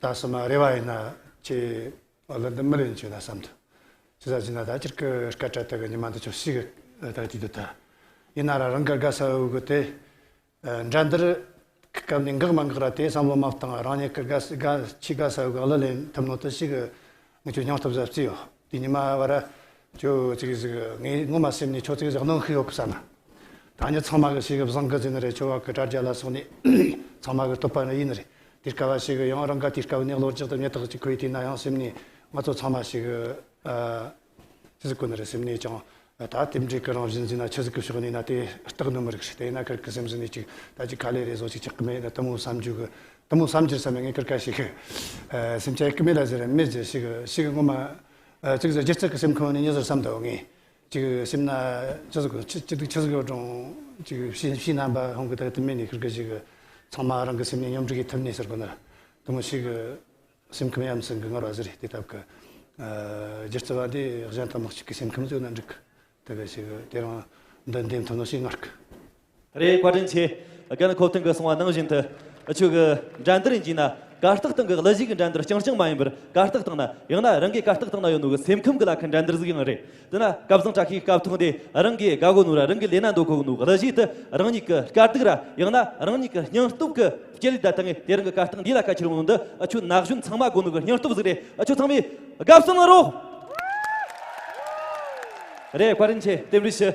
ད་སོ་མ་རེ་བ་ཡིན་ན་ཁྱེད་ལ་འདི་མི་ལེན་ཆོག་ན་བསམ་འདུག་ཅི་ཟ་ཟིན་ན་ད་ཅིར་ཀི་སྐད་གྲགས་དག་གི་ཉི་མ་འདི་ཆོག་ཞིག་ད་དུས་འདི་ད་ཡིན་ན་ར་རང་གི་དགའ་ས་འུ་གི་དེ། ཨ། འགྲན་བསྡུར་སྐབས་ནས་འགག་མ་འགག་ར་དེ་བསམ་བློ་མ་བཏང་། རང་ཉིད་ཀྱི་དགའ་ས་དགའ་ཆེས་དགའ་ས་འུ་གི་གླུ་ལེན་ཐུབ་ནོ་དེ་ཞིག་ངས་ཁྱོད་སྙིང་སྟོབས་ཟབ་རྩིས་ཡོད། དེ་ཉི་མ་བར་ ཁྱོད་ཅིག་ཟིག་ངས་ངོ་མ་སེམས་ནས་ཁྱོད་ཅིག་ཟིག་གནོན་ཤི་ཡོད་གི་བསམ་ན། ད་ནི་ཚང་མ་གི་ཞིག་བཟང་གི་ཟིན་ནི་རེད། ཁྱོད་བ་གི་དྲ་རྒྱ་ལ་སོང་ནས་ཚང་མ་གི་བསྟོད་པ་ནི་ཡིན་ནི་རེད། དེ་སྐབས་བ་ཞིག་ཡང་རང་ག་དེ་སྐབས་ནས་གློ་རྒྱག་ཏུ་མེད་དག་ཅིག་ཁོས་དེ་ན་ཡང་སེམས་ནས་ང་ཚོ་ཚང་མ་ཞིག་ཨ་ཅི་ཟིག་གོ་ནི་རེད། སེམས་ནས་ཀྱང་ད་དེ་འདྲའི་གི་རང་བཞིན་ཟིན་ན་ཆི་ཟིག་གི་ཕྱོགས་ནས་ན་དེ་སྟག་ནོ་མི་རིགས་ཤིག་དེ་ན་ཁིར་གི་སེམས་ཟིན་ནས་ཅིག་ད་ཅིག་ཁ་ལས་རེ་བཟོ་ཅིག་ཆགས་གི་མེད་ན་དེ་མོ་བསམ་རྒྱུ་གི་དེ་མོ་བསམ་རྒྱུ་བསམ་ནས་ངས་ཁིར་ཀ་ཞིག་སེམས་ཆ་ཡག་གི་མེད་ལ་ཟེར་མེད་ཟེར་ཞིག་ཞིག་ངོ་མ་ཨ་ཅིག་ཟེར་སྒྱུ་རྩལ་གི་སེམས་ཁོང་ནས་ཉི་ཟེར་བསམ་འདུག་ངས། ཅིག་སེམས་ན་ཅི་ཟིག་ཅི་ཅི་འདུག་ཅི་ཟིག་ཡོད་རུང་ཅིག་ཕྱི་ཕྱི་རྣམ་པ་ཧོང་གི་ད་དུ་མེད་ནས་ཁིར་གི་ཞིག་ཚང་མ་རང་གི་སེམས་ནས་སྙོམས་སྒྲིག་གི་ཐུབ་ནས་ཟེར་གོ་ན་དུ་མོ་ཞིག་སེམས་ཁམས་ཡམ་སེམས་གི་ངར་བ་ཟེར་དེ་ལྟ་བུ་གི་སྒྱུ་རྩལ་བ་འདི་གཞན་དང་མི་གཅིག་གི་སེམས་ཁམས་ཟོས་ན་འགྲིག་གི་དེ་གི་ཞིག་དེ་རང་འདི་འདེམས་ཐུབ་ནོ་ཞིག་ངར་གི། རེད། བཀའ་དྲིན་ཆེ། རྒན་ཁོ་ཐེངས་གི་གསུང་བ་ནང་བཞིན་དུ་ཁྱོད་གི་འགྲན་བསྡུར་ཡིན་གྱི་ན་གར་སྟེགས་སྟེང་གི་གླུ་གཞས་ཀྱི་འགྲན་བསྡུར་རྐྱང་རྐྱང་མ་ཡིན་པར་གར་སྟེགས་སྟེང་ན་ཡང་ན་རང་གི་གར་སྟེགས་སྟེང་ན་ཡོད་ནོ་གི་སེམས་ཁམས་གི་ལ་ཁ་འགྲན་བསྡུར་ཟིག་ཡང་རེད། དེ་ན་སྐལ་བཟང་བཀྲ་ཤིས་སྐབས་ཐོག་འདི་རང་གི་དགའ་གོ་ནོ་ར་རང་གི་ལས་ན་འདོད་གོ་ནོ་གི་གླུ་གཞས་དེ་རང་ཉིད་ཀྱི་དཀའ་སྡུག་ར་ཡང་ན་རང་ཉིད་ཀྱི་སྙིང་སྟོབས་ཀྱི་སྐྱེ་ལས་ད་ཐང་ངས་དེ་རང་གི་གར་སྟེགས་འདི་ལ་ཁ་ཁྱེར་འོང་འདི་ཨ་ཁྱོད་ན་གཞོན་ཚང་མ་དགོས་ནོ་གི་སྙིང་སྟོབས་ཟིག་རེད། ཨ་ཁྱོད་ཚང་མས་དགའ་བསུ་གནང་རོགས། རེད། བཀའ་དྲིན་ཆེ། རྟེན་འབྲེལ་ཞུ།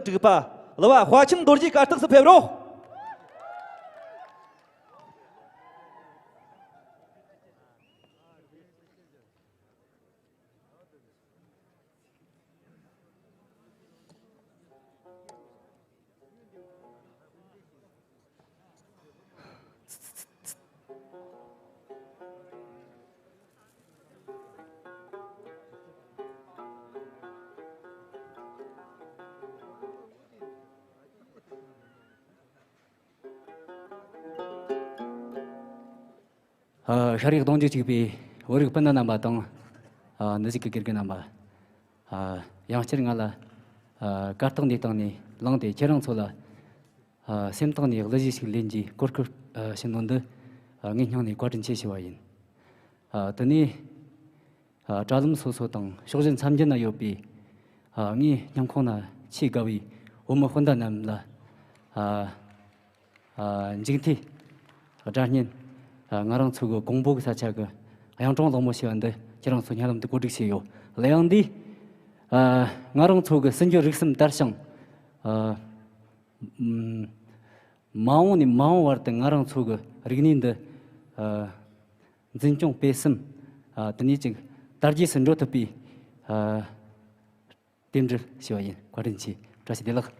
དྲུག་པ། གླུ་བ་དཔའ་ཆེན་རྡོ་རྗེ་གར་སྟེགས་སུ་ཕེབས་རོགས། ཨ། ཤར་ཡག་གདུང་རྒྱུད་གཅིག་པའི་བོད་རིགས་སྤུན་ཟླ་རྣམ་པ་དང་། ཨ། འདི་ཟིག་གི་དགེ་རྒན་རྣམ་པ། ཨ། ཡང་བསྐྱར་ང་ལ། ཨ། གར་སྟེགས་འདིའི་སྟེང་ནས་ལངས་ཏེ་ཁྱེད་རང་ཚོ་ལ། ཨ། སེམས་གཏིང་ནས་གླུ་གཞས་ཤིག་ལེན་རྒྱུའི་གོ་སྐབས། ཨ། བྱིན་ནོ་འདི། ཨ། ངའི་སྙིང་ནས་བཀའ་དྲིན་ཆེ་ཞུ་བ་ཡིན། ཨ། དེ་ནས། ཨ། དྲ་ལམ་སོ་སོ་དང་ཕྱོགས་བཞི་མཚམས་བརྒྱད་ན་ཡོད་པའི། ཨ། ངའི་སྙིང་ཁོང་ན་ཆེས་དགའ་བའི་བོད་མི་སྤུན་ཟླ་རྣམས་ལ། ཨ། ཨ། མཇུག་མཐའི་སྒྲ་སྙན། ཨ། ང་རང་ཚོ་གི་ཀོང་པོ་གི་ས་ཆ་གི་གཡུང་དྲུང་གླིང་མོ་ཞེས་པ་འདི་ཁྱེད་རང་ཚོ་སྙན་ལམ་དུ་གོ་སྒྲིག་བྱས་ཡོད། གླུ་དབྱངས་འདི། ཨ། ང་རང་ཚོ་གི་སྲིད་འབྱོར་རིག་གསུམ་དར་ཞིང་། ཨ། ཨུམ། མ་འོངས་ནས་མ་འོངས་བར་དུ་ང་རང་ཚོ་གི་རིག་གནས་འདི། ཨ། འཛིན་སྐྱོང་སྤེལ་གསུམ། ཨ། དེ་ནས་ཅིག་དར་རྒྱས་སུ་འགྲོ་ཐུབ་པའི། ཨ། རྟེན་འབྲེལ་ཞུ་བ་ཡིན། བཀའ་དྲིན་ཆེ། བཀྲ་ཤིས་བདེ་ལེགས།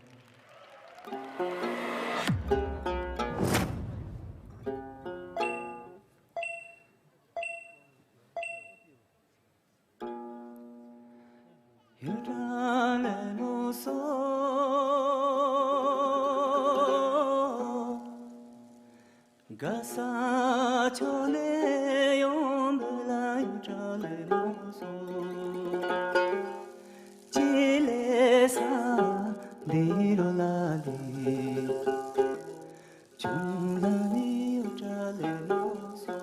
ག་ས་ཕྱོགས་ནས་ཡོང་འདི་ལ་ཡུལ་གྲུ་ལེ་མོ་སོ། ཅི་ལེ་ས་འདི་རུ་ལ་ལི། ཅུང་ལ་ནི་ཡུལ་གྲུ་ལེ་མོ་སོ།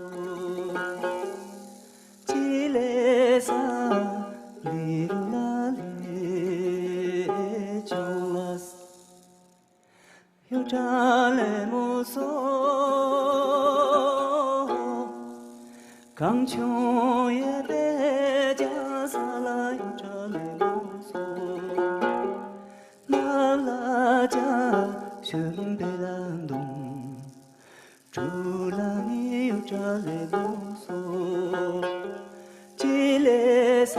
ཅི་ལེ་ས་འདི་རུ་ལ་ལི། ཅུང་ལ་ས། ཡུལ་གྲུ་ལེ་མོ་སོ། གངས་ལྗོངས་ཡོད་པའི་རྒྱ་ས་ལ་ཡུལ་གྲུ་ལེ་མོ་སོ། ནབ་ལ་བྱ་ཤུན་པེ་ལ་འདུང་། གྲུ་ལ་ནི་ཡུལ་གྲུ་ལེ་མོ་སོ། ཅི་ལེ་ས་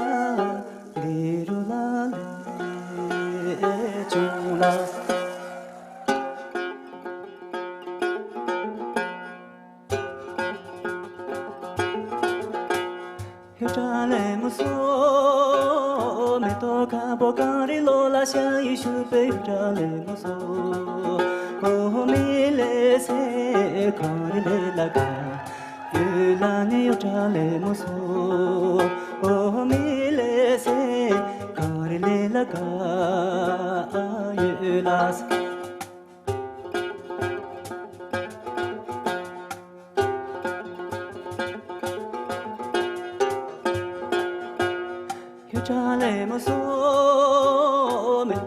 འདི་རུ་ལ་ལེ་ཅུང་ལ། ཡུལ་གྲུ་ལེ་མོ་སོ། མེ་ཏོག་ཁ་པོ་གངས་རི་ལོ་ལ་ཤར་ཡི་ཤུ་པེ་ཡུལ་གྲུ་ལེ་མོ་སོ། ཨོ་མི་ལེ་སེ་གངས་རི་ལེ་ལ་ག། ཡུལ་ལ་ནི་ཡུལ་གྲུ་ལེ་མོ་སོ། ཨོ་མི་ལེ་སེ་གངས་རི་ལེ་ལ་ག། ཡུལ་ལ་ས།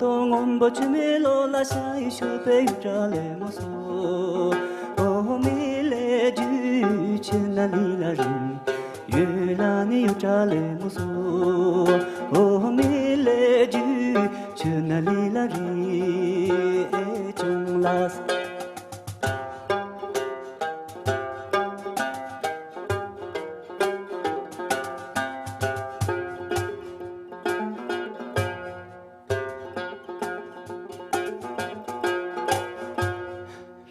ཏོ་སྔོན་པོ་ཆུ་མེ་ལོ་ལ་ཤ་ཡི་ཤུ་པེ་ཡུ་ཏྲ་ལེ་མོ་སོ། ཨོ་མི་ལེ་ཇུ་ཆུ་ན་ལི་ལ་རི། ཡུ་ལ་ནི་ཡུ་ཏྲ་ལེ་མོ་སོ། ཨོ་མི་ལེ་ཇུ་ཆུ་ན་ལི་ལ་རི། ཨེ་ཅུང་ལ།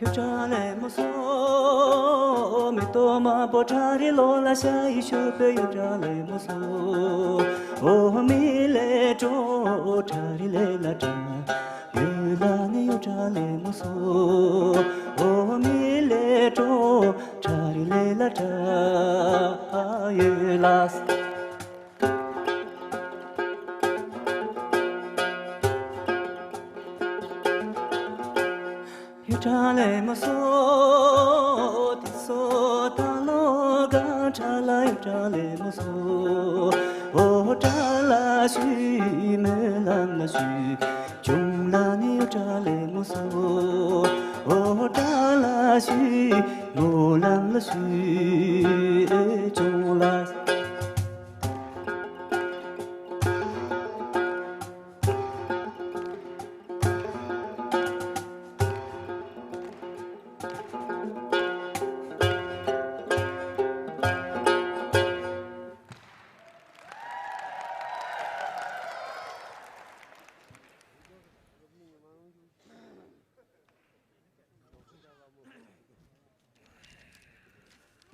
ཡུ་ཏྲ་ལེ་མོ་སོ། མེ་ཏོག་མ་པོ་ཁྲ་རི་ལོ་ལ་ཤ་ཡི་ཤུ་པེ་ཡུ་ཏྲ་ལེ་མོ་སོ། ཨོ་མི་ལེ་ཏྲོ་ཁྲ་རི་ལེ་ལ་ཏྲ། ཡུ་ལ་ནི་ཡུ་ཏྲ་ལེ་མོ་སོ། ཨོ་མི་ལེ་ཏྲོ་ཁྲ་རི་ལེ་ལ་ཏྲ། ཡུ་ལ། ཡུ་ཏྲ་ལེ་མོ་སོ། ཏི་སོ་ཏ་ལོ་ག་ཏྲ་ལ་ཡུ་ཏྲ་ལེ་མོ་སོ། ཨོ་ཏྲ་ལ་ཤུ་མོ་ལམ་ལ་ཤུ། ཅུང་ལ་ནི་ཡུ་ཏྲ་ལེ་མོ་སོ། ཨོ་ཏྲ་ལ་ཤུ་མོ་ལམ་ལ་ཤུ། ཨེ་ཅུང་ལ།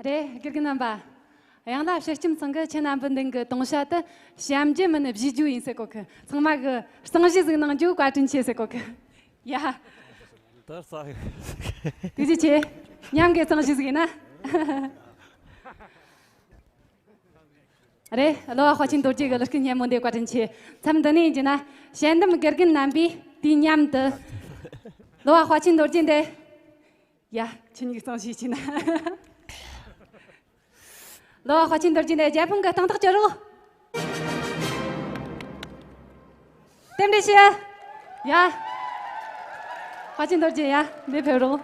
རེད། དགེ་རྒན་རྣམ་པ། ཡང་ལ་ཕྱི་ཁྱིམ་ཚང་གི་ཁྱེད་རྣམ་པ་འདི་གི་དུང་ཞྭ་དུ་བཤམ་རྒྱུ་མིན་བཞེས་རྒྱུ་ཡིན་ཟེར་གོ་གི། ཚང་མ་གི་གཙང་བཞེས་ཟིག་གནང་རྒྱུ་བཀའ་དྲིན་ཆེ་ཟེར་གོ་གི། ཡ། ད་ས། ཐུགས་རྗེ་ཆེ། མཉམ་གི་གཙང་བཞེས་ཟིག་ཡིན་ན། རེད། གླུ་བ་དཔའ་ཆེན་རྡོ་རྗེ་གི་གླུ་སྐད་སྙན་མོ་འདི་བཀའ་དྲིན་ཆེ། མཚམས་འདི་ནས་ཡིན་རྒྱུ་ན་དཔྱད་འདེམས་དགེ་རྒན་རྣམ་པས་དུས་མཉམ་དུ་གླུ་བ་དཔའ་ཆེན་རྡོ་རྗེ་འདི། ཡ། ཁྱེད་གཉིས་གཙང་བཞེས་བྱས་ན། གླུ་བ་དཔའ་ཆེན་རྡོ་རྗེ་འདི་རྒྱལ་ཕམ་གི་སྟེང་ཐག་གཅོད་རོགས། རྟེན་འབྲེལ་ཞུ། ཡ། དཔའ་ཆེན་རྡོ་རྗེ་ཡ་འདི་ཕེབས་རོགས།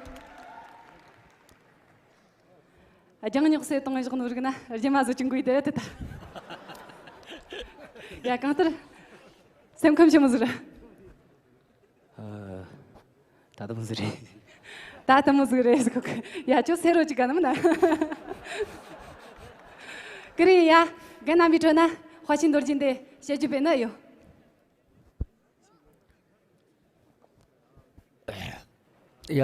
རྒྱང་རྙོག་སེ་གཏོང་བཞག་ནོ་རིག་ན་རྗེས་མ་བཟོ་ཆུང་གུའི་དེ་དེ་ད། ཡ་གང་ལྟར་སེམས་ཁམས་ཆེན་མོ་ཟིག་རེད། ཨ། ད་ལྟ་མོ་ཟིག་རེད། ད་ལྟ་མོ་ཟིག་རེད་ཟེར་གོ་གི། ཡ་ཁྱོད་སེ་རོ་ཅིག་ག་ནམ་ན། ཀི་རི་ཡ། རྒན་རྣམ་པའི་ཁྲོད་ན་དཔའ་ཆེན་རྡོ་རྗེ་འདི་བཤད་རྒྱུ་བས་ན་ཡོད། ཡ།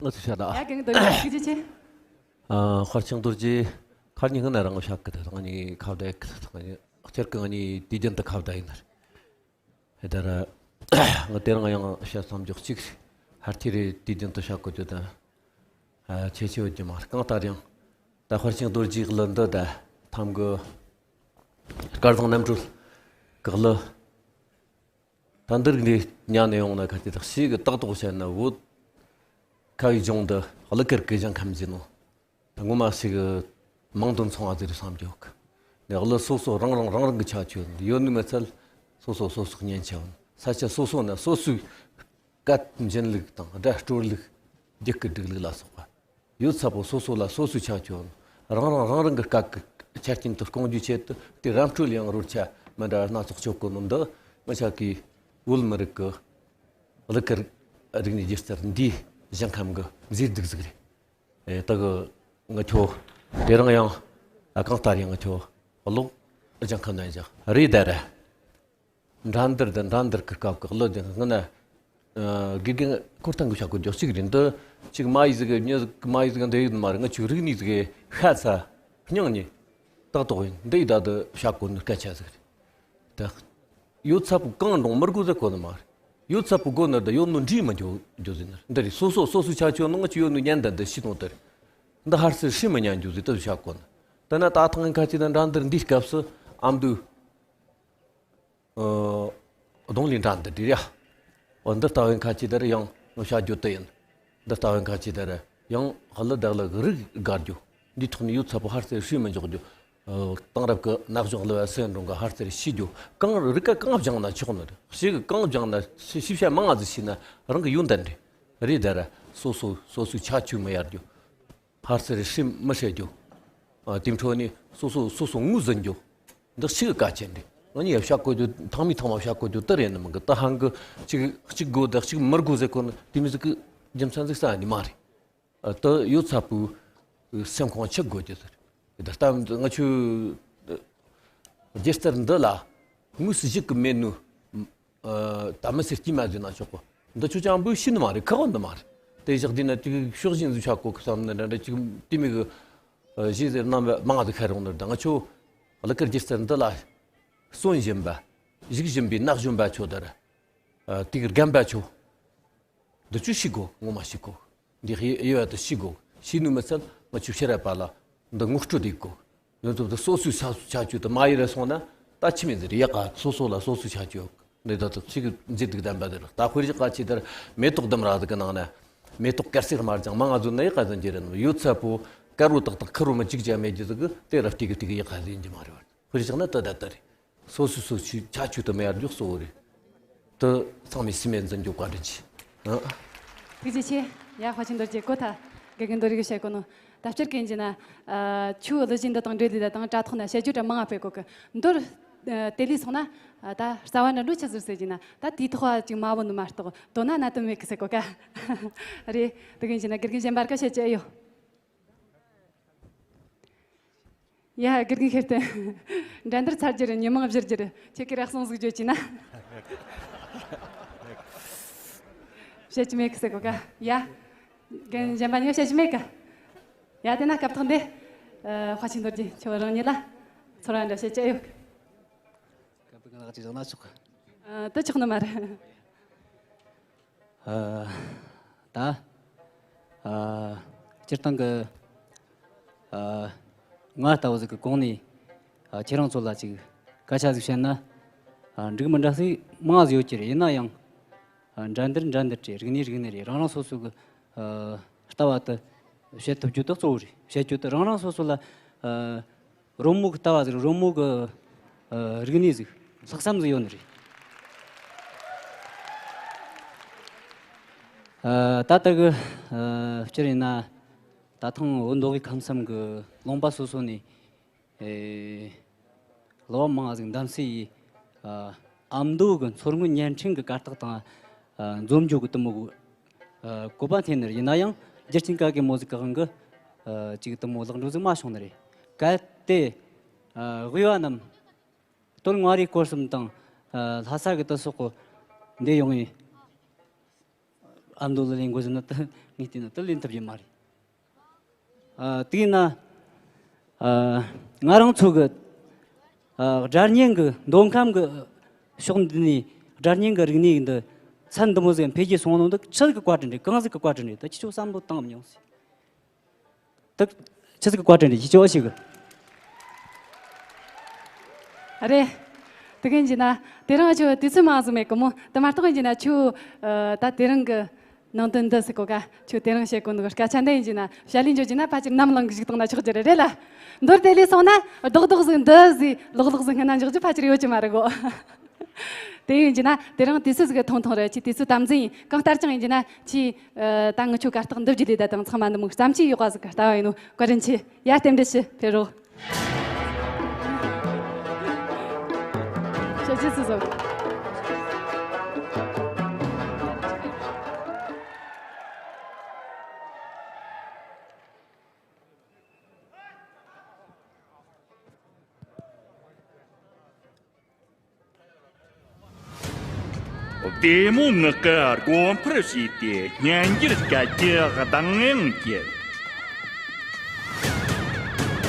ང་ཚོ་བཤད་ད། ཡ་རྒན་རྡོ་རྗེ་ཐུགས་རྗེ་ཆེ། ཨ། དཔའ་ཆེན་རྡོ་རྗེ་ཁར་ཉིན་སྔ་ན་རང་བཤད་གི། ད་ང་ནི་ཁ་བརྡ་ཡི་གི། ང་ནི་སྤྱིར་གི་ང་ནི་དུས་རྒྱུན་དུ་ཁ་བརྡ་ཡིན་ནར། ད་ར། ང་དེ་རིང་ཡང་བཤད་བསམ་རྒྱུ་གཅིག་ཧར་ཐི་རེ་དུས་རྒྱུན་དུ་བཤད་དགོས་རྒྱུ་དང་། ཨ། ཁྱད་ཆོས་ཡོད་རྒྱུ་མ་རེད། གང་ལྟར་ཡང་ད་དཔའ་ཆེན་རྡོ་རྗེའི་གླུ་འདི་ད་ཐམ་གི་སྐལ་བཟང་རྣམ་གྲོལ་གི་གླུ། ད་འདིར་འདི་ཉན་ནས་ཡོང་ན་ཁ་ཅིག་ད་ཞིག་གི་ཏག་ཏག་བཤད་ན་བོད་ཁ་བའི་ལྗོངས་འདི་གླུ་གར་གི་ཞིང་ཁམས་ཡིན་ནོ། ད་ངོ་མ་ཞིག་མང་དུ་འཚོང་བ་ཟེར་བསམ་རྒྱུ་གི། ནས་གླུ་སོ་སོ་རང་རང་རང་རང་གི་ཁྱད་ཆོས་ཡོད་ནི་མི་ཚད། སོ་སོ་སོ་སོ་སྙན་ཆ་ཡོད། ས་ཆ་སོ་སོ་ན་སོ་སོའི་སྐད་འབྱིན་ལུགས་དང་སྒྲ་དཀྲོལ་ལུགས། རྒྱུད་སྐུད་སྒྲིག་ལུགས་ལ་སོགས་པ་ཡོད་ཚད་པོ་སོ་སོ་ལ་སོ་སོའི་ཁྱད་ཆོས་ཡོད། རང་རང་རང་རང་གི་སྐད་ཀྱི་ཆ་རྐྱེན་དུ་སྐོང་རྒྱུའི་ཆེད་དུ་དེ་ར་འཕྲོད་ཡང་རོལ་ཆ་མི་འདྲ་སྣ་ཚོགས་སྤྱོད་གོ་ནོ་འདི་ང་ཅག་གི་བོད་མི་རིགས་ཀྱི་གླུ་གར་རིག་གནས་སྒྱུ་རྩལ་འདིའི་ཞིང་ཁམས་ཀྱི་མཛེས་སྡུག་ཟིག་རེད། ཨེ། ད་གི་ང་ཁྱོད་དེ་རིང་ཡང་། ཨ། གང་ལྟར་ཡང་ང་ཁྱོད་གློག་ལྗང་ཁ་ནས་བཞག་རེད་ད་ར། འགྲན་བསྡུར་དང་འགྲན་བསྡུར་གི་སྐབས་ཀྱི་གླུ་དེ་སྔ་ན། ཨ། དགེ་རྒན་ཁོ་ཐང་གི་བྱ་དགོས་རྒྱུ་གཅིག་རེད། འདི་གཅིག་མ་ཡིས་ཟིག་གི་མྱི་ཟིག་མ་ཡིས་ཟིག་འདི་ཡོད་མ་རེད། ང་ཆོའི་རིག་གནས་ཟིག་གི་ཤ་ཚ་སྙིང་ནས་ཏག་ཏག་ཡིན། འདི་ཡི་ད་དུ་བྱ་དགོས་ནི་སྐད་ཆ་ཟིག་རེད། ད་ཡོད་ཚད་པོ་གང་འགྲོ་མི་དགོས་ཟེར་གོ་ནི་མ་རེད། ཡོད་ཚད་པོ་དགོས་ནི་ད་ཡོད་ནོ་འདྲིས་མི་འགྱོ་འགྱོ་ཟེར་ནི་འདི་རེད། སོ་སོ་སོ་སོའི་ཁྱད་ཆོས་ནང་ཅི་ཡོད་ནོ་ཉན་ད་འདི་ཤི་ནོ་དེ་རེད། འདི་ཧར་སེ་ཧྲི་མི་ཉན་རྒྱུ་ཟིག་ད་བྱ་དགོས་ནི། ད་ན་ད་ཐང་ཁ་ཅིག་ད་འགྲན་བསྡུར་འདིའི་སྐབས་སུ་ཨ་མདོའི། ཨ། གདོང་ལེན་འགྲན་བསྡུར་འདི་རེད་ཡ། འོ་འདི་ལྟ་བུའི་ཁ་ཅིག་ད་ར་ཡང་ང་བྱ་རྒྱུ་དེ་ཡིན། འདི་ལྟ་བུའི་ཁ་ཅིག་ད་ར་ཡང་ཧ་ལ་བདག་ལ་རིགས་དགར་རྒྱུ། འདིའི་ཐོག་ནས་ཡོད་ཚད་པོ་ཧར་སེ་ཧྲི་མི་འཇོག་རྒྱུ། དེང་རབས་ཀྱི་ན་གཞོན་གླུ་བ་སུ་ཡིན་རུང་གི་ཧར་ཚེར་ཤེས་རྒྱུ། གང་རིག་ག་གང་སྦྱངས་ན་ཆོག་ནི་རེད། ཞིག་གང་སྦྱངས་ན་ཞིབ་བཤད་མང་ང་ཟིག་བྱས་ན་རང་གི་ཡོན་ཏན་རེད། རེད་ད་ར། སོ་སོ་སོ་སོའི་ཁྱད་ཆོས་མི་ཡར་རྒྱུ། ཧར་ཚེར་ཧྲིམ་མི་ཧྲེ་རྒྱུ། ཨ། དེའི་འཕྲོ་ནས་སོ་སོ་སོ་སོ་ངོས་ཟིན་རྒྱུ། འདི་ཞིག་གལ་ཆེན་རེད། ང་གཉིས་ཡ་བཤད་དགོས་རྒྱུ་ཐེངས་མའི་ཐེངས་མ་བཤད་དགོས་རྒྱུ་དེ་རེད་ནི་མིན་གི། ད་ཧང་གི་གཅིག་གཅིག་དགོས་དང་གཅིག་མི་དགོས་ཟེར་གོ་ནི་དེ་མི་ཟིག་གི་རྒྱུ་མཚན་ཟིག་ས་ནི་མ་རེད། ཨ། དེ་ཡོད་ཚད་པོའི་སེམས་ཁོང་ཆགས་དགོས་རྒྱུ་ཟེར། ད་ལྟ་ང་ཆོའི་སྒྱུ་རྩལ་འདི་ལ་དངོས་སུ་གཞིག་གི་མེད་ནོ། ཨ། ད་མི་སེར་སྐྱིད་མ་ཟིན་ན་ཆོག་གོ། འདི་ཆོ་ཅང་བུ་ཤི་ནི་མ་རེད། ཁག་འདི་མ་རེད། དེ་བཞག་དུས་ན་དེ་ཕྱོགས་ཞེན་ཟིག་ཆགས་གོ་གི་བསམ་ནི་འདྲ་འདྲ་ཅིག་དེ་མི་གི། ཨ། གཞས་ཟེར་རྣམ་པ་མང་ཟིག་ཤར་ཡོང་ནི་འདྲ། ང་ཆོ་གླུ་གར་སྒྱུ་རྩལ་འདི་ལ་བརྩོན་བཞིན་པ། གཞིགས་བཞིན་པའི་ན་གཞོན་པ་ཆོ་དེར། ཨ། དེ་གི་རྒན་པ་ཆོ། འདི་ཆོ་ཤེས་དགོས། ངོ་མ་ཤེས་དགོས། འདི་ཡི་ཡི་བ་དེ་ཤེས་དགོས། ཤེས་ནུས་མི་ཚད་ང་ཆོ་ཕྱི་རབས་པ་ལ་འདི་ངོ་སྤྲོད་དེ་དགོས། ཡོད་ཚོད་དེ་སོ་སོའི་ཆ་ཆ་ཆོས་དེ་མ་ཡི་རེ་སོང་ན་ད་ཆི་མེད་ཟེར་ཡག་ག། སོ་སོ་ལ་སོ་སོའི་ཆ་ཆོས་འདི་ད་དེ་ཚིག་གི་མཛེས་སྡུག་ལྡན་པ་དེ་རེད། ད་དཔེར་བཞག་ག་ཆེ་དེར་མེ་ཏོག་ལྡུམ་ར་ཟིག་གི་ནང་ན་མེ་ཏོག་དཀར་སེར་དམར་ལྗང་མང་ང་ཟོ་ན་ཡག་ག་ཟིན་གྱི་རེད། ཡོད་ཚད་པོ་དཀར་བོ་ཏག་ཏག་ཁེར་བོ་མི་གཅིག་ཀྱང་མེད་ཀྱི་ཟིག་གི་དེ་ར་ཏིག་གི་ཏིག་གི་ཡག་ག་ཟིན་གྱི་མ་རེད་བ། དཔེར་བཞག་ན་དེ་ད་ལྟ་རེད། སོ་སོ་སོ་སོའི་ཆ་ཆོས་དེ་མི་ཡར་འཇོག་གཙོ་བོ་རེད། དེ་ཚང་མས་སེམས་ནང་འཛིན་རྒྱུ་བཀའ་དྲིན་ཆེ། ཨ། ཐུགས་རྗེ་ཆེ། ཡ། དཔའ་ཆེན་རྡོ་རྗེ་གོ་ཐལ། དགེ་རྒན་རྡོ་རིག་གིས་བཤད་གོ་ནོ། ད་སྤྱིར་གན་གྱི་ན། ཨ། ཆུ་གླུ་གཞས་འདི་དང་འབྲེལ་ལི་ད་དང་དྲ་ཐོག་ན་བཤད་རྒྱུ་དྲ་མང་ང་སྤེལ་གོ་གི། མདོར། ཨ། དེ་ལས་སོང་ན། ཨ། ད་རྩ་བ་འདྲ་འགྲོ་ཆི་ཟིག་ཟེར་གྱི་ན་ད་དེའི་ཐོག་ཅིག་མ་བོ་ནི་མ་གཏོགས་དོ་ན་གནད་དོན་མེད་གི་ཟེར་གོ་ཀ། རེད། དེ་གན་གྱི་ན་དགེ་རྒན་གཞན་པར་ཀ་བཤད་ཀྱི་ཨེ་ཡོད། ཡ། དགེ་རྒན་ཤེར་བསྟན། འགྲན་བསྡུར་ཚར་རྒྱུ་རེད། ཉི་མ་བཞུར་རྒྱུ་རེད། ཁྱེད་ཀྱི་རེ་ཟུང་ཟིག་བརྗོད་ཀྱི་ན། བཤད་ཀྱི་མེད་གི་ཟེར་གོ་ཀ། ཡ། རྒན་གཞན་པ་གཉིས་བཤད་ཀྱི་མེད་གི། ཡ། དེ་ན་སྐབས་ཐོག་འདི། ཨ། དཔའ་ཆེན་རྡོ་རྗེ་ཁྱོད་རང་ཉིད་ལ་ཚོར་བ་འདྲ་བཤད་ཀྱི་ཨེ་ཡོད་གི། སྐབས་ཐོག་ལག་ཅིག་བཞག་ན་ཆོག་གི། ཨ། དེ་ཆོག་ནི་མ་རེད། ཨ། ད། ཨ། སྤྱིར་བཏང་གི། ཨ། ང་ལྟ་བུ་ཟིག་གི་གོང་ནས། ཨ། ཁྱེད་རང་ཚོ་ལ་ཅིག་སྐད་ཆ་ཟིག་བཤད་ན། ཨ། འགྲིག་མི་འདྲ་ཟིག་མང་ཟིག་ཡོད་ཀྱི་རེད། ཡིན་ན་ཡང་། ཨ། འགྲན་བསྡུར་འགྲན་བསྡུར་རེད། རིག་གནས་རིག་གནས་རེད། རང་རང་སོ་སོ་གི། ཨ། ལྟ་བ་དེ་བཤད་ཐུབ་རྒྱུ་དེ་གཙོ་བོ་རེད། བཤད་རྒྱུ་དེ་རང་རང་སོ་སོ་ལ། ཨ། རོལ་མོ་གི་ལྟ་བ་ཟིག་རོལ་མོ་གི། ཨ། རིག་གནས་ཟིག་ལྷག་བསམ་ཟིག་ཡོད་ནི་རེད། ཨ། ད་ལྟ་གི། ཨ། སྤྱིར་ཡིན་ན་ད་ཐེངས་བོད་མདོ་དབུས་ཁམས་གསུམ་གི་ལུང་པ་སོ་སོ་ནས། ཨེ། གླུ་བ་མང་ཟིག་འདེམས་གསེས་ཡིས། ཨ། ཨ་མདོ་གི་མཚོ་སྔོན་བརྙན་འཕྲིན་གི་གར་སྟེགས་དང་། ཨ། འཛོམས་འཇུག་གི་དུ་མོ་གི། ཨ། བཀོད་པ་འཐེན་ནི་རེད། ཡིན་ན་ཡང་རྒྱུ་རྐྱེན་ག་གེ་མོ་ཟིག་གི་དབང་གིས། ཨ། ཅིག་དུ་མོ་ལེགས་འགྲུབ་ཟིག་མ་བྱུང་ནི་རེད། གལ་ཏེ། ཨ། དབུས་པ་རྣམས་སྟོད་མངའ་རིས་སྐོར་གསུམ་དང་། ཨ། ལྷ་ས་གི་དུ་སོག་གི་འདི་ཡོང་ངེ་ཨ་མདོ་ལ་ལེན་དགོས་ཟེར་ན་དུ་ངས་བལྟས་ན་དུ་ལེན་ཐུབ་ཀྱི་མ་རེད། ཨ། དེས་ན། ཨ། ང་རང་ཚོ་གི། ཨ། སྒྲ་སྙན་གི་མདོ་ཁམས་གི་ཕྱོགས་འདི་ནས་སྒྲ་སྙན་གི་རིག་གནས་འདི་ཚད་འདི་མོ་ཟིག་འཕེལ་རྒྱས་སོང་ནོ་འདི་ཆི་ཟིག་གི་བཀའ་དྲིན་རེད། གང་ཟིག་གི་བཀའ་དྲིན་རེད། ད་ཁྱེད་ཚོ་བསམ་བློ་བཏང་མྱོང་ཟིག་ད་ཆི་ཟིག་གི་བཀའ་དྲིན་རེད། ཁྱེད་ཚོ་ཞིག་གི། རེད། དེ་གིན་གྱི་ན་དེ་རིང་ཁྱོད་དུས་ཚོད་མང་ཟིག་མེད་གི་མོ། དེ་མ་གཏོགས་ཡིན་གྱི་ན་ཁྱོད། ཨ། ད་དེ་རིང་གི་ནང་དོན་འདི་ཟེར་གོ་ཀ། ཁྱོད་དེ་རིང་བཤད་གོ་ནོ་གི་སྐད་ཆ་འདི་ཡིན་གྱི་ན་བཤད་ལས་འཇོག་གྱི་ན་ཕལ་ཆེར་ནམ་ལངས་གི་ཞིག་བཏང་ན་ཆོག་གི་རེད། རེད་ལ། མདོར་དེད་ལས་སོང་ན་རྡོག་རྡོག་ཟིག་འདི་ཟིག་ལོག་ལོག་ཟིག་སྔོན་ན་འཇོག་རྒྱུ་ཕལ་ཆེར་ཡོད་ཀྱི་མ་རེད་གོ། དེ་ཡིན་གྱི་ན་དེ་རིང་དུས་ཚོད་ཟིག་གི་ཐུང་ཐུང་རེད། ཁྱོད་དུས་ཚོད་དམ་འཛིན་ཡིན། གང་ལྟར་ཀྱང་ཡིན་གྱི་ན་ཁྱོད། ཨ། ད་ངི་ཆོ་གར་སྟེགས་འདི་བརྒྱུད་ལས་ད་དང་ཚང་མ་འདི་མོ་བརྩམས་ཆོས་ཡག་ག་ཟིག་གི་ལྟ་བ་ཡིན་ནོ། བཀའ་དྲིན་ཆེ། ཡ། རྟེན་འབྲེལ་ཞུ། ཕེབས་རོགས། བཤད་རྒྱུ་ཆི་ཟིག་བདེ་མོ་ངག་གི་སྒོ་འཕར་ཕྱེས་ཏེ་སྙན་འགྱུར་སྐད་ཀྱི་གདངས་དབྱངས་བསྐྱེད།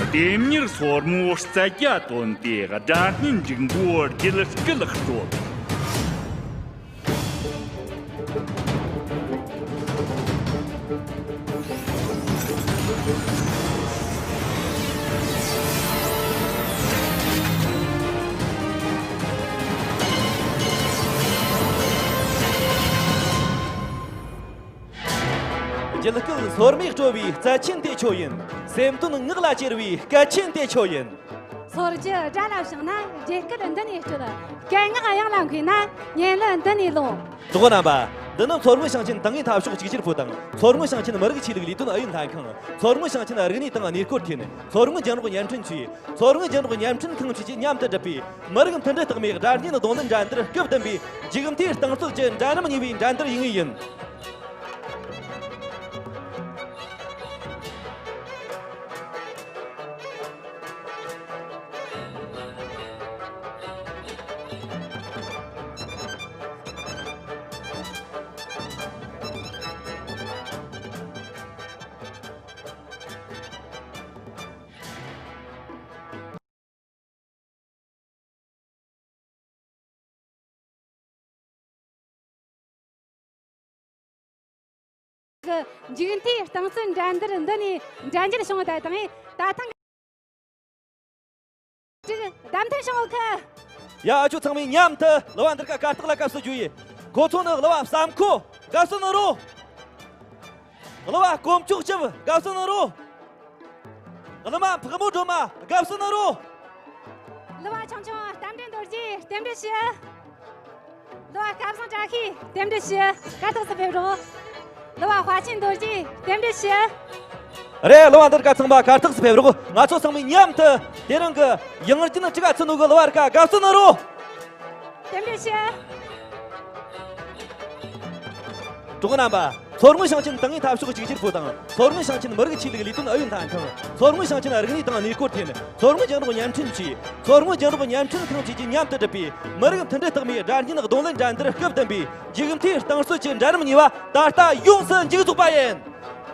ལྡེམ་མྱུར་སོར་མོའི་རྩལ་རྒྱ་བཏོན་ཏེ་སྒྲ་སྙན་འབྲུག་མགོའི་རྒྱུད་སྐུད་དཀྲོལ། རྒྱུད་སྐུད་སོར་མོས་དཀྲོལ་བའི་རྩལ་ཆེན་དེ་ཁྱོད་ཡིན། སེམས་དོན་ངག་ལ་གྱེར་བའི་སྐད་ཆེན་དེ་ཁྱོད་ཡིན། སོར་བཅུ་དགྲ་ལ་བྱིན་ན་རྒྱལ་སྐད་འདི་ནས་སྤྲོད། སྐད་ངག་གཡང་ལ་མཁས་ན་སྙན་ལུགས་འདི་ནས་ལོངས། གྲོགས་རྣམ་པ། འདི་ནི་མཚོ་སྔོན་ཞིང་ཆེན་ཏང་ཨུའི་འཐབ་ཕྱོགས་གཅིག་གྱུར་པུའུ་དང་མཚོ་སྔོན་ཞིང་ཆེན་མི་རིགས་ཆོས་ལུགས་ལས་དོན་ཨུ་ཡོན་ལྷན་ཁང་། མཚོ་སྔོན་ཞིང་ཆེན་རིག་གནས་དང་གནས་སྐོར་ཐིན། མཚོ་སྔོན་རྒྱང་སྒྲོག་བརྙན་འཕྲིན་ཅུས། མཚོ་སྔོན་རྒྱང་སྒྲོག་བརྙན་འཕྲིན་ཁང་བཅས་ཀྱིས་མཉམ་དུ་བསྒྲུབས་པའི་མི་རིགས་མཐུན་སྒྲིལ་རྟགས་མའི་སྒྲ་སྙན་རྡུང་ལེན་འགྲན་བསྡུར་སྐབས་བདུན་པའི་མཇུག་མཐའི་རྟིང་རྩོད་ཀྱི་འགྲན་རིམ་གཉིས་པའི་འགྲན་བསྡུར་ཡིན་ངེས་ཡིན། གི་མཇུག་མཐའི་རྟིང་རྩོད་འགྲན་བསྡུར་འདི་ནས་འགྲན་རྒྱལ་བྱུང་བ་དང་ད་ཐེངས་ཅིག་བདམས་ཐོན་བྱུང་ཡོད་གི། ཡ། ཨ་ཅོ་ཚང་མས་མཉམ་དུ་གླུ་བ་འདི་ག་གར་སྟེགས་ལ་དགའ་བསུ་ཞུ་ཡི། ཁོ་ཚོ་ནི་གླུ་བ་བསམ་ཁོ་དགའ་བསུ་ནི་རོ། གླུ་བ་དཀོན་མཆོག་སྐྱབས་དགའ་བསུ་ནི་རོ། གླུ་མ་འཕགས་མོ་སྒྲོལ་མ་དགའ་བསུ་ནི་རོ། གླུ་བ་ཆུང་ཆུང་རྟ་མགྲིན་རྡོ་རྗེ་རྟེན་འབྲེལ་ཞུ། གླུ་བ་སྐལ་བཟང་བཀྲ་ཤིས་རྟེན་འབྲེལ་ཞུ། གར་སྟེགས་སུ་ཕེབས་རོགས། གླུ་བ་དཔའ་ཆེན་རྡོ་རྗེ་རྟེན་འབྲེལ་ཞུ། རེད། གླུ་བ་འདི་ག་ཚང་མ་གར་སྟེགས་སུ་ཕེབས་རོགས། ང་ཚོ་ཚང་མས་མཉམ་དུ་དེ་རིང་གི་ཡང་རྒྱུན་ཅི་ག་ཚུ་ནུ་གི་གླུ་བ་རི་ཀ་དགའ་བསུ་ནི་རོ། རྟེན་འབྲེལ་ཞུ། གྲོགས་རྣམ་པ། མཚོ་སྔོན་ཞིང་ཆེན་ཏང་ཨུའི་འཐབ་ཕྱོགས་གཅིག་གྱུར་པུའུ་དང་མཚོ་སྔོན་ཞིང་ཆེན་མི་རིགས་ཆོས་ལུགས་ལས་དོན་ཨུ་ཡོན་ལྷན་ཁང་། མཚོ་སྔོན་ཞིང་ཆེན་རིག་གནས་དང་གནས་སྐོར་ཐིན། མཚོ་སྔོན་རྒྱང་སྒྲོག་བརྙན་འཕྲིན་ཅུས། མཚོ་སྔོན་རྒྱང་སྒྲོག་བརྙན་འཕྲིན་ཁང་བཅས་ཀྱིས་མཉམ་དུ་བསྒྲུབས་པའི་མི་རིགས་མཐུན་སྒྲིལ་རྟགས་མའི་སྒྲ་སྙན་རྡུང་ལེན་འགྲན་བསྡུར་སྐབས་བདུན་པའི་མཇུག་མཐའི་རྟིང་རྩོད་ཀྱི་འགྲན་རིམ་གཉིས་པ་ད་ལྟ་ཡོངས་སུ་མཇུག་རྫོགས་པ་ཡིན།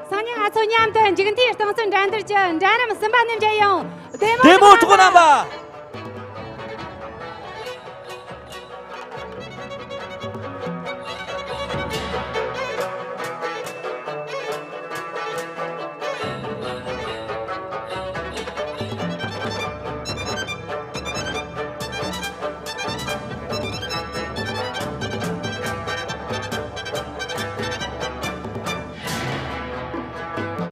སང་ཉིན་ང་ཚོ་མཉམ་དུ་མཇུག་མཐའི་རྟིང་རྩོད་འགྲན་བསྡུར་གྱི་འགྲན་རིམ་གསུམ་པ་ནས་མཇལ་ཡོང་། བདེ་མོ། བདེ་མོ། གྲོགས་རྣམ་པ།